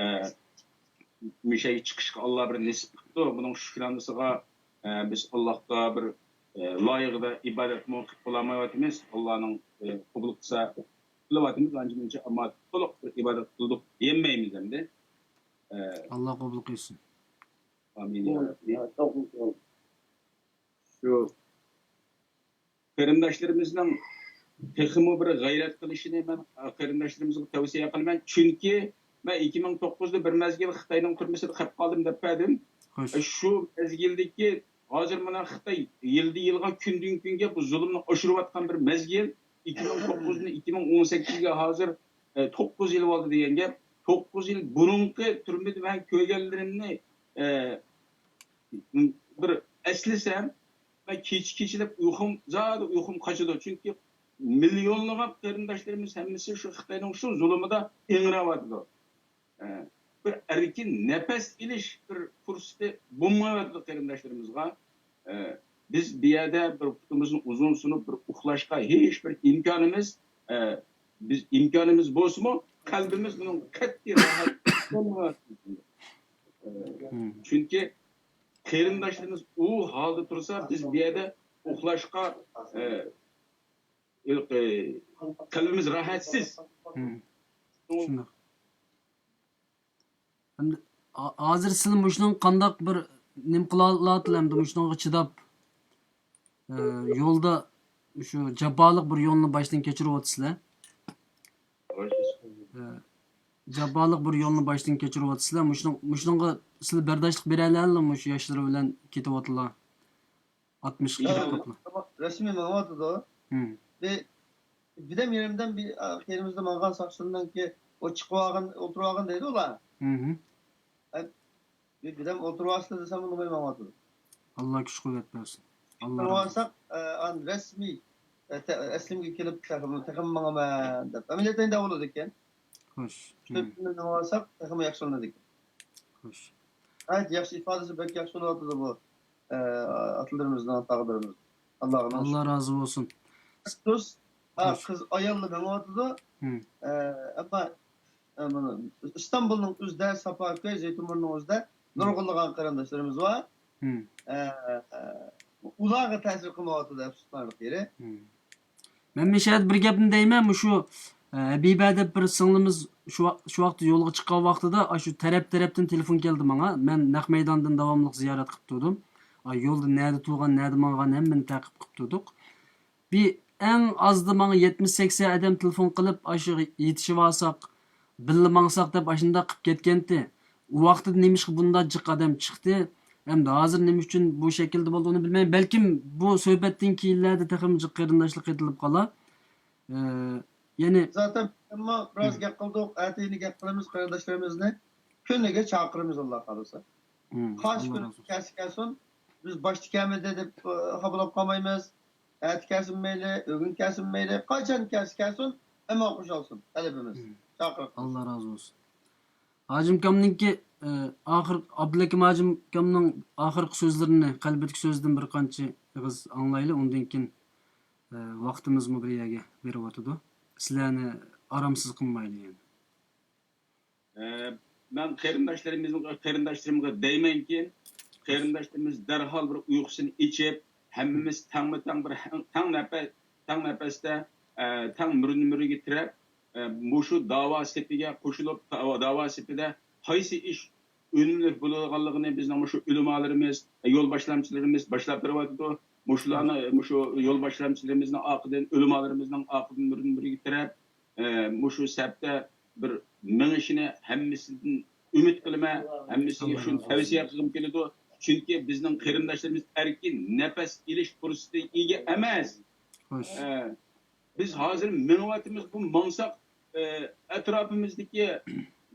مۇشۇ يەرگە چىقىشقا ئاللا بىر نېسىپ قىپتۇ. بۇنىڭ شۈكرانىسىغا، ئە، بىز ئاللاغا بىر، ئە، لايىقىدا ئىبادەتمۇ قىلىپ بولالمايۋاتىمىز. ئاللانىڭ، ئە، قوبۇل قىلسا قىلىۋاتىمىز ئانچە-مۇنچە، ئەمما تولۇق بىر ئىبادەت قىلدۇق دېيەلمەيمىز ئەمدى. ئە، ئاللا قوبۇل قىلسۇن. ئامىن يا رەببى. شۇ قېرىنداشلىرىمىزنىڭ تېخىمۇ بىر غەيرەت قىلىشىنى مەن قېرىنداشلىرىمىزغا تەۋسىيە قىلىمەن. چۈنكى مەن ئىككى مىڭ توققۇزدا بىر مەزگىل خىتاينىڭ تۈرمىسىدە قېلىپ قالدىم دەپ بەردىم. شۇ مەزگىلدىكى، ھازىر مانا خىتاي يىلدا يىلغا، كۈندىن كۈنگە بۇ زۇلۇمنى ئاشۇرۇۋاتقان بىر مەزگىل. ئىككى مىڭ توققۇزدىن ئىككى مىڭ ئون سەككىزگە ھازىر، ئە، توققۇز يىل بولدى دېگەن گەپ. توققۇز يىل بۇرۇنقى تۈرمىدە مەن كۆرگەنلىرىمنى، ئە، بىر ئەسلىسەم، مەن كېچە كېچىلەپ ئۇيقۇم، زادى ئۇيقۇم قاچىدۇ. چۈنكى مىليونلىغان قېرىنداشلىرىمىز ھەممىسى شۇ خىتاينىڭ شۇ زۇلۇمىدا ئىڭراۋاتىدۇ. ئە، بىر ئەركىن نەپەس ئېلىش بىر پۇرسىتى بولمايۋاتىدۇ قېرىنداشلىرىمىزغا. ئە، بىز بۇ يەردە بىر پۇتىمىزنى ئۇزۇن سۇنۇپ بىر ئۇخلاشقا ھېچ بىر ئىمكانىمىز، ئە، بىز ئىمكانىمىز بولسىمۇ، قەلبىمىز بۇنىڭ قەتئىي راھەت بولمايۋاتىدۇ. ئە، چۈنكى قېرىنداشلىرىمىز ئۇ ھالدا تۇرسا، بىز بۇ يەردە ئۇخلاشقا، ئە، قەلبىمىز راھەتسىز. شۇنداق. ئەمدى ھا-، ھازىر سىلەر مۇشۇنىڭ قانداق بىر نېمە قىلالايسىلەر ئەمدى مۇشۇنىڭغا چىداپ، ئە، يولدا شۇ جاپالىق بىر يولنى باشتىن كەچۈرۈۋاتىسىلەر. ئە، جاپالىق بىر يولنى باشتىن كەچۈرۈۋاتىسىلەر. مۇشۇنىڭ، مۇشۇنىڭغا سىلەر بەرداشلىق بېرەلەيلا مۇشۇ ياشلىرى بىلەن كېتىۋاتىلا. ئاتمىشقا كىرىپ قاپلا. رەسمىي مېڭىۋاتىدۇ. بىر، بىردەم يېرىمدەم بىر، ئا، يېرىمىزدە ماڭغان ساقچىلارنىڭكى ئۇ چىقىۋالغان، ئولتۇرۇۋالغان دەيدۇ ئۇلار. بىردەم ئولتۇرۇۋالسىلا دېسەم، ئۇنىماي ماڭىۋاتىدۇ. ئاللا كۈچ قۇۋۋەت بەرسۇن. ئاللا رازى بولسۇن. ئولتۇرۇۋالساق، ئە، ئان رەسمىي، ئە، تە-، ئەسلىمگە كېلىپ تېخىمۇ، تېخىمۇ ماڭىمەن دەپ ئەمەلىيەتتە ئۇنداق بولىدىكەن. خوش. ئۈچ تۆت كۈندىن ماڭىۋالساق تېخىمۇ ياخشىلىنىدىكەن. خوش. غايەت ياخشى ئىپادىسى، بەك ياخشى بولۇۋاتىدۇ بۇ، ئە، ئاتىلىرىمىزنىڭ، تاغىلىرىمىز. ئاللاغا ئاللا رازى بولسۇن. تۇز، ئا، خوش. قىز، ئاياللار مېڭىۋاتىدۇ. ئە، ئەمما، ئە، مانا ئىستانبۇلنىڭ ئۆزىدە، ساپاكۆي، زەيتۇنبۇرنىڭ ئۆزىدە نۇرغۇنلىغان قېرىنداشلىرىمىز بار. ئە، ئە، ئۇلارغا تەسىر قىلمايۋاتىدۇ، ئەپسۇسلىنارلىق يېرى. مەن مۇشۇ يەردە بىر گەپنى دەيمەن، مۇشۇ، ئە، ھەبىبە دەپ بىر سىڭلىمىز شۇ ۋاق-، شۇ ۋاقىتتا يولغا چىققان ۋاقتىدا، ئاشۇ تەرەپ-تەرەپتىن تېلېفون كەلدى ماڭا. مەن نەق مەيداندىن داۋاملىق زىيارەت قىلىپ تۇردۇم. ئا، يولدا نەدە تۇرغان، نەدە ماڭغان، ھەممىنى تەقىب قىلىپ تۇردۇق. بىر ئەڭ ئازدا ماڭا يەتمىش سەكسەن ئادەم تېلېفون قىلىپ، ئاشۇ يېتىشىۋالساق، بىللە ماڭساق دەپ ئاشۇنداق قىلىپ كەتكەنتى. ئۇ ۋاقتىدا نېمىشقا بۇنداق جىق ئادەم چىقتى؟ ئەمدى ھازىر نېمە ئۈچۈن بۇ شەكىلدە بولدى، ئۇنى بىلمەيمەن. بەلكىم بۇ سۆھبەتتىن كېيىنلەردە تېخىمۇ جىق قېرىنداشلىق قېتىلىپ قالار. ئە، يەنى زاتەن بىزمۇ بىراز گەپ قىلدۇق، ئەتىگىنى گەپ قىلىمىز قېرىنداشلىرىمىزنى. كۈنىگە چاقىرىمىز، ئاللا خالىسا. قايسى كۈنى كەلسە كەلسۇن، بىز باشتا كەلمىدى دەپ، ئە، خاپىلاپ قالمايمىز. ئەتە كەلسىمۇ مەيلى، ئۆگۈن كەلسىمۇ مەيلى، قاچان كەلسە كەلسۇن، ھەممە خۇشالسۇن، تەلىپىمىز، چاقىرىقىمىز. ئاللا رازى بولسۇن. ھاجىم ئاكامنىڭكى، ئە، ئاخىر، ئابدۇلھەكىم ھاجىم ئاكامنىڭ ئاخىرقى سۆزلىرىنى، قەلبىدىكى سۆزىدىن بىر قانچە ئېغىز ئاڭلايلى، ئۇندىن كېيىن، ئە، ۋاقتىمىزمۇ بىر يەرگە بېرىۋاتىدۇ. سىلەرنى ئارامسىز قىلمايلى يەنە. ئە، مەن قېرىنداشلىرىمىزغا، قېرىنداشلىرىمغا دەيمەنكى، قېرىنداشلىرىمىز دەرھال بىر ئۇيقۇسىنى ئېچىپ، ھەممىمىز تەڭمۇ تەڭ بىر ھە-، تەڭ نەپە-، تەڭ نەپەستە، ئە، تەڭ مۈرىنى مۈرىگە تىرەپ، ئە، مۇشۇ داۋا سېپىگە قوشۇلۇپ، داۋا، داۋا سېپىدە قايسى ئىش ئۈنۈملۈك بولىدىغانلىقىنى بىزنىڭ مۇشۇ ئۆلىمالىرىمىز، يول باشلامچىلىرىمىز باشلاپ بېرىۋاتىدۇ. مۇشۇلارنى، مۇشۇ يول باشلامچىلىرىمىزنىڭ ئارقىدىن، ئۆلىمالىرىمىزنىڭ ئارقىدىن بىرىدىن بىرىگە تىرەپ، ئە، مۇشۇ سەپتە بىر مېڭىشىنى ھەممىسىدىن ئۈمىد قىلىمەن، ھەممىسىگە شۇنى تەۋسىيە قىلغۇم كېلىدۇ. چۈنكى بىزنىڭ قېرىنداشلىرىمىز ئەركىن نەپەس ئېلىش پۇرسىتىگە ئىگە ئەمەس. ئە، بىز ھازىر مېڭىۋاتىمىز، بۇ ماڭساق، ئە، ئەتراپىمىزدىكى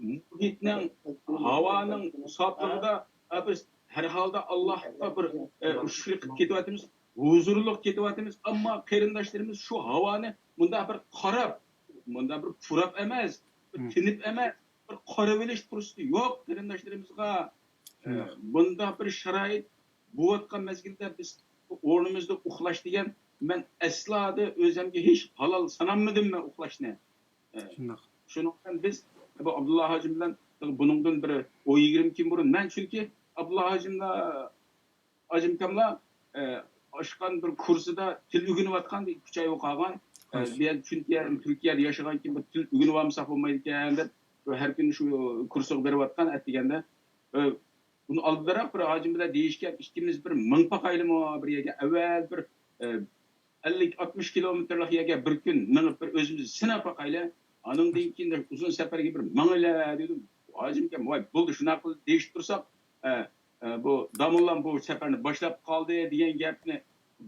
مۇھىتنىڭ، ھاۋانىڭ ساپلىقىدا، ئە، بىز ھەر ھالدا ئاللاھقا بىر، ئە، شۈكرى قىلىپ كېتىۋاتىمىز، ھۇزۇرلۇق كېتىۋاتىمىز. ئەمما قېرىنداشلىرىمىز شۇ ھاۋانى مۇنداق بىر قاراپ، مۇنداق بىر پۇراپ ئەمەس، بىر تىنىپ ئەمەس، بىر قاراۋېلىش پۇرسىتى يوق قېرىنداشلىرىمىزغا. ئە، بۇنداق بىر شارائىت بولۇۋاتقان مەزگىلدە بىز ئورنىمىزدا ئۇخلاش دېگەن، مەن ئەسلادا ئۆزۈمگە ھېچ ھالال ساناممىدىم مەن ئۇخلاشنى. ئە، شۇنداق. شۇنىڭ بىلەن بىز بۇ ئابدۇللا ھاجىم بىلەن بۇنىڭدىن بىر ئون يىگىرمە كۈن بۇرۇن، مەن چۈنكى ئابدۇللا ھاجىملا، ھاجىم ئاكاملا، ئە، ئاشقان بىر كۇرسىدا تىل ئۆگىنىۋاتقان، ئىككى ئۈچ ئاي بولۇپ قالغان. ئە، بۇ يەردە، چۈنكى يەردە، تۈركىيەدە ياشىغان كېيىن بىر تىل ئۆگىنىۋالمىساق بولمايدىكەن دەپ، شۇ ھەر كۈنى شۇ كۇرسىغا بېرىۋاتقان ئەتىگەندە. ئە، بۇنى ئالدىراق بىر ھاجىم بىلەن دېيىشكەن، ئىككىمىز بىر مىڭ باقايلىمۇ بىر يەرگە، ئەۋۋەل بىر، ئە، ئەللىك، ئاتمىش كىلومېتىرلىق يەرگە بىر كۈن مېڭىپ، بىر ئۆزىمىزنى سىناپ باقايلى. ئانىڭدىن كېيىن ئۇزۇن سەپەرگە بىر مېڭىلە، دېدىم. ھاجىمكەم، ۋاي، بولدى، شۇنداق قىل، دېيىشىپ تۇرساق، ئە، ئە، بۇ داموللام بۇ سەپەرنى باشلاپ قالدى دېگەن گەپنى،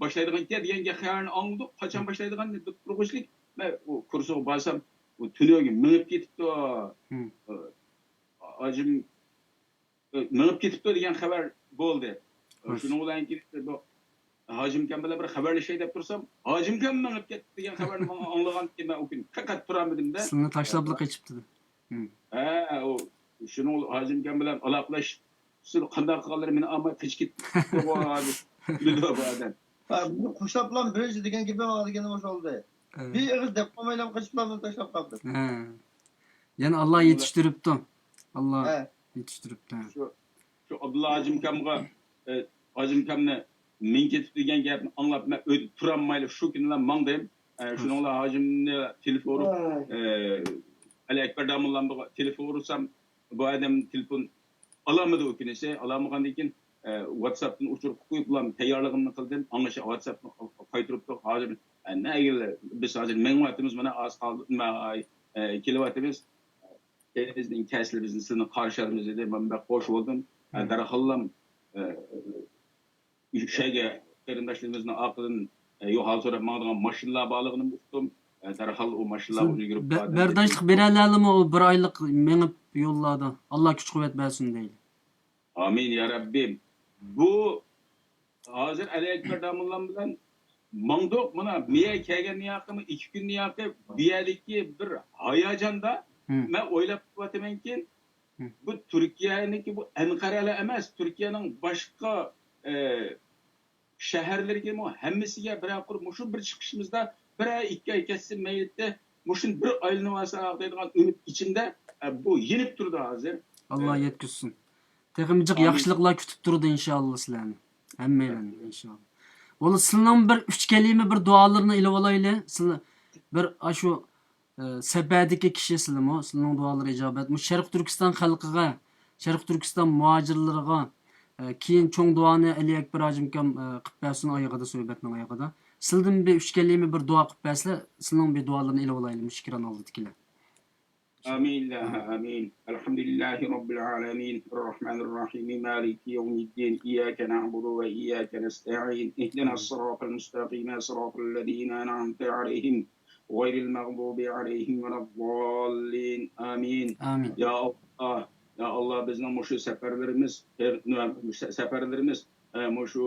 باشلايدىغان ئىكەن دېگەن گەپ خەۋەرنى ئاڭلىدۇق. قاچان باشلايدىغاننى بىلىپ تۇرغۇچىلىك، مەن ئۇ كۇرسىغا بارسام، ئۇ تۈنۈگۈن مېڭىپ كېتىپتۇ. ھاجىم مېڭىپ كېتىپتۇ دېگەن خەۋەر بولدى. شۇنىڭ بىلەن كېلىپ بۇ ھاجىمكەم بىلەن بىر خەۋەرلىشەي دەپ تۇرسام، ھاجىمكەم مېڭىپ كەتتى دېگەن خەۋەرنى ماڭا ئاڭلىغاندىكىن مەن ئۇ كۈنى پەقەت تۇرالمىدىم-دە. سىلىنى تاشلاپلا قېچىپتۇ. ھە، ئۇ شۇنىڭ ھاجىمكەم بىلەن ئالاقىلەش، سىلى قانداق قىلغانلىرى مېنى ئاڭلىماي قېچىپ كېتىپتۇ دېدى بۇ ئادەم. ھە، بۇنى قوشلاپلا بىرىنچى دېگەن گېپى ماڭا دېگىنى مۇشۇ بولدى. بىر ئېغىز دەپ قويمايلا قېچىپلا تاشلاپ قاپتۇ. ھە. يەنە ئاللا يېتىشتۈرۈپتۇ. ئاللا يېتىشتۈرۈپتۇ. شۇ، شۇ ئابدۇللا ھاجىمكامغا، ئە، ھاجىمكامنى مېڭىپ كېتىپتۇ دېگەن گەپنى ئاڭلاپ، مەن ئۆيدە تۇرالمايلا شۇ كۈنىلا ماڭدىم. ئە، شۇنىڭلا ھاجىمنى تېلېفون ئۇرۇپ، ئە، ئەلى ئەكبەر داموللامغا تېلېفون ئۇرسام، بۇ ئادەم تېلېفون ئالالمىدى ئۇ كۈنىسى. ئالالمىغاندىن كېيىن، ئە، ۋاتساپتىن ئۇچۇر قويۇپ، بۇلار تەييارلىقىمنى قىلدىم. ئاڭغىچە ۋاتساپنى قايتۇرۇپتۇ. ھازىر، ئە، نەگىلى، بىز ھازىر مېڭىۋاتىمىز، مانا ئاز قالدى، مە-، ئاي، ئە، كېلىۋاتىمىز. تېزدىن كەلسىلە بىزنى سىزنى قارشى ئالىمىز دېدى. مەن بەك خوش بولدۇم. ئە، دەرھاللام، ئە، شەيگە قېرىنداشلىرىمىزنىڭ ئارقىدىن، ئە، يول ھال سوراپ ماڭىدىغان ماشىنىلار بارلىقىنى ئۇقتۇم. ئە، دەرھال ئۇ ماشىنىلار ئۇزىگۈرۈپ بە-، بەرداشلىق بېرەلەلىمۇ ئۇ بىر ئايلىق مېڭىپ يوللاردا؟ ئاللا كۈچ قۇۋۋەت بەرسۇن دەيلى. ئامىن يا رەببىم. بۇ ھازىر ئەلى ئەكبەر داموللام بىلەن ماڭدۇق. مانا بۇ يەرگە كەلگەندىن ياقىمۇ ئىككى كۈندىن ياقى بۇ يەردىكى بىر ھاياجاندا مەن ئويلاپ قېلىۋاتىمەنكىن، بۇ تۈركىيەنىڭكى بۇ ئەنقەرەلا ئەمەس، تۈركىيەنىڭ باشقا، ئە، شەھەرلىرىگىمۇ ھەممىسىگە بىرەر قۇر مۇشۇ بىر چىقىشىمىزدا بىرەر ئىككى ئاي كەتسە مەيلىتتە مۇشۇنى بىر ئايلىنىۋالساق دەيدىغان ئۈمىد ئىچىمدە، ئە، بۇ يېنىپ تۇرىدۇ ھازىر. ئاللا ئە، يەتكۈزسۇن. تېخىمۇ جىق ئامىن. ياخشىلىقلار كۈتۈپ تۇرىدۇ ئىنشاللا سىلەرنى. ھەممەيلەننى ئىنشاللا. بولدى، سىلىنىڭ بىر ئۈچ كەلىمە بىر دۇئالىرىنى ئېلىۋالايلى. سىلەر بىر ئاشۇ ئە، سەپەردىكى كىشى سىلىمۇ، سىلىنىڭ دۇئالىرى ئىجابەت. مۇشۇ شەرقىي تۈركىستان خەلقىگە، شەرقىي تۈركىستان مۇھاجىرلىرىغا، ئە، كېيىن چوڭ دۇئانى ئەلى ئەكبەر ھاجىمكام، ئە، قىلىپ بەرسۇن ئايىغىدا، سۆھبەتنىڭ ئايىغىدا. سىلدىن بىر ئۈچ كەلىمە بىر دۇئا قىلىپ بەرسىلەر، سىلىنىڭ بىر دۇئالىرىنى ئېلىۋالايلى مۇشۇ ئېكران ئالدىدىكىلەر. آمين، اللهم آمين. الحمد لله رب العالمين، الرحمن الرحيم، مالك يوم الدين، إياك نعبد وإياك نستعين، اهدنا الصراط المستقيم، صراط الذين أنعمت عليهم، غير المغضوب عليهم ولا الضالين. آمين. ئامىن. يا الله، يا الله، بىزنىڭ مۇشۇ سەپەرلىرىمىز، سەپەرلىرىمىز، ئە، مۇشۇ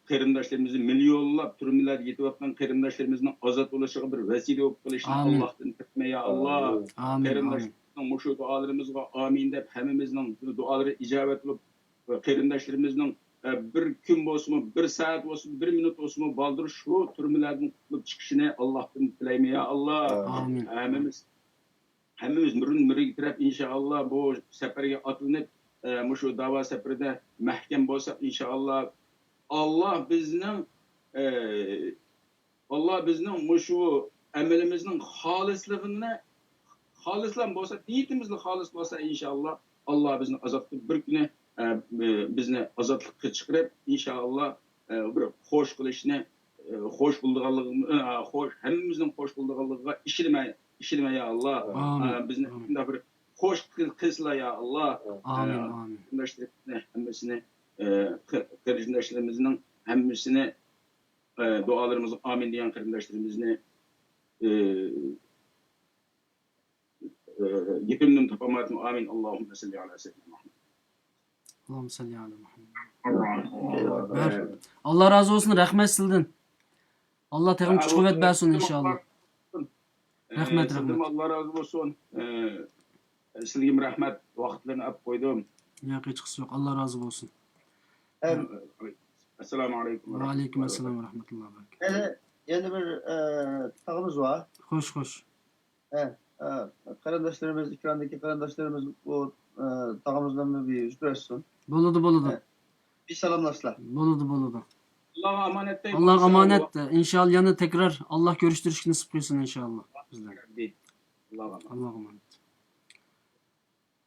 قېرىنداشلىرىمىزنى مىليونلاپ تۈرمىلەردە يېتىۋاتقان قېرىنداشلىرىمىزنىڭ ئازاد بولۇشىغا بىر ۋەسىلە بولۇپ قېلىشىنى ئامىن. ئاللاھتىن تىلەيمەن، يا ئاللا. ئامىن، ئامىن. قېرىنداشلىرىمىزنىڭ مۇشۇ دۇئالىرىمىزغا ئامىن دەپ، ھەممىمىزنىڭ دۇئالىرى ئىجابەت بولۇپ، قېرىنداشلىرىمىزنىڭ، ئە، بىر كۈن بولسىمۇ، بىر سائەت بولسىمۇ، بىر مىنۇت بولسىمۇ بالدۇر شۇ تۈرمىلەردىن قۇتۇلۇپ چىقىشىنى ئاللاھتىن تىلەيمەن، يا ئاللا. ئامىن. ھەممىمىز ھەممىمىز بىرىنى بىرىگە تىرەپ، ئىنشائاللا، بۇ سەپەرگە ئاتلىنىپ، ئە، مۇشۇ داۋا سەپىرىدە مەھكەم بولساق، ئىنشائاللا، ئاللا بىزنىڭ، ئە، ئاللا بىزنىڭ مۇشۇ ئەمىلىمىزنىڭ خالىسلىقىنى، خالىسلا بولسا، نىيىتىمىزلا خالىس بولسا، ئىنشائاللا، ئاللا بىزنى ئازاد قىلىپ، بىر كۈنى، ئە، بىزنى ئازادلىققا چىقىرىپ، ئىنشائاللا، ئە، بىر خوش قىلىشنى، ئە، خوش بولىدىغانلىقىمىز، ئە، خوش، ھەممىمىزنىڭ خوش بولىدىغانلىقىغا ئىشىنىمەن، ئىشىنىمەن، يا ئاللا. ئامىن. ئە، بىزنى ئامىن. شۇنداق بىر خوش قىل-، قىلسىلا، يا ئاللا. ئامىن، ئە، ئامىن. قېرىنداشلىرىمىزنى ھەممىسىنى، ئە، قېرىنداشلىرىمىزنىڭ ھەممىسىنى، ئە، دۇئالىرىمىزغا ئامىن دېگەن قېرىنداشلىرىمىزنى، ئە، ئە، گېپىمدىن تاپالمايتتىم. ئامىن. اللهم صل على سيدنا محمد. اللهم صل على محمد. ئاللا رازى بولسۇن، رەھمەت سىزدىن. ئاللا تېخىمۇ كۈچ قۇۋۋەت بەرسۇن، ئىنشائاللا. رەھمەت، رەھمەت. سىزدىنمۇ ئاللا رازى بولسۇن. ئە، سىزگىمۇ رەھمەت، ۋاقىتلىرىنى ئاپ قويدۇم. ياق، ھېچقىسى يوق، ئاللا رازى بولسۇن. ئەم، ئەسسالامۇ ئەلەيكۇم ۋە ئەلەيكۇم ئەسسالام ۋە رەھمەتۇللاھى ۋە بەرىكاتۇھ. يەنە، يەنە بىر، ئە، تاغىمىز بار. خوش، خوش. ھە، ئە، قېرىنداشلىرىمىز، ئېكراندىكى قېرىنداشلىرىمىز بۇ، ئە، تاغىمىزنىڭ بىر يۈز كۆرسۇن. بولىدۇ، بولىدۇ. ھە. بىر سالاملاشسىلا. بولىدۇ، بولىدۇ. ئاللاغا ئامانەت دەي، ئاللاغا ئامانەت. ئىنشائاللا، يەنە تەكرار ئاللا كۆرۈشتۈرۈشكە نېسىپ قىلسۇن، ئىنشائاللا، بىزلەرگە. ئاللاغا ئامانەت. ئاللاغا ئامانەت.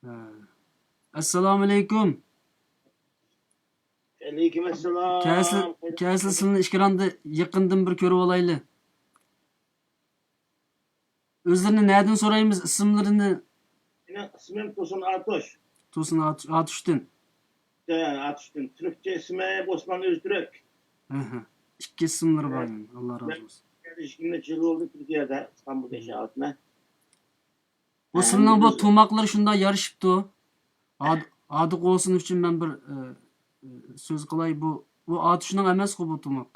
ھە. ئەسسالامۇ ئەلەيكۇم. ئەلەيكۇم ئەسسالام. كەلسە، كەلسە سىلىنى ئېكراندا يېقىندىن بىر كۆرۈۋالايلى. ئۆزلىرىنى نەدىن سورايمىز، ئىسىملىرىنى؟ مېنىڭ ئىسمىم تۇرسۇن ئاتۇش. تۇرسۇن ئاتۇش، ئاتۇشتىن. ھە، ئاتۇشتىن. تۈركچە ئىسمى ئوسمان ئۆزتۈرك. ئەھە. ئىككى ئىسىملىرى بار، ھە، يەنى. ئاللا رازى بولسۇن. يىگىرمە يىل بولدى تۈركىيەدە، ئىستانبۇلدا ياشاۋاتىمەن. بۇ، ھە، سىلىنىڭ بۇ تۇماقلىرى شۇنداق يارىشىپتۇ. ھە. ئاد-، ئادىق بولسۇن ئۈچۈن مەن بىر، ئە، ئە، سۆز قىلاي. بۇ، بۇ ئاتۇشنىڭ ئەمەسقۇ بۇ تۇماق.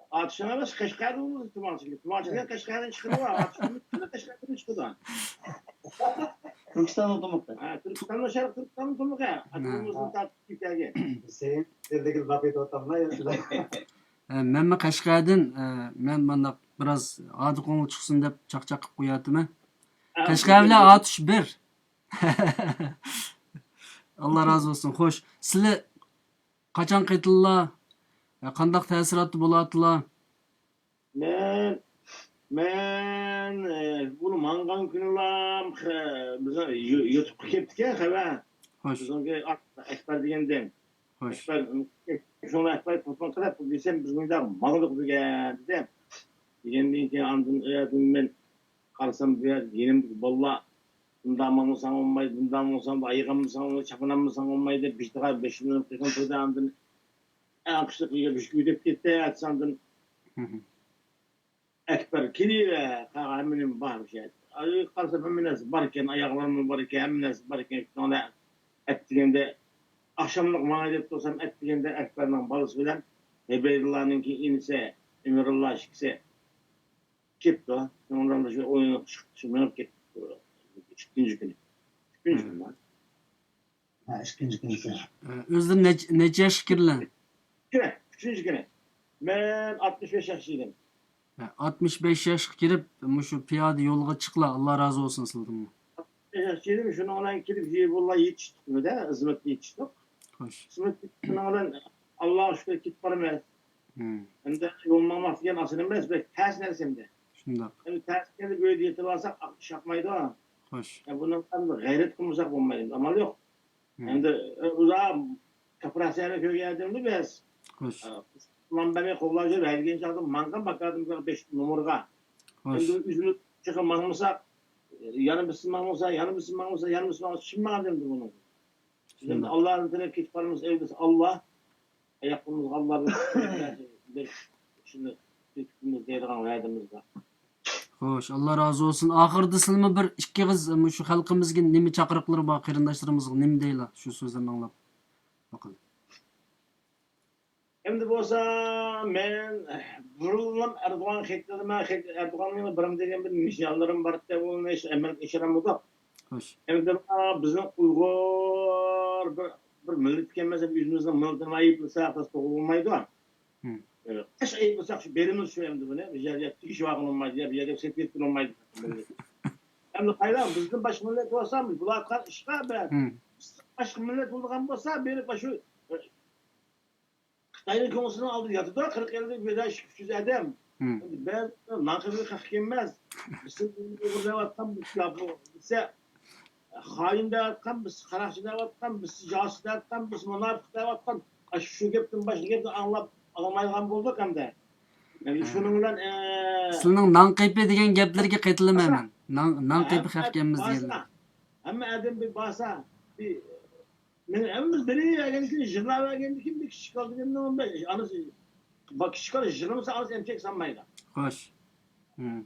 ئاتۇشنىڭ ئەمەس، قەشقەردىن تۇماقچى. تۇماقچى دېگەن قەشقەردىن چىقىدۇ، ئاتۇشنىڭ قەشقەردىن چىقىدۇ. تۈركىستاننىڭ تۇمىقى. ھە، تۈركىستاننىڭ، شەرقىي تۈركىستاننىڭ تۇمىقى. ھە. ئاتىمىزدىن تارتىپ كېلگەن. سېيىت، سىردىكىل باقىتى ئوتاملا يا شۇنداق. ھە، مەنمۇ قەشقەردىن، ھە، مەن مانداق بىراز ئادىقۇڭلۇق چىقسۇن دەپ چاقچاق قىلىپ قوياتىمەن. ھە، قەشقەر بىلەن ئاتۇش بىر. ئاللا رازى بولسۇن. خوش، سىلى قاچان قېتىللا؟ قانداق تەسىراتتا بولاتىلا؟ مەن، مەن، ئە، بۇنى ماڭغان كۈنىلا، خە-، بىزنىڭ يۇ-، يۇتۇبقا كەپتىكەن خەۋەر. خوش. بىزنىڭكى ئەك-، ئەكبەر دېگەندىن. خوش. ئەكبەر، شۇڭا ئەكبەر تېلېفون قىلىپ دېسەم، بىز مۇنداق ماڭدۇق بۈگۈن دېدىم. دېگەندىن كېيىن ئاندىن ئۇياردىن مەن قارىسام، بۇ يەردە يېنىمدىكى بالىلار، مۇنداق ماڭمىساڭ بولمايدۇ، مۇنداق ماڭساڭ، ئايىغالمىساڭ بولمايدۇ، چاپىنالمىساڭ بولمايدۇ دەپ، بېشىغا بەش مىڭ تېخىم قويدى. ئاندىن ئەڭ قىشلىق يېگەن بىر كۈي دەپ كەتتى، ئەتىسى ئاندىن. مھم. ئەكبەر كېلىۋە، قاغا ھەممە نېمە بار مۇشۇ يەردە. ئاي، قارىسام ھەممە نەرسە بار ئىكەن، ئاياغلارمۇ بار ئىكەن، ھەممە نەرسە بار ئىكەن. شۇنىڭدا ئەتىگەندە، ئاخشاملىق ماڭاي دەپ تۇرسام، ئەتىگەندە ئەكبەرنىڭ بالىسى بىلەن ھېبەيدۇللانىڭكى ئىنىسى ئىمرۇللا ئىككىسى كېپتۇ. شۇنىڭ بىلەن شۇ ئويۇنغا چىقىپ، شۇ مېڭىپ كەتتۇق. ئىككىنچى كۈنى. ئىككى كۈنى. مم. ھە، ئىككىنچى كۈنى. ئۆزلىرى نەچ-، نەچچە ياشقا كىرگەن؟ كىرە، ئۈچىنچى كۈنى. مەن ئاتمىش بەش ياشتا ئىدىم. ھە، ئاتمىش بەش ياشقا كىرىپ، مۇشۇ پىيادە يولغا چىقلا، ئاللا رازى بولسۇن سىلىدىنمۇ. ئاتمىش بەش ياشتا ئىدىم، شۇنىڭ بىلەن كېلىپ يېرى بوللا يېتىشتۇق، خىزمەتكە يېتىشتۇق. خوش. خىزمەتكە يېتىشنىڭ بىلەن، ئاللاغا شۈكۈر، كېتىپ بارىمىز. مم. ئەمدى يول ماڭماق دېگەن ئاسان ئەمەس، بەك تەس نەرسە ئەمدى. شۇنداق. ئەمدى تەس كەلدى، بۇ يەردە يېتىۋالساق، ئىش ياقمايدۇ. خوش. ئە، بۇنىڭغا ئەمدى غەيرەت قىلمىساق بولمايدۇ، ئامال يوق. مم. ئەمدى، ئە، ئۇزاق كوپىراتسىيەنى كۆرگەن ئادەمنى بىز. خوش. ئە، مەن بەرمەي قوغلاپ يۈرۈپ، ھەيدىگەن چاغدا ماڭغان باكادىم بىر بەش نومۇرغا. خوش. ئەمدى ئۆزىمىز چىقىپ ماڭمىساق، يەنە بىرسى ماڭمىسا، يەنە بىرسى ماڭمىسا، يەنە بىرسى ماڭمىسا، كىم ماڭىدۇ ئەمدى بۇنىڭغا؟ شۇنداق. ئاللادىن تىلەپ كېتىپ قالىمىز، ئەۋدىسى ئاللا. ئاياققا ئاللا بىر شۇنى تۈگىتىمىز دەيدىغان ۋەدىمىز بار. خوش، ئاللا رازى بولسۇن. ئاخىرىدا سىلىمۇ بىر ئىككى ئېغىز مۇشۇ خەلقىمىزگە نېمە چاقىرىقلىرى بار، قېرىنداشلىرىمىزغا نېمە دەيلا، شۇ سۆزلەرنى ئاڭلاپ باقىلى. ئەمدى بولسا مەن بۇرۇنلا ئەردوغان خەت يازىمەن، خەت، ئەردوغاننىڭ بىرىم دېگەن بىر نىشانلىرىم بار ئىدى، ئۇنى ھېچ ئەمەلگە ئاشۇرالمىدۇق. خوش. ئەمدى بىزنىڭ ئۇيغۇر بىر، بىر مىللەت ئىكەنمىز، ئۆزىمىزنىڭ مىللىتىنى ئەيىبلىسەك توغرا بولمايدۇ. مم. ئە، قاش ئەيىبلىسەك شۇ بېرىمىز شۇ ئەمدى بۇنى. بۇ يەرگە تېگىشىۋالغىلى بولمايدۇ، بۇ يەرگە سېتىۋەتكىلى بولمايدۇ. ئەمدى قايلا، بىزدىن باشقا مىللەت بولسا، بۇلار ئاتقان ئىشقا بىر، مم، بىز باشقا مىللەت بولىدىغان بولسا، بېرىپ شۇ، ئە، خىتاينىڭ كوڭسىنىڭ ئالدىدا ياتىدۇ، قىرىق ئەللىك بىر ئىككى يۈز ئادەم. مم. بەزى نان قېپىغا قاققىنماز. بىز ئوغرى دەۋاتقان، بىز ياپۇ، بىز خائىن دەۋاتقان، بىز قاراقچى دەۋاتقان، بىز جاسۇس دەۋاتقان، بىز مۇناپىق دەۋاتقان. ئاشۇ، شۇ گەپتىن باشقا گەپنى ئاڭلاپ، ئاڭلىمايدىغان بولدۇق ئەمدى. ئەمدى، ھە، شۇنىڭ بىلەن، ئە، سىلىنىڭ نان قېپى دېگەن گەپلىرىگە قېتىلىمەن مەن. نان، نان قېپى قاققىنمىز دېگەنلەر. ھەممە ئادەم بىر بارسا، بىر مېنى ھەممىمىز بىلىۋەرگەندىن كېيىن، يىغلاۋەرگەندىن كېيىن، بىر كىچىك بالا دېگەننىڭ بىر ئانىسى، با-، كىچىك بالا يىغلىمىسا، ئانىسى ئەمچەك سالمايدۇ. خوش. مم.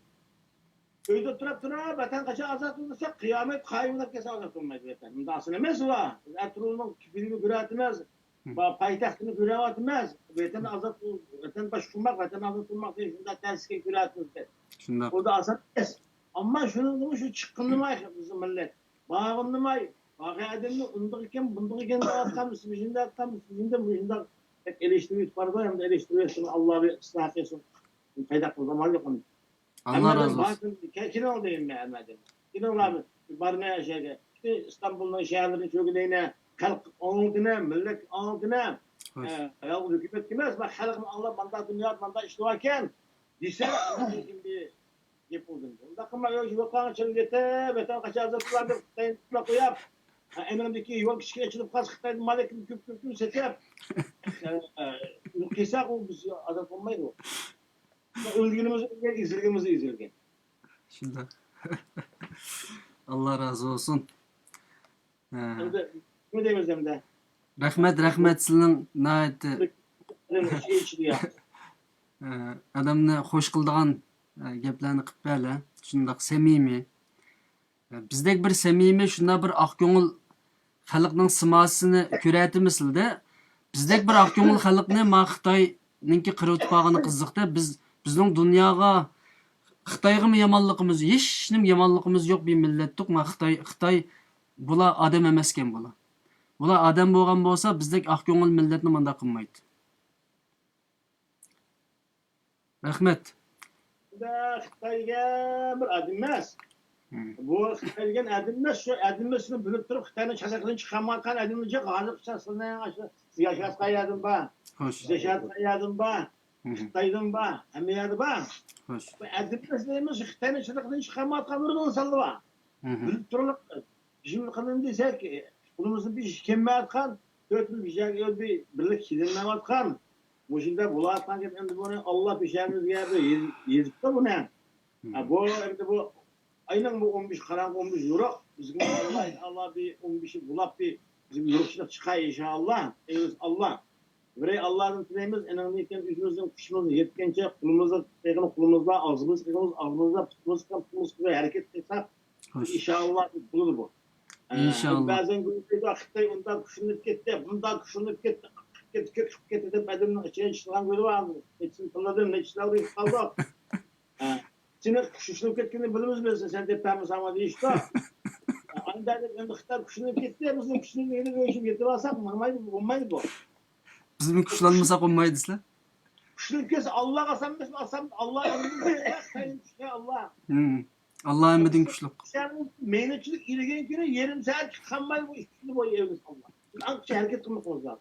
ئۆيدە تۇرۇپ تۇرۇپ، ۋەتەن قاچان ئازاد بولسا، قىيامەت قايىم بولۇپ كەتسە ئازاد بولمايدۇ ۋەتەن. ئۇنداق ئەسلى ئەمەس ئۇ. بىز ئەرتۇرۇلنىڭ كىپىنىنى كۆرۈۋاتىمىز، مم، با-، پايتەختىنى كۆرۈۋاتىمىز. ۋەتەن ئازاد، ۋەتەن باشقۇرماق، ۋەتەن ئازاد قىلماق دېگەن شۇنداق تەسكە كۆرۈۋاتىمىز. شۇنداق. ئۇ دا ئاسان ئەمەس. ئەمما شۇنىڭدىمۇ شۇ چىققىنىماي بىزنىڭ مىللەت. بارغىنىماي، بارغان ئادەمنى ئۇنداق ئىكەن، بۇنداق ئىكەن دەۋاتقان، بىز مۇشۇنداق ئەتقان، بىز مۇشۇنداق، مۇشۇنداق دەپ ئېلىشتۇرۇپ بارىدۇ، ئەمدى ئېلىشتۇرۇۋەتسۇن، ئاللا بىر ئىسلاھ قىلسۇن. پايدا قىلىدىغان ئامال يوق ئۇنى. ئاللا رازى بولسۇن. ھەممىدىن بار، كە-، كېلىڭ دەيمەن مەن ھەممىدىن. كېلىڭلار، بارمەن ئاشۇ يەرگە. پۈتۈن ئىستانبۇلنىڭ شەھەرلىرىنى چۆگىلەيمەن. خەلق ئاڭلىغىنە، مىللەت ئاڭلىغىنە. خوش. ئە، يالغۇز ھۆكۈمەتكە ئەمەس، بۇ خەلقنى ئاڭلاپ، ماندا دۇنيادا ماندا ئىشلەۋاتكەن دېسە، ئاندىن كېيىن بىر گەپ بولدى. ئۇنداق قىلماي، يوق، يوقلارنى چېلىپ يېتىپ، ۋەتەن قاچان ئازاد قىلار دەپ، خىتاينى تۇتۇپ قويۇپ، ئەمرىمدىكى يول كىچىككە ئېچىلىپ قالسا، خىتايدىن مال ئەكىلىپ كۆپ كۆپ كۆپ سېتىپ، قىلساق، ئۇ بىز ئازاد بولمايدۇ. ئۆلگىنىمىز ئۆلگەن، ئېزىلگىنىمىز ئېزىلگەن. شۇنداق. ئاللا رازى بولسۇن. ھە. ئەمدى نېمە دەيمىز ئەمدى؟ رەھمەت، رەھمەت، سىزنىڭ ناھايىتى ئېلىشىدۇ يا. ئە، ئادەمنى خوش قىلىدىغان، ئە، گەپلەرنى قىلىپ بەرلە. شۇنداق سەمىمىي. ئە، بىزدەك بىر سەمىمىي، شۇنداق بىر ئاق كۆڭۈل خەلقنىڭ سىماسىنى كۆرەتتىمىز سىلدە. بىزدەك بىر ئاق كۆڭۈل خەلقنى ما خىتاينىڭكى قىرىۋېتىپ قالغىنى قىزىقتى. بىز، بىزنىڭ دۇنياغا، خىتايغىمۇ يامانلىقىمىز، ھېچنېمە يامانلىقىمىز يوق بىر مىللەتتۇق. ما خىتاي، خىتاي، بۇلار ئادەم ئەمەسكەن بۇلار. بۇلار ئادەم بولغان بولسا، بىزدەك ئاق كۆڭۈل مىللەتنى مانداق قىلمايتتى. رەھمەت. خىتاي دېگەن بىر ئادەم ئەمەس. بۇ خىتاي دېگەن ئادەم ئەمەس، شۇ ئادەم ئەمەسنى بىلىپ تۇرۇپ، خىتاينىڭ چاتاقىدىن چىقارمايۋاتقان ئادەملەر جىق. ھازىرغىچە سىلەرنىڭ ئاشۇ ياشاۋاتقان يەردىن بار، خوش. ياشاۋاتقان يەردىن بار، مم. خىتايدىن بار، ھەممە يەردە بار. خوش. بۇ ئادەم ئەمەس دەيمىز، خىتاينىڭ چاتاقىدىن چىقارمايۋاتقان بىر ئىنسانلار بار. مم. بىلىپ تۇرۇپ، جىملىقىنى دېسەك، قولىمىزدا بىر ئىش كەلمەيۋاتقان، تۆتىمىز بىر يەرگە بىرلىك كېلىنمەيۋاتقان. مۇشۇنداق بولۇۋاتقان گەپ ئەمدى بۇنى ئاللا پېشانىمىزگە بىر يېز-، يېزىپتۇ بۇنى. ھە، بۇ ئەمدى بۇ ئاينىڭ بۇ ئون بەش، قاراڭغۇ ئون بەش يورۇق. بىزگە ئاللا، ئاللا بىر ئون بەشى بولاپ بىر بىزگە يورۇقچىلىق چىقاي ئىنشائاللا. ئەيۋىز ئاللا. بىرەي ئاللادىن تىلەيمىز، ئېنىڭدىن كېيىن ئۆزىمىزنىڭ كۈچىمىز يەتكەنچە قولىمىزدا تۇتقىنى قولىمىزدا، ئاغزىمىزدا تۇتقىنىمىز ئاغزىمىزدا، پۇتىمىز تۇتقان پۇتىمىزدا ھەرىكەت قىلساق، خوش. ئىنشائاللا بولىدۇ بۇ. ئە، ئىنشائاللا. بەزەن گۇرۇپپىدا خىتاي ئۇنداق كۈچلىنىپ كەتتى، بۇنداق كۈچلىنىپ كەتتى، كۆپ كېتىپ كەتتى دەپ ئادەمنىڭ ئىچىگە چىقىدىغان گۆلى بار. نەچچىسىنى تىللىدىم، نەچچىسىنى ئاغرىپ قالدۇق. ئە، سېنى كۈچلىنىپ كەتكىنىنى بىلىمىز بىز، سەن دەپ بەرمىسەڭمۇ دېيىشتۇ. ئە، ئانداق دەپ ئەمدى خىتاي كۈچلىنىپ كەتتى، بىزنىڭ كۈچلىنىپ يېتىپ ئالساق ماڭمايدۇ، بولمايدۇ بۇ. بىزمۇ كۈچلەنمىسەق بولمايدۇ دېسىلە. كۈچلىنىپ كەتسە ئاللاغا ئاسان ئەمەسمۇ، ئاسان ئاللا ئەمرى خىتاينىڭ كۈچى ئاللا. ھىم. ئاللا ھەممىدىن كۈچلۈك. مەينەتچىلىك ئېرىگەن كۈنى يېرىم سائەت قالماي بۇ ئىككى كۈن بويى ئەۋلىسى ئاللا. بىز ئانچە ھەرىكەت قىلماق لازىم.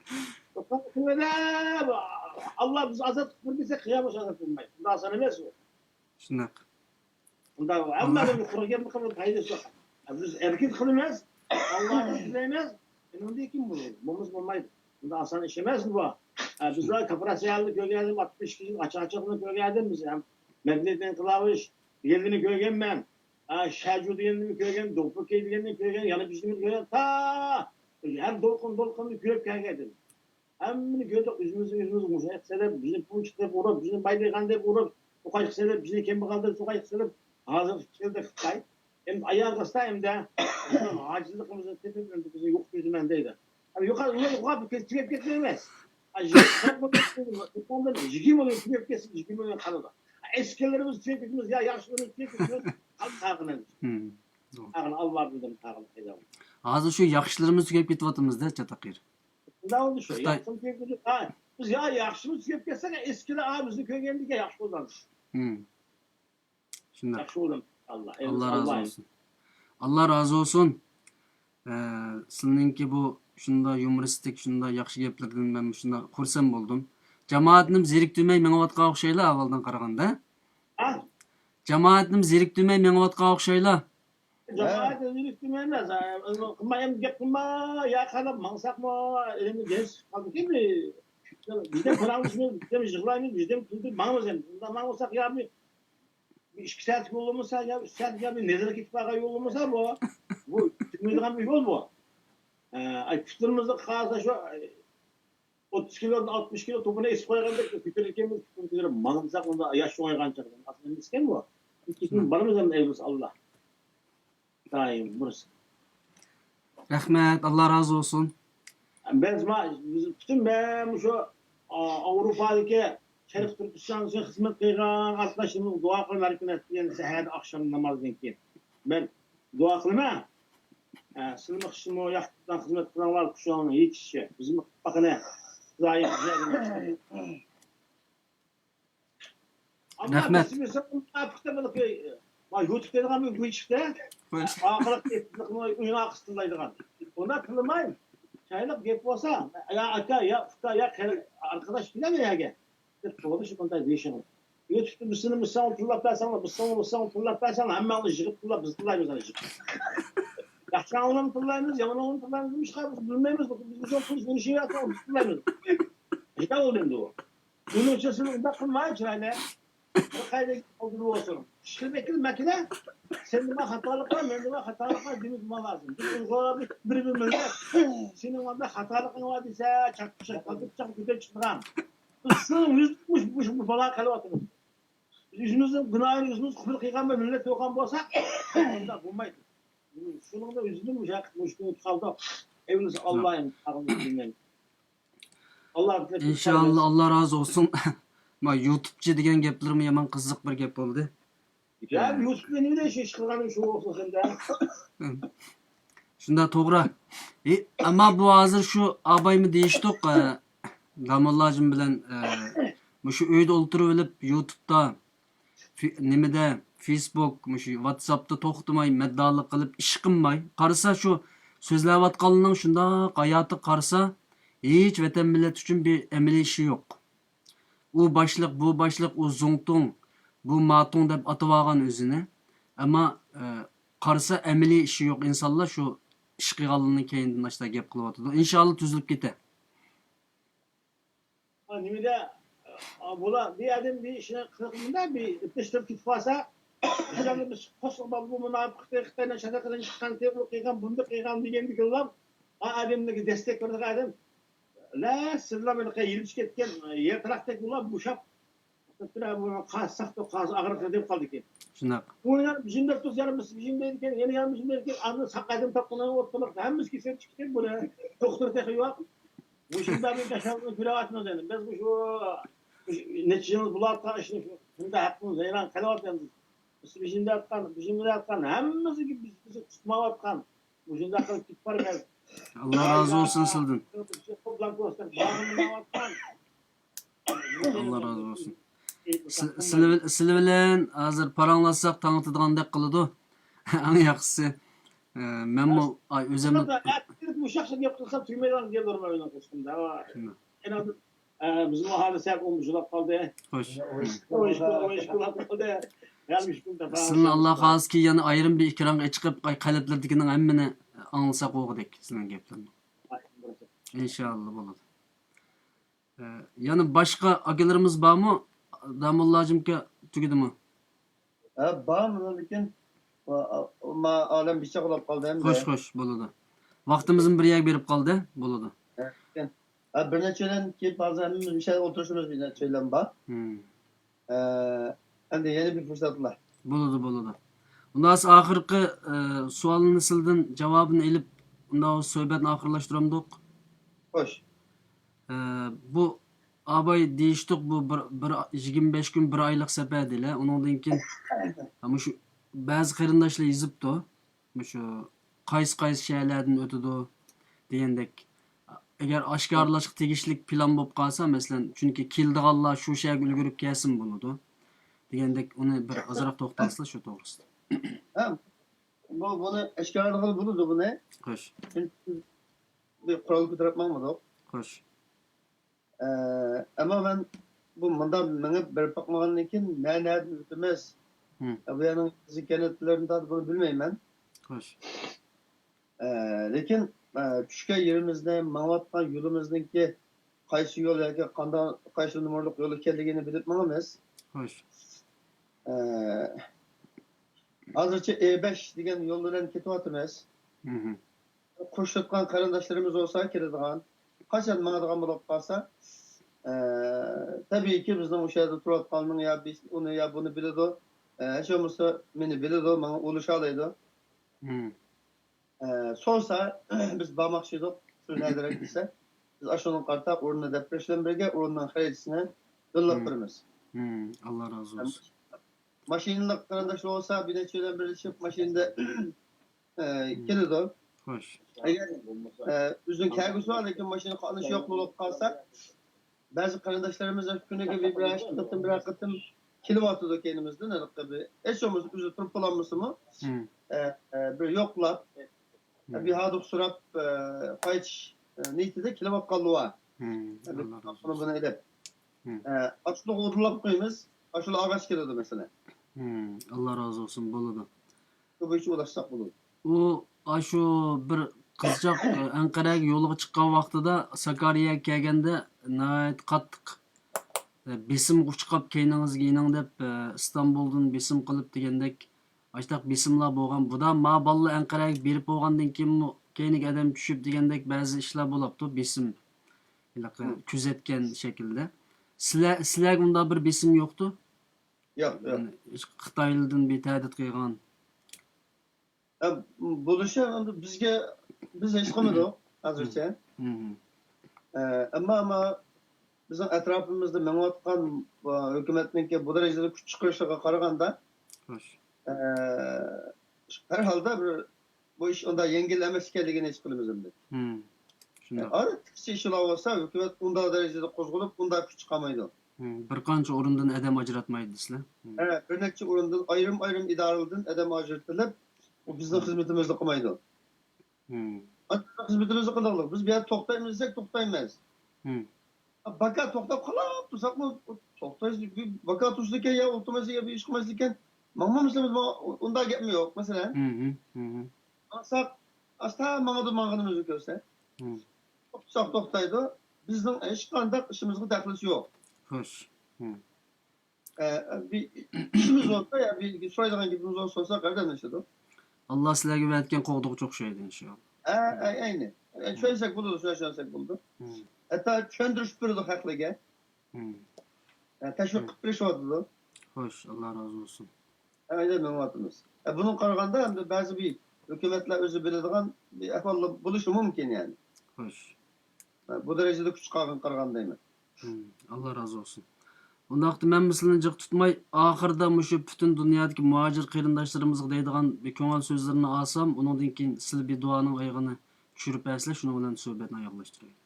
ئاللا بىز ئازاد قىلىپ بەرسە قىيامەت ئازاد بولمايدۇ. بۇنداق ئاسان ئەمەس بۇ. شۇنداق. بۇنداق ھەممە ئادەمگە قۇرۇق گەپنى قىلىپ پايدىسى يوق. بىز ھەرىكەت قىلىمىز، ئاللانى تىلەيمىز، ئۇنىڭدىن كېيىن بولىدۇ. بولمىسا بولمايدۇ. بۇنداق ئاسان ئىش ئەمەس بۇ. ئە، بىزلەر كوپىراتسىيەنى كۆرگەن ئادەم، ئاتمىش ئىككى يىل ئاچا-، ئاچاقنى كۆرگەن ئادەم بىز ھەم مەدەنىيەت ئىنقىلابى دېگەننى كۆرگەنمەن. ئە، شەجۇ دېگەننى كۆرگەن، دوپپىكەي دېگەننى كۆرگەن، يەنە بىزنى كۆرگەن، تا ھەر دولقۇن دولقۇننى كۆرۈپ كەلگەن ئادەم. ھەممىنى كۆردۇق، ئۆزىمىزنى ئۆزىمىز مۇشۇ قىلسا دەپ، بىزنى پۇنچىق دەپ ئۇرۇپ، بىزنى بايلىغان دەپ ئۇرۇپ، توقاي قىلسا دەپ، بىزنى كەمبەغەل دەپ توقاي قىلسا دەپ، ھازىر كەلدى خىتاي. ئەمدى ئاياغ ئاستا ئەمدى ئاجىزلىقىمىزنى تېپىپ، ئەمدى بىزنى يوقىتىۋېتىمەن دەيدۇ. ئەمدى يوقال-، يوقال-، يوقاپ كېتىپ، تۈگەپ كەتمەيمىز. يىگىرمە مىليون تۈگەپ كەتسە، يىگىرمە مىليون قالىدۇ. ئەسكەرلىرىمىز تۈگەپ كەتمىز، يا ياخشىلىرىمىز تۈگەپ كەتمىز، قالدى قالغىنى. ھىم. قالغىنى ئاللا بىلدى، قالغىنى قايدا. ھازىر شۇ ياخشىلىرىمىز تۈگەپ كېتىۋاتىمىز-دە، چاتاق يېرى. شۇنداق بولدى شۇ. خىتاي. ياخشىمۇ تۈگەپ كېتىپ، ھا، بىز يا ياخشىمۇ تۈگەپ كەتسەك، ئەسكىلەر، ئا، بىزنى كۆرگەندىكىن ياخشى بولدى. ھىم. شۇنداق. ياخشى بولدى. ئاللا، ئاللا رازى ئاللا. بولسۇن. ئاللا رازى بولسۇن. ئە، سىلىنىڭكى بۇ شۇنداق يۇمۇرىستىك، شۇنداق ياخشى گەپلىرىدىن مەن شۇنداق خۇرسەن بولدۇم. جامائەتنىمۇ زېرىكتۈرمەي مېڭىۋاتقان ئوخشايلا ئاۋۋالدىن قارىغاندا. ھە؟ جامائەتنىمۇ زېرىكتۈرمەي مېڭىۋاتقان ئوخشايلا. جامائەت زېرىكتۈرمەي ئەمەس. قىلماي ئەمدى گەپ قىلما، يا قاراپ ماڭساقمۇ، ئەمدى گەپ قالدىكى. بىزدە پاراڭلىشىمىز، بىزدە يىغلايمىز، بىزدە كۈلدۈرۈپ ماڭىمىز ئەمدى. ئۇنداق ماڭمىساق يا بىر بىر ئىككى سائەت يول بولمىسا، يا ئۈچ سائەت يا بىر نېزىرى كېتىپ قالغان يول بولمىسا، بۇ، بۇ تۈگىمەيدىغان بىر يول بۇ. ئە، ئاي، پۇتلىرىمىزغا قارىسا شۇ، ئەي، ئوتتۇز كىلودىن ئاتمىش كىلو توپىنى ئېسىپ قويغاندەك كۆتۈرۈلگەنمىز، پۇتىمىز كۆتۈرۈپ ماڭمىساق، ئۇندا ياش چوڭايغانچە ئاسان ئەمەسكەن بۇ. بارىمىز ئەمدى ئەيۋىس ئاللا. دائىم بۇرسا. رەھمەت، ئاللا رازى بولسۇن. بىز ما-، بىز پۈتۈن مەن مۇشۇ، ئا، ئاۋروپادىكى شەرقىي تۈركىستان ئۈچۈن خىزمەت قىلغان قېرىنداشلىرىمىزغا دۇئا قىلىمەن ھەر كۈنى ئەتىگەن سەھەردە ئاخشام نامازدىن كېيىن. مەن دۇئا قىلىمەن. ئە، سىلىمۇ خىشىمۇ ياخشى خىزمەت قىلىڭلار، خۇشۇڭلار يېتىشىچە. بىزمۇ باققىنە خۇدايىم. ئەمما رەھمەت. بىز مىسال، ما يۇتۇب دەيدىغان بىر گۇي چىقتى. ئاخىرقى ئۆينىڭ ئارقىسى تىللايدىغان. ئۇنى تىللىماي، چايلىق گەپ بولسا، يا ئاكا، يا ئۇكا، يا قېرى-، ئارقىداش كېلە مېنىڭ يەرگە دەپ توغرىشىپ ئۇنداق دېيىشىڭ. يۇتۇبتا بىر سىنى بىر ساڭا تىللاپ بەرسەڭلار، بىر سىنى بىر ساڭا تىللاپ بەرسەڭلار، ھەممەڭلار يىغىپ تىللاپ، بىز تىللايمىز ئەنە يىغىپ. ياخشى ئاڭلىنىپ تىللايمىز، يامان ئاڭلىنىپ تىللايمىز، نېمىشقا بىز بىلمەيمىز، بىزنىڭ تونۇش ئېلىشى ياق، بىز تىللايمىز. نېمە بولدى ئەمدى ئۇ؟ ئۇنىڭ ئۈچۈن سىز ئۇنداق قىلماي، چىرايلىق. بىر قايدا ئالدىدا بولسۇن. ئىشقىلىپ ئەكىل مەكىنە، سەندە بار خاتالىقلار، مەندە بار خاتالىقلار دېمەك بولما لازىم. بىز ئۇيغۇرلار بىر بىر مىللەت. سېنىڭ ماندا خاتالىقىڭ بار دېسە، چاققۇچاق، پاكىتچاق كۆتۈرۈپ چىقىدىغان. بىز سېنىڭ يۈزۈڭ مۇش، مۇش، مۇش بالاغا قېلىۋاتىمىز. بىز ئۆزىمىزنىڭ گۇناھىمىزنى قوبۇل قىلغان بىر مىللەت بولغان بولساق، ئۇنداق بولمايدۇ. شۇنىڭدا ئۆزىدىن مۇشۇ ھەققىدە مۇشۇنى قالدۇق. ئەيۋىلسە ئاللاھىم، ئاللاھ بىلەن. ئىنشاللا، ئاللاھ رازى بولسۇن. ما يۇتۇبچى دېگەن گەپلىرىمۇ يامان قىزىق بىر گەپ بولدى. يا، يۇتۇبتا نېمە ئىش، ئىش قىلغان شۇ ۋاقىتلىقىمدا. شۇنداق، توغرا. ئى، ئەمما بۇ ھازىر شۇ ئابايمۇ دېيىشتۇق، ئە، داموللاجىم بىلەن، ئە، مۇشۇ ئۆيدە ئولتۇرۇۋېلىپ يۇتۇبتا، فې-، نېمىدە، فېيسبۇك، مۇشۇ ۋاتساپتا توختىماي مەددالىق قىلىپ ئىش قىلماي. قارىسا شۇ سۆزلەۋاتقانلارنىڭ شۇنداق ھاياتىغا قارىسا، ھېچ ۋەتەن مىللەت ئۈچۈن بىر ئەمەلىي ئىشى يوق. ئۇ باشلىق، بۇ باشلىق، ئۇ زۇڭتۇڭ، بۇ ماتۇڭ دەپ ئاتىۋالغان ئۆزىنى. ئەمما، ئە، قارىسا ئەمەلىي ئىشى يوق ئىنسانلار شۇ ئىش قىلغانلىرىنى كەينىدىن ئاشتا گەپ قىلىۋاتىدۇ. ئىنشاللا تۈزۈلۈپ كېتە. ھا، نېمىدە، ئا، بۇلار بىر ئادەم بىر ئىشنى قىلغىنىدا بىر ئىپلەشتۈرۈپ كېتىپ قالسا، بىز ئەمدى بىز قوشۇق بار، بۇ مۇناپىق خىتاي، خىتاينىڭ چاتاقىدىن چىققان، تېغۇ قىلغان، بۇنداق قىلغان دېگەندىكىنلار، ئا، ئادەملەرگە دەستەك بېرىدىغان ئادەم، لە، سىلەر مانا يېلىپ كەتكەن يەر تاراقتەك بۇلار بوشاپ، قاساق، قاساق ئاغرىقى دەپ قالدىكەن. شۇنداق. ئۇ يەنە بىزنى دەپ تۇرسا، يەنە بىز بىزنى دەيدىكەن، يەنە، يەنە بىزنى دەيدىكەن، ئاندىن ساق ئادەم تاپقىنى ئوتتۇرىلىق، ھەممىسى كېسەل چىقىپ بۇنى دوختۇر تېخى يوق. مۇشۇنداق بىر كېسەلنى كۆرۈۋاتىمىز ئەمدى. بىز مۇشۇ، مۇشۇ نەچچە يىل بولۇۋاتقان ئىشنى شۇ، شۇنداق ھەققىمىز ھەيران قېلىۋاتىمىز. بىز بىزنى دەۋاتقان، بىزنى دەۋاتقان ھەممىسى بىز، بىزنى تۇتمايۋاتقان. مۇشۇنداق قىلىپ كېتىپ بارىمىز. ئاللا رازى بولسۇن سىلدىن. ئاللا رازى بولسۇن. سىلى، سىلى بىلەن ھازىر پاراڭلاشساق تاڭ ئاتىدىغاندەك قىلىدۇ. ئەڭ ياخشىسى، ئە، مەنمۇ، ئاي، ئۆزۈمنى مۇشۇ ياخشى گەپ قىلسام تۈگىمەيدىغان گەپلىرىم مېنىڭ قوشۇقۇمدا. ئەنە، ئە، بىزمۇ ھازىر سەل ئومۇشلاپ قالدى. خوش. ئويۇشقۇلاپ قالدى. سىلىنى ئاللا خالىسىكى يەنە ئايرىم بىر ئېكرانغا چىقىپ، ئاي، قەلبلىرىدىكىنىڭ ھەممىنى ئاڭلىساق بولغۇدەك سىلىنىڭ گەپلىرىنى. ئىنشاللا بولىدۇ. ئە، يەنە باشقا ئاكىلىرىمىز بارمۇ؟ داموللاجىمكە تۈگىدىمۇ؟ ھە، بار، لېكىن، ئا، ئا، ما-، ئالەم بىچاق بولۇپ قالدى ئەمدى. خوش، خوش، بولىدۇ. ۋاقتىمىزمۇ بىر يەرگە بېرىپ قالدى، بولىدۇ. ھە، لېكىن، ھە، بىر نەچچەيلەن كېلىپ، ھازىر ھەممىمىز مۇشۇ يەردە ئولتۇرۇشىمىز بىر نەچچەيلەن بار. ھىم. ئە، ئەمدى يەنە بىر پۇرسەتلا. بولىدۇ، بولىدۇ. ئۇنداق بولسا ئاخىرقى، ئە، سوئالنى سىلدىن جاۋابىنى ئېلىپ، ئۇنداق بولسا سۆھبەتنى ئاخىرلاشتۇرامدۇق؟ خوش. ئە، بۇ ئاباي دېيىشتۇق، بۇ بىر، بىر يىگىرمە بەش كۈن، بىر ئايلىق سەپەر دېيىلە. ئۇنىڭدىن كېيىن، ھە، مۇشۇ بەزى قېرىنداشلار يېزىپتۇ. مۇشۇ قايسى، قايسى شەھەرلەردىن ئۆتىدۇ دېگەندەك. ئەگەر ئاشكارىلاشقا تېگىشلىك پىلان بولۇپ قالسا، مەسىلەن، چۈنكى كېلىدىغانلار شۇ شەھەرگە ئۈلگۈرۈپ كەلسىمۇ بولىدۇ دېگەندەك، ئۇنى بىر ئازراق توختالسىلا شۇ توغرىسىدا. ھە، بۇ، بۇنى ئاشكارىلىغىلى بولىدۇ بۇنى. خوش. چۈنكى بىز بىر قورال كۆتۈرۈپ ماڭمىدۇق. خوش. ئە، ئەمما مەن بۇ مۇنداق مېڭىپ بېرىپ باقمىغاندىن كېيىن، نە، نەدىن ئۆتىمىز، مم. ئە، بۇ يەرنىڭ قىزىل كەنتلىرىنى تارتىپ بۇنى بىلمەيمەن. خوش. ئە، لېكىن، ئە، چۈشكەن يېرىمىزنى، ماڭىۋاتقان يولىمىزنىڭكى قايسى يول ياكى قانداق، قايسى نومۇرلۇق يول ئىكەنلىكىنى بىلىپ ماڭىمىز. خوش. ئە، ھازىرچە ئې بەش دېگەن يول بىلەن كېتىۋاتىمىز. مم. قوشۇلۇۋاتقان قېرىنداشلىرىمىز بولسا كېلىدىغان، قاچان ماڭىدىغان بولۇپ قالسا، ئە، تەبىئىيكى بىزنىڭ ئۇ يەردە تۇرۇۋاتقاننىڭ يا بىز ئۇنى يا بۇنى بىلىدۇ، ئە، ھېچ بولمىسا مېنى بىلىدۇ، ماڭا ئۇلىشالايدۇ. مم. ئە، سورىسا، بىز بارماقچى ئىدۇق، شۇ نەدىرەك دېسە، بىز ئاشۇنىڭغا قارىتا ئورنىنى دەپ بېرىش بىلەن بىرگە ئورنىنىڭ خەرىجىسىنى بىللە مم. بېرىمىز. مم. ئاللا رازى بولسۇن. ماشىنىلىق قېرىنداشلار بولسا بىر نەچچە بىلەن بىرلىشىپ ماشىنىدا ئە، كېلىدۇ. خوش. ئەگەر، ئە، ئۆزىنىڭ كەلگۈسى بار، لېكىن ماشىنا قاتنىشى يوق بولۇپ قالسا، بەزى قېرىنداشلىرىمىز كۈنىگە بىر، بىرەر قېتىم، بىرەر قېتىم كېلىۋاتىدۇ كەينىمىزدىن، ھېلىقى بىر، ھېچ بولمىسا ئۆزى تۇرۇپ بولالمىسىمۇ، مم. ئە، ئە، بىر يوقلاپ، مم. بىر ھاردۇق سوراپ، ئە، قايتىش، ئە، نىيىتىدە كېلىۋاتقانلار بار. مم. ئە، بىر ئاللا رازى بولسۇن. بۇنى ئېلىپ. مم. ئە، ئاشۇلارغا ئورۇنلاپ قويىمىز، ئاشۇلار ئالغاچ كېلىدۇ، مەسىلەن. مم. ئاللا رازى بولسۇن، بولىدۇ. شۇ بويىچە ئۇلاشساق بولىدۇ. ئۇ ئاشۇ بىر قىزچاق ئەنقەرەگە يولغا چىققان ۋاقتىدا ساكارىيەگە كەلگەندە ناھايىتى قاتتىق بېسىمغا ئۇچراپ، كەينىڭىزگە يېنىڭ دەپ ئىستانبۇلدىن بېسىم قىلىپ دېگەندەك ئاشتاق بېسىملار بولغان. بۇدا ما بالىلار ئەنقەرەگە بېرىپ بولغاندىن كېيىنمۇ كەينىگە ئادەم چۈشۈپ دېگەندەك بەزى ئىشلار بولاپتۇ. بېسىم ھېلىقى كۆزەتكەن شەكىلدە. سىلەر، سىلەرگە ئۇنداق بىر بېسىم يوقتۇ؟ ياق، ياق. يەنى خىتايلىدىن بىر تەھدىت قىلغان. ھە، بولۇشى ئەمدى بىزگە، بىز ھېس قىلمىدۇق ھازىرچە. ئە، ئەمما، ئەمما بىزنىڭ ئەتراپىمىزدا مېڭىۋاتقان، ئە، ھۆكۈمەتنىڭكى بۇ دەرىجىدە كۈچ چىقىرىشىغا قارىغاندا، ئە، ھەر ھالدا بىر بۇ ئىش ئۇنداق يەڭگىل ئەمەس ئىكەنلىكىنى ھېس قىلىمىز ئەمدى. شۇنداق. ئادەتتىكىچە ئىشلار بولسا، ھۆكۈمەت ئۇنداق دەرىجىدە قوزغىلىپ، ئۇنداق كۈچ چىقارمايدۇ. بىر قانچە ئورۇندىن ئادەم ئاجراتمايدۇ دېسىلە. ھە، بىر نەچچە ئورۇندىن، ئايرىم-ئايرىم ئىدارىلەردىن ئادەم ئاجرىتىلىپ، ئۇ بىزنىڭ خىزمىتىمىزنى قىلمايدۇ. ئاندىن خىزمىتىمىزنى قىلدۇق. بىز بۇ يەردە توختايمىز دېسەك، توختايمىز. باكا توختاپ قالاپ تۇرساقمۇ، توختايسىز، باكا تۇرسىدىكەن يا ئولتۇرمايسىز يا بىر ئىش قىلمايسىز ئىكەن، ماڭمامسىز، ئۇنداق گەپمۇ يوق، مەسىلەن. ماڭساق، ئاستا ماڭىدۇ، ماڭغىنىمىزنى كۆرسە. توختىساق توختايدۇ. بىزنىڭ ھېچقانداق ئىشىمىزغا دەخلىسى يوق. خوش. ئە، بىر ئىشىمىز بولسا يا بىر سورايدىغان گېپىمىز بولسا سورىساق ھەردەم ئېشىدۇ. ئاللا سىلەرگە ۋەتكەن قوغدىغۇچى ئوخشايدۇ ئىنشائاللا. ئە، ئە، ئەينى. ئە، چۈشەنسەك بولىدۇ، چۈشەنسەك بولىدۇ. ھەتتا چۈشەندۈرۈشۈپ بېرىدۇ خەقلەرگە. ئە، تەشۋىق قىلىپ بېرىشىۋاتىدۇ. خوش، ئاللا رازى بولسۇن. ئەمەلىيەتتە مېڭىۋاتىمىز. ئە، بۇنىڭغا قارىغاندا ئەمدى بەزى بىر ھۆكۈمەتلەر ئۆزى بىلىدىغان بىر ئەھۋاللار بولۇشى مۇمكىن يەنى. خوش. ئە، بۇ دەرىجىدە كۈچ قالغان قارىغان دەيمەن. ھىم، ئاللا رازى بولسۇن. ئۇنداقتا مەن سىلىنى جىق تۇتماي، ئاخىرىدا مۇشۇ پۈتۈن دۇنيادىكى مۇھاجىر قېرىنداشلىرىمىزغا دەيدىغان بىر كۆڭۈل سۆزلىرىنى ئالسام، ئۇنىڭدىن كېيىن سىلى بىر دۇئانىڭ ئايىغىنى چۈشۈرۈپ بەرسىلەر، شۇنىڭ بىلەن سۆھبەتنى ئاياغلاشتۇرايلى.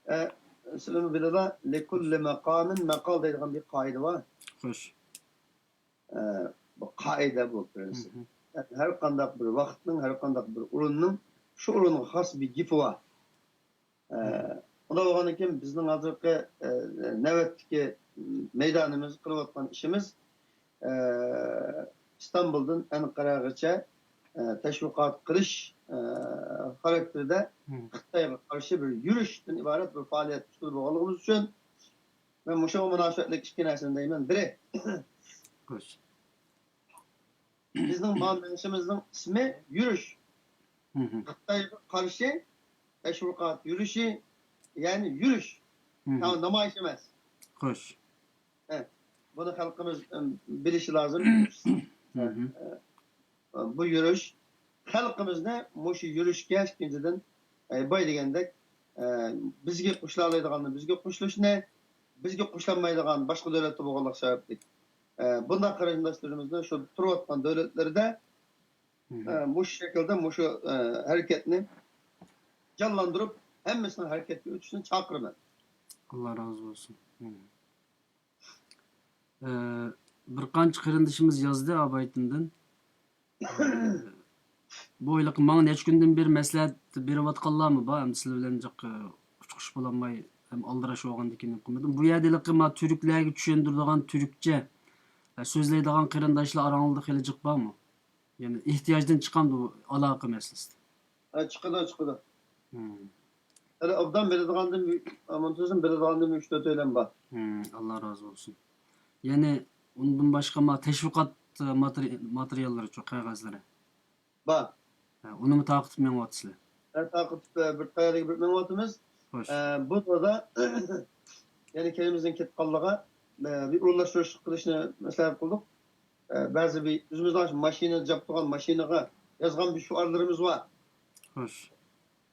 ئە، سىلىمۇ بىلىلا، لىكۇللى مەقامىن مەقال دەيدىغان بىر قائىدە بار. خوش. ئە، بۇ قائىدە، بۇ پرىنسىپ. ھەر قانداق بىر ۋاقىتنىڭ، ھەر قانداق بىر ئورۇننىڭ شۇ ئورۇنغا خاس بىر گېپى بار. ئە، ئۇنداق بولغاندىن كېيىن بىزنىڭ ھازىرقى، ئە، نۆۋەتتىكى مەيدانىمىز، قىلىۋاتقان ئىشىمىز، ئە، ئىستانبۇلدىن ئەنقەرەگىچە، ئە، تەشۋىقات قىلىش، ئە، خاراكتېرىدە خىتايغا قارشى بىر يۈرۈشتىن ئىبارەت بىر پائالىيەت ئۈستىدە بولغانلىقىمىز ئۈچۈن، مەن مۇشۇغا مۇناسىۋەتلىك ئىككى نەرسىنى دەيمەن. بىرى، بىزنىڭ ماڭغان مېڭىشىمىزنىڭ ئىسمى يۈرۈش. خىتايغا قارشى تەشۋىقات يۈرۈشى، يەنى يۈرۈش. نامايىش ئەمەس. خوش. ھە، بۇنى خەلقىمىز، ئەم، بىلىشى لازىم. بۇ يۈرۈش خەلقىمىزنى مۇشۇ يۈرۈشكە ئىككىنچىدىن، ئە، باي دېگەندەك، ئە، بىزگە قوشۇلالايدىغاننى بىزگە قوشۇلۇشنى، بىزگە قوشۇلالمايدىغان باشقا دۆلەتتە بولغانلىقى سەۋەبلىك، ئە، بۇنداق قېرىنداشلىرىمىزنى شۇ تۇرۇۋاتقان دۆلەتلىرىدە، ئە، مۇشۇ شەكىلدە مۇشۇ، ئە، ھەرىكەتنى جانلاندۇرۇپ، ھەممىسىنىڭ ھەرىكەتكە ئۆتۈشىنى چاقىرىمەن. ئاللا رازى بولسۇن. ئە، بىر قانچە قېرىندىشىمىز يازدى ئابايتىندىن. ئە، بۇ ھېلىقى ماڭا نەچچە كۈندىن بېرى مەسلىھەت بېرىۋاتقانلارمۇ بار، ئەمدى سىلەر بىلەن جىق، ئە، ئۇچقۇچ بولالماي، ھەم ئالدىراش بولغاندىكىن قىلمىدىم. بۇ يەردە ھېلىقى ما تۈركلەرگە چۈشەندۈرىدىغان تۈركچە، ئە، سۆزلەيدىغان قېرىنداشلار ئاراڭلاردا خېلى جىق بارمۇ؟ يەنى ئېھتىياجدىن چىقامدۇ ئالاقە مەسىلىسى؟ ھە، چىقىدۇ، چىقىدۇ. ھەلى ئوبدان بىلىدىغاندىن، مۇنتىزىم بىلىدىغاندىن ئۈچ تۆتەيلەن بار. ئاللا رازى بولسۇن. يەنى ئۇندىن باشقا ما تەشۋىقات، ئە، ماتېرىيال، ماتېرىياللىرىچۇ، قەغەزلىرى؟ بار. ھە، ئۇنىمۇ تارقىتىپ مېڭىۋاتىسىلەر؟ ھە، تارقىتىپ، ئە، بىر قەيەرگە بېرىپ مېڭىۋاتىمىز. خوش. ئە، بۇ تودا يەنە كەينىمىزدىن كېتىپ قالدىغا، ئە، بىر ئورۇنلاشتۇرۇش قىلىشنى مەسلىھەت قىلدۇق. ئە، بەزى بىر ئۆزىمىزنىڭ ماشىنا جابدۇرغان ماشىنىغا يازغان بىر شوئارلىرىمىز بار. خوش.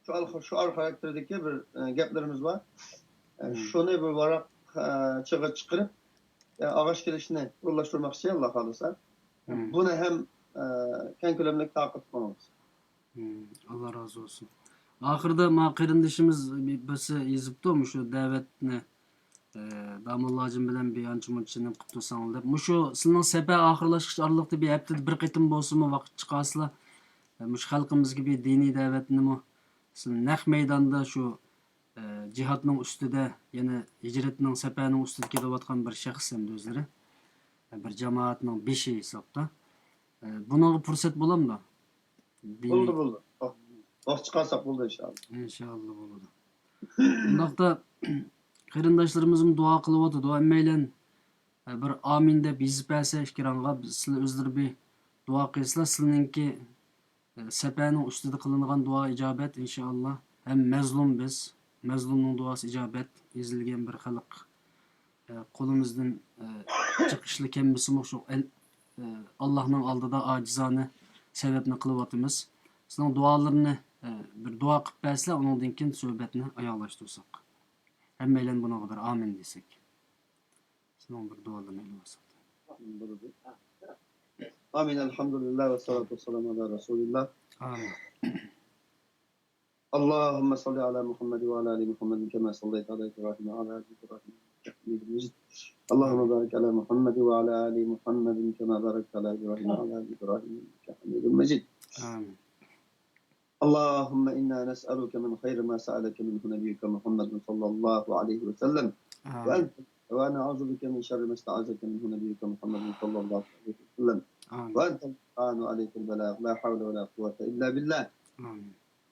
شوئار، شوئار خاراكتېرىدىكى بىر، ئە، گەپلىرىمىز بار. ئە، شۇنى بىر ۋاراق، ئە، چىغا چىقىرىپ، ئە، ئاغاش كېلىشنى ئورۇنلاشتۇرماقچى، ئاللا خالىسا. بۇنى ھەم، ئە، كەڭ كۆلەملىك تارقىتىپ ماڭىمىز. ئاللا رازى بولسۇن. ئاخىرىدا ما قېرىندىشىمىز بىرسى يېزىپتۇ، مۇشۇ دەۋەتنى، ئە، داموللا ھاجىم بىلەن بىر ئانچە مۇنچە نېمە قىلىپ تۇرساڭلار دەپ. مۇشۇ سىلىنىڭ سەپەر ئاخىرلاشقۇچە ئارىلىقتا بىر ھەپتىدە بىر قېتىم بولسىمۇ ۋاقىت چىقارسىلا، ئە، مۇشۇ خەلقىمىزگە بىر دىنىي دەۋەتنىمۇ سىلەر نەق مەيداندا شۇ، ئە، جىھادنىڭ ئۈستىدە، يەنى ھىجرەتنىڭ سەپەرنىڭ ئۈستىدە كېلىۋاتقان بىر شەخس ئەمدى ئۆزلىرى. بىر جامائەتنىڭ بېشى ھېسابتا. ئە، بۇنىڭغا پۇرسەت بولامدۇ؟ بولدى، بولدى. ۋاق-، ۋاقىت چىقارساق بولدى، ئىنشائاللا. ئىنشائاللا بولىدۇ. ئۇنداقتا قېرىنداشلىرىمىزمۇ دۇئا قىلىۋاتىدۇ. ھەممەيلەن، ئە، بىر ئامىن دەپ يېزىپ بەرسە ئېكرانغا، سىلەر ئۆزلىرى بىر دۇئا قىلسىلەر، سىلىنىڭكى، ئە، سەپەرنىڭ ئۈستىدە قىلىنغان دۇئا ئىجابەت، ئىنشائاللا. ھەم مەزلۇم بىز، مەزلۇمنىڭ دۇئاسى ئىجابەت، ئېزىلگەن بىر خەلق، ئە، قولىمىزدىن، ئە، جىق ئىشلار كەلمىسىمۇ، شۇ ئەل-، ئە، ئاللاھنىڭ ئالدىدا ئاجىزانە سەۋەبنى قىلىۋاتىمىز. سىلەر دۇئالىرىنى، ئە، بىر دۇئا قىلىپ بەرسىلەر، ئۇنىڭدىن كېيىن سۆھبەتنى ئاياغلاشتۇرساق. ھەممەيلەن بۇنىڭغا بىر ئامىن دېسەك. سىلەرنىڭ بىر دۇئالىرىنى ئېلىۋالساق. ئامىن. ئەلھەمدۇلىللا ۋە سالاتۇ ۋەسسالامۇ ئالا رەسۇلىللا. ئامىن. اللهم صل على محمد وعلى آل محمد كما صليت على إبراهيم وعلى آل إبراهيم إنك حميد مجيد. اللهم بارك على محمد وعلى آل محمد كما باركت على إبراهيم وعلى آل إبراهيم إنك حميد مجيد. آمين. اللهم إنا نسألك من خير ما سألك منه نبيك محمد صلى الله عليه وسلم. آمين. وأن، ونعوذ بك من شر ما استعاذك منه نبيك محمد صلى الله عليه وسلم. آمين. وأنت المستعان وعليك البلاغ، لا حول ولا قوة إلا بالله. آمين.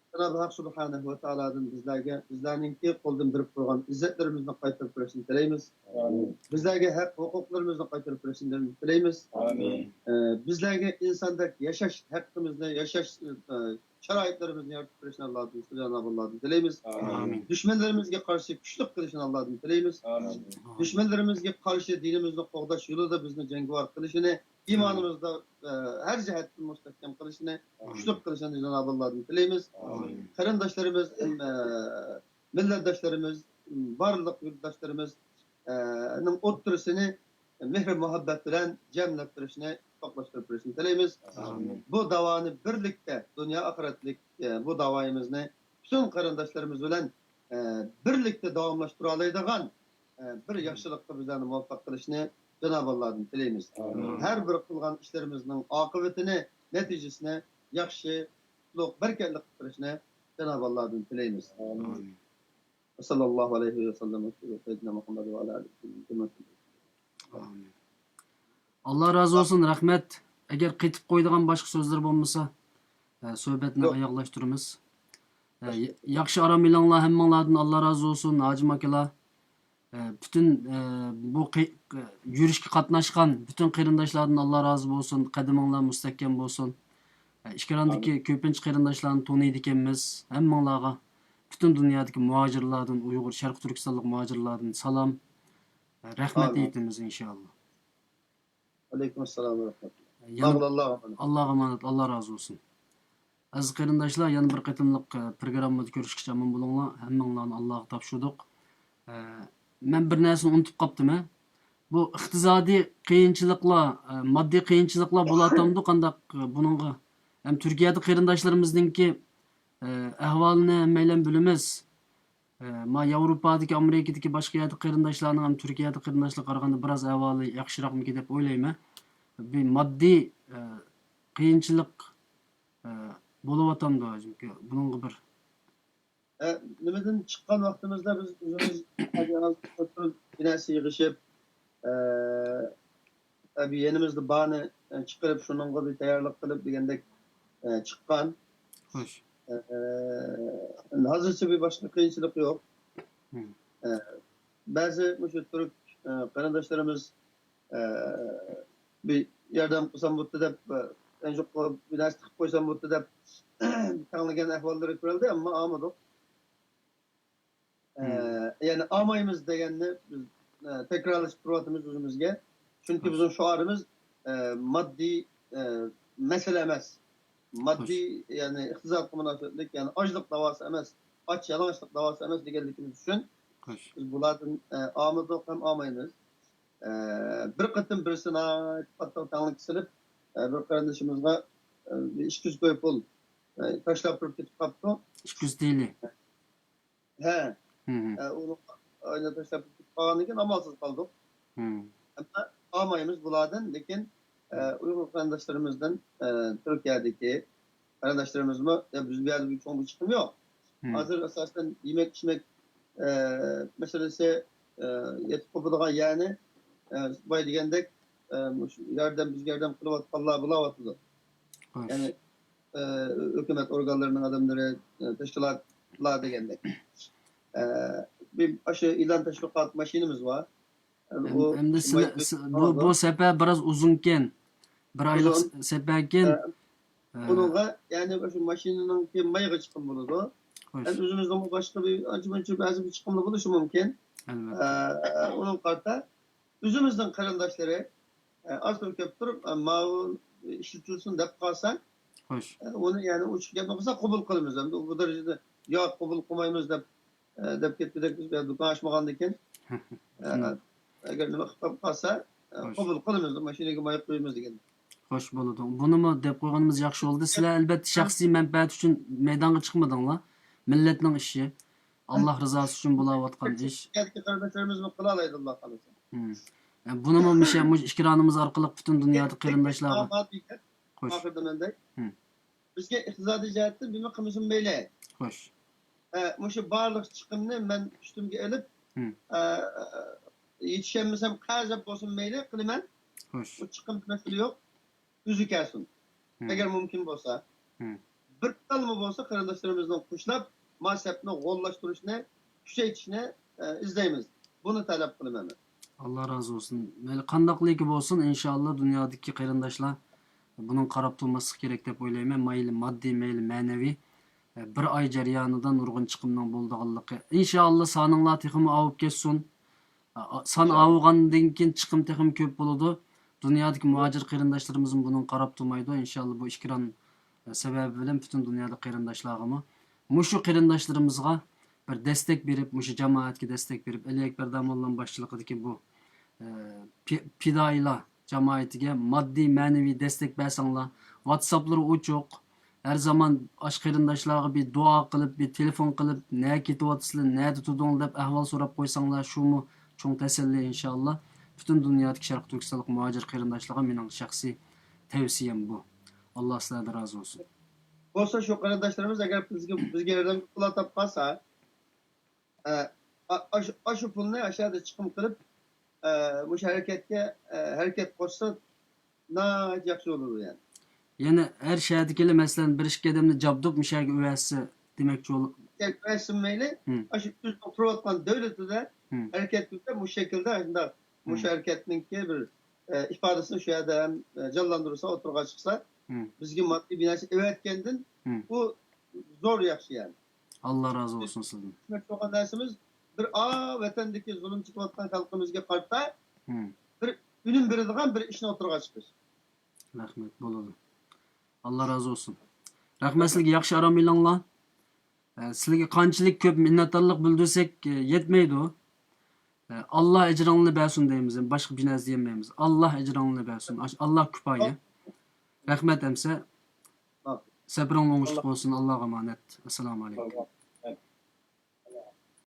جانابى ھەق سۇبھانەھۇ ۋە تائالادىن بىزلەرگە، بىزلەرنىڭكى قولدىن بېرىپ تۇرغان ئىززەتلىرىمىزنى قايتۇرۇپ بېرىشنى تىلەيمىز. ئامىن. بىزلەرگە ھەق ھوقۇقلىرىمىزنى قايتۇرۇپ بېرىشنى تىلەيمىز. ئامىن. ئە، بىزلەرگە ئىنساندەك ياشاش ھەققىمىزنى، ياشاش، ئە، شارائىتلىرىمىزنى يارىتىپ بېرىشنى ئاللادىن، جانابى ئاللادىن تىلەيمىز. ئامىن. دۈشمەنلىرىمىزگە قارشى كۈچلۈك قىلىشنى ئاللادىن تىلەيمىز. ئامىن. دۈشمەنلىرىمىزگە قارشى دىنىمىزنى قوغداش يولىدا بىزنى جەڭگىۋار قىلىشىنى، ئىمانىمىزدا، ئە، ھەر جەھەتتىن مۇستەھكەم قىلىشىنى، ئامىن. كۈچلۈك قىلىشىنى جانابى ئاللادىن تىلەيمىز. ئامىن. قېرىنداشلىرىمىز، ئە، مىللەتداشلىرىمىز، بارلىق يۇرتداشلىرىمىز، ئە، نىڭ ئوتتۇرىسىنى مېھرى مۇھەببەت بىلەن جەملەپ بېرىشنى، ئىتتىپاقلاشتۇرۇپ بېرىشنى تىلەيمىز. ئامىن. بۇ داۋانى بىرلىكتە، دۇنيا ئاخىرەتلىك، ئە، بۇ داۋايىمىزنى پۈتۈن قېرىنداشلىرىمىز بىلەن، ئە، بىرلىكتە داۋاملاشتۇرالايدىغان، ئە، بىر ياخشىلىققا بىزلەرنى مۇۋەپپەق قىلىشنى جانابى ئاللادىن تىلەيمىز. ئامىن. ھەر بىر قىلغان ئىشلىرىمىزنىڭ ئاقىۋىتىنى، نەتىجىسىنى ياخشى، قۇتلۇق، بەرىكەتلىك قىلىپ بېرىشنى جانابى ئاللادىن تىلەيمىز. ئامىن. ۋە ساللاللاھۇ ئەلەيھى ۋە سەللەم ۋە سەييىدىنا مۇھەممەد ۋە ئالا ئالىھى ۋە سەللەم. ئامىن. ئاللا رازى بولسۇن، رەھمەت. ئەگەر قېتىپ قويىدىغان باشقا سۆزلىرى بولمىسا، ئە، سۆھبەتنى ياق. ئاياغلاشتۇرىمىز. ئە، يا-، ياخشى ئارام ئېلىڭلار، ھەممىڭلاردىن ئاللا رازى بولسۇن، ھاجىم ئاكىلار. ئە، پۈتۈن، ئە، بۇ قى-، يۈرۈشكە قاتناشقان پۈتۈن قېرىنداشلاردىن ئاللا رازى بولسۇن، قەدىمىڭلار مۇستەھكەم بولسۇن. ئە، ئېكراندىكى ئامىن. كۆپىنچە قېرىنداشلارنى تونۇيدىكەنمىز، ھەممىڭلارغا پۈتۈن دۇنيادىكى مۇھاجىرلاردىن، ئۇيغۇر، شەرقىي تۈركىستانلىق مۇھاجىرلاردىن سالام، ئە، رەھمەت ئامىن. ئېيتىمىز ئىنشائاللا. ئەلەيكۇم ئەسسالام ۋە رەھمەتۇللا. يەنە، ئاللاغا ئامانەت. ئاللاغا ئامانەت، ئاللا رازى بولسۇن. ئەزىز قېرىنداشلار، يەنە بىر قېتىملىق، ئە، پروگراممىدا كۆرۈشكىچە ئامان بولۇڭلار. ھەممىڭلارنى ئاللاغا تاپشۇردۇق. ئە، مەن بىر نەرسىنى ئۇنتۇپ قاپتىمەن. بۇ ئىقتىسادىي قىيىنچىلىقلار، ئە، ماددىي قىيىنچىلىقلار بولاتامدۇ قانداق، ئە، بۇنىڭغا؟ ھەم تۈركىيەدە قېرىنداشلىرىمىزنىڭكى، ئە، ئەھۋالىنى ھەممەيلەن بىلىمىز. ئە، ما ياۋروپادىكى، ئامېرىكىدىكى باشقا يەردە قېرىنداشلارنىڭ ھەم تۈركىيەدە قېرىنداشلارغا قارىغاندا بىراز ئەھۋالى ياخشىراقمىكىن دەپ ئويلايمەن. بىر ماددىي، ئە، قىيىنچىلىق، ئە، بولۇۋاتامدۇ؟ چۈنكى بۇنىڭغا بىر ئە، نېمىدىن چىققان ۋاقتىمىزدا بىز ئۆزىمىز بىناسى يىغىشىپ، ئە، ئە، بىر يېنىمىزدا بارنى، ئە، چىقىرىپ، شۇنىڭغا بىر تەييارلىق قىلىپ دېگەندەك، ئە، چىققان. خوش. ئە، ئەمدى ھازىرچە بىر باشقا قىيىنچىلىق يوق. مم. ئە، بەزى مۇشۇ تۈرك، ئە، قېرىنداشلىرىمىز ئە، بىر ياردەم قىلسام بولدى دەپ، ئە، ئەنشۇ بىر نەرسە قىلىپ قويسام بولدى دەپ تەڭلىگەن ئەھۋاللىرى كۆرۈلدى، ئەمما ئالمىدۇق. ئە، مم. يەنى ئالمايمىز دېگەننى بىز، ئە، تەكرارلىشىپ تۇرۇۋاتىمىز ئۆزىمىزگە. چۈنكى بىزنىڭ شوئارىمىز، ئە، ماددىي، ئە، مەسىلە ئەمەس. ماددىي، يەنى ئىقتىسادقا مۇناسىۋەتلىك، يەنى ئاچلىق داۋاسى ئەمەس، ئاچ يالىڭاچلىق داۋاسى ئەمەس دېگەنلىكىمىز ئۈچۈن بىز بۇلاردىن، ئە، ئالمىدۇق ھەم ئالمايمىز. ئە، بىر قېتىم بىرسى ناھايىتى قاتتىق تەڭلىك سېلىپ، ئە، بىر قېرىندىشىمىزغا، ئە، بىر ئىككى يۈز كوي پۇل، ئە، تاشلاپ تۇرۇپ كېتىپ قاپتۇ. ئىككى يۈز تىلى. ھە. مم. ئە، ئۇنى ئاينا تاشلاپ كېتىپ قالغاندىن كېيىن ئامالسىز قالدۇق. مم. ئەمما ئالمايمىز بۇلاردىن، لېكىن، ئە، ئۇيغۇر قېرىنداشلىرىمىزدىن، ئە، تۈركىيەدىكى قېرىنداشلىرىمىزمۇ، يا، بىز بۇ يەردە بىر چوڭ بىر چىقىم يوق. مم. ھازىر ئاساسەن يېمەك-ئىچمەك، ئە، مەسىلىسى، ئە، يېتىپ قوپىدىغان يەرنى، ئە، بايا دېگەندەك، ئە، مۇشۇ ياردەم، بىزگە ياردەم قىلىۋاتقانلار بولاۋاتىدۇ. خوش. يەنى، ئە، ھۆكۈمەت ئورگانلىرىنىڭ ئادەملىرى، ئە، تەشكىلاتلار دېگەندەك. ئە، بىر ئاشۇ ئېلان تەشۋىقات ماشىنىمىز بار. ئەم-، ئۇ ئەمدى سىلە-، سى-، بۇ، بۇ سەپەر بىراز ئۇزۇنكەن. بىر ئايلىق ئۇزۇن. س-، سەپەركەن. ئە، ئە. بۇنىڭغا، يەنى، شۇ ماشىنىنىڭكى مايىغا چىقىم بولىدۇ. خوش. ئەمدى ئۆزىمىزنىڭ باشقا بىر ئانچە-مۇنچە بەزى بىر چىقىملىق بولۇشى مۇمكىن. ئەلۋەتتە. ئە، ئۇنىڭغا قارىتا ئۆزىمىزنىڭ قېرىنداشلىرى، ئە، ئاز تۇرۇپ كەپ تۇرۇپ، ئە، ماۋۇ ئىشلىتىلسۇن دەپ قالسا، خوش. ئە، ئۇنى، يەنى ئۇ چىقىپ گەپنى قىلسا قوبۇل قىلىمىز. ئەمدى ئۇ بۇ دەرىجىدە ياق، قوبۇل قىلمايمىز دەپ، ئە، دەپ كەتكۈدەك بىز دۇكان ئاچمىغاندىكىن، ئە، شۇنداق. ئەگەر نېمە قىلىپ قالسا، ئە، خوش. قوبۇل قىلىمىز، ماشىنىگە ماي قويىمىز دېگەن. خوش بولىدۇ. بۇنىمۇ دەپ قويغىنىمىز ياخشى بولدى. سىلەر ئەلبەتتە شەخسىي مەنپەئەت ئۈچۈن مەيدانغا چىقمىدىڭلار. مىللەتنىڭ ئىشى. ئاللاھ رىزاسى ئۈچۈن بولاۋاتقان ئىش. شىركەتتىكى قېرىنداشلىرىمىزمۇ قىلالايدۇ، ئاللاھ خالىسا. ھىم. ئە، بۇنىمۇ مۇشۇ، مۇشۇ ئىكرانىمىز ئارقىلىق پۈتۈن دۇنيادىكى قېرىنداشلارغا. ماقۇل گەپ. خوش. ئاخىرىدا مەن دەي. ھىم. بىزگە ئىقتىسادىي جەھەتتىن بىرنېمە قىلمىسۇن مەيلى. خوش. ئە، مۇشۇ بارلىق چىقىمنى مەن ئۈستۈمگە ئېلىپ، ھىم. ئە، يېتىشەلمىسەم قەرز ئېلىپ بولسۇن مەيلى، قىلىمەن. خوش. بۇ چىقىم مەسىلە يوق. ئۆزى كەلسۇن. ھىم. ئەگەر مۇمكىن بولسا. ھىم. بىر تالمۇ بولسا قېرىنداشلىرىمىزنى قوشلاپ، مۇشۇ سەپنى غوللاشتۇرۇشنى، كۈچەيتىشنى، ئە، ئىزدەيمىز. بۇنى تەلەپ قىلىمەن مەن. ئاللاھ رازى بولسۇن. مەيلى قانداقلىكى بولسۇن، ئىنشائاللاھ دۇنيادىكى قېرىنداشلار بۇنىڭغا قاراپ تۇرماسلىق كېرەك دەپ ئويلايمەن. مەيلى ماددىي، مەيلى مەنىۋى. ئە، بىر ئاي جەريانىدا نۇرغۇن چىقىمنىڭ بولىدىغانلىقى. ئىنشائاللاھ سانىڭلار تېخىمۇ ئاۋۇپ كەتسۇن. ئا، سان ئاۋۇغاندىن كېيىن چىقىم تېخىمۇ كۆپ بولىدۇ. دۇنيادىكى مۇھاجىر قېرىنداشلىرىمىزمۇ بۇنىڭغا قاراپ تۇرمايدۇ. ئىنشائاللاھ بۇ ئىكران، ئە، سەۋەبى بىلەن پۈتۈن دۇنيادىكى قېرىنداشلارغىمۇ، مۇشۇ قېرىنداشلىرىمىزغا بىر دەستەك بېرىپ، مۇشۇ جامائەتكە دەستەك بېرىپ، ئەلى ئەكبەر داموللام باشچىلىقىدىكى بۇ، ئە، پى-، پىدائىيلار جامائىتىگە ماددىي، مەنىۋى دەستەك بەرسەڭلار، ۋاتساپلىرى ئوچۇق، ھەر زامان ئاشۇ قېرىنداشلارغا بىر دۇئا قىلىپ، بىر تېلېفون قىلىپ، نەگە كېتىۋاتىسىلەر، نەدە تۇردۇڭلار دەپ ئەھۋال سوراپ قويساڭلار، شۇمۇ چوڭ تەسەللى، ئىنشائاللاھ. پۈتۈن دۇنيادىكى شەرقىي تۈركىستانلىق مۇھاجىر قېرىنداشلارغا مېنىڭ شەخسىي تەۋسىيەم بۇ. ئاللاھ سىلەردىن رازى بولسۇن. بولسا شۇ قېرىنداشلىرىمىز ئەگەر بىزگە، بىزگە ياردەم پۇل تاپقانسا، ئە، ئا-، ئاشۇ، ئاشۇ پۇلنى ئاشۇ يەردە چىقىم قىلىپ، ئە، مۇشۇ ھەرىكەتكە، ئە، ھەرىكەت قوشسا ناھايىتى ياخشى بولىدۇ يەنى. يەنى ھەر شەھەردىكىلا، مەسىلەن، بىر ئىككى ئادەمنى جابدۇپ مۇشۇ يەرگە ئەۋەتسە دېمەكچى بول-، ئەۋەتسە مەيلى، ھىم. ئاشۇ ئۆزىنىڭ تۇرۇۋاتقان دۆلىتىدە ھىم. ھەرىكەت قىلسا مۇشۇ شەكىلدە شۇنداق مۇشۇ ھىم. ھەرىكەتنىڭكى بىر، ئە، ئىپادىسىنى شۇ يەردە ھەم، ئە، جانلاندۇرسا، ئوتتۇرىغا چىقسا، ھىم. بىزگە ماددىي بىر نەرسە ئەۋەتكەندىن ھىم. بۇ زور ياخشى يەنى. ئاللاھ رازى بولسۇن سىزدىن. دېمەكچى بولغان نەرسىمىز، بىر ئا ۋەتەندىكى زۇلۇم چېكىۋاتقان خەلقىمىزگە قارىتا ھىم. بىر ئۈنۈم بېرىدىغان بىر ئىشنى ئوتتۇرىغا چىقىرىش. رەھمەت، بولىدۇ. ئاللاھ رازى بولسۇن. رەھمەت سىزگە، ياخشى ئارام ئېلىڭلار. ئە، سىلەرگە قانچىلىك كۆپ مىننەتدارلىق بىلدۈرسەك، ئە، يەتمەيدۇ. ئە، ئاللاھ ئەجرىڭلارنى بەرسۇن دەيمىز، باشقا بىر نەرسە دېيەلمەيمىز. ئاللاھ ئەجرىڭلارنى بەرسۇن. ئاش-، ئاللاھ كۇپايە. رەھمەت ئەمسە. سەپىرىڭلار ئوڭۇشلۇق بولسۇن. ئاللاھقا ئامانەت. ئەسسالامۇ ئەلەيكۇم.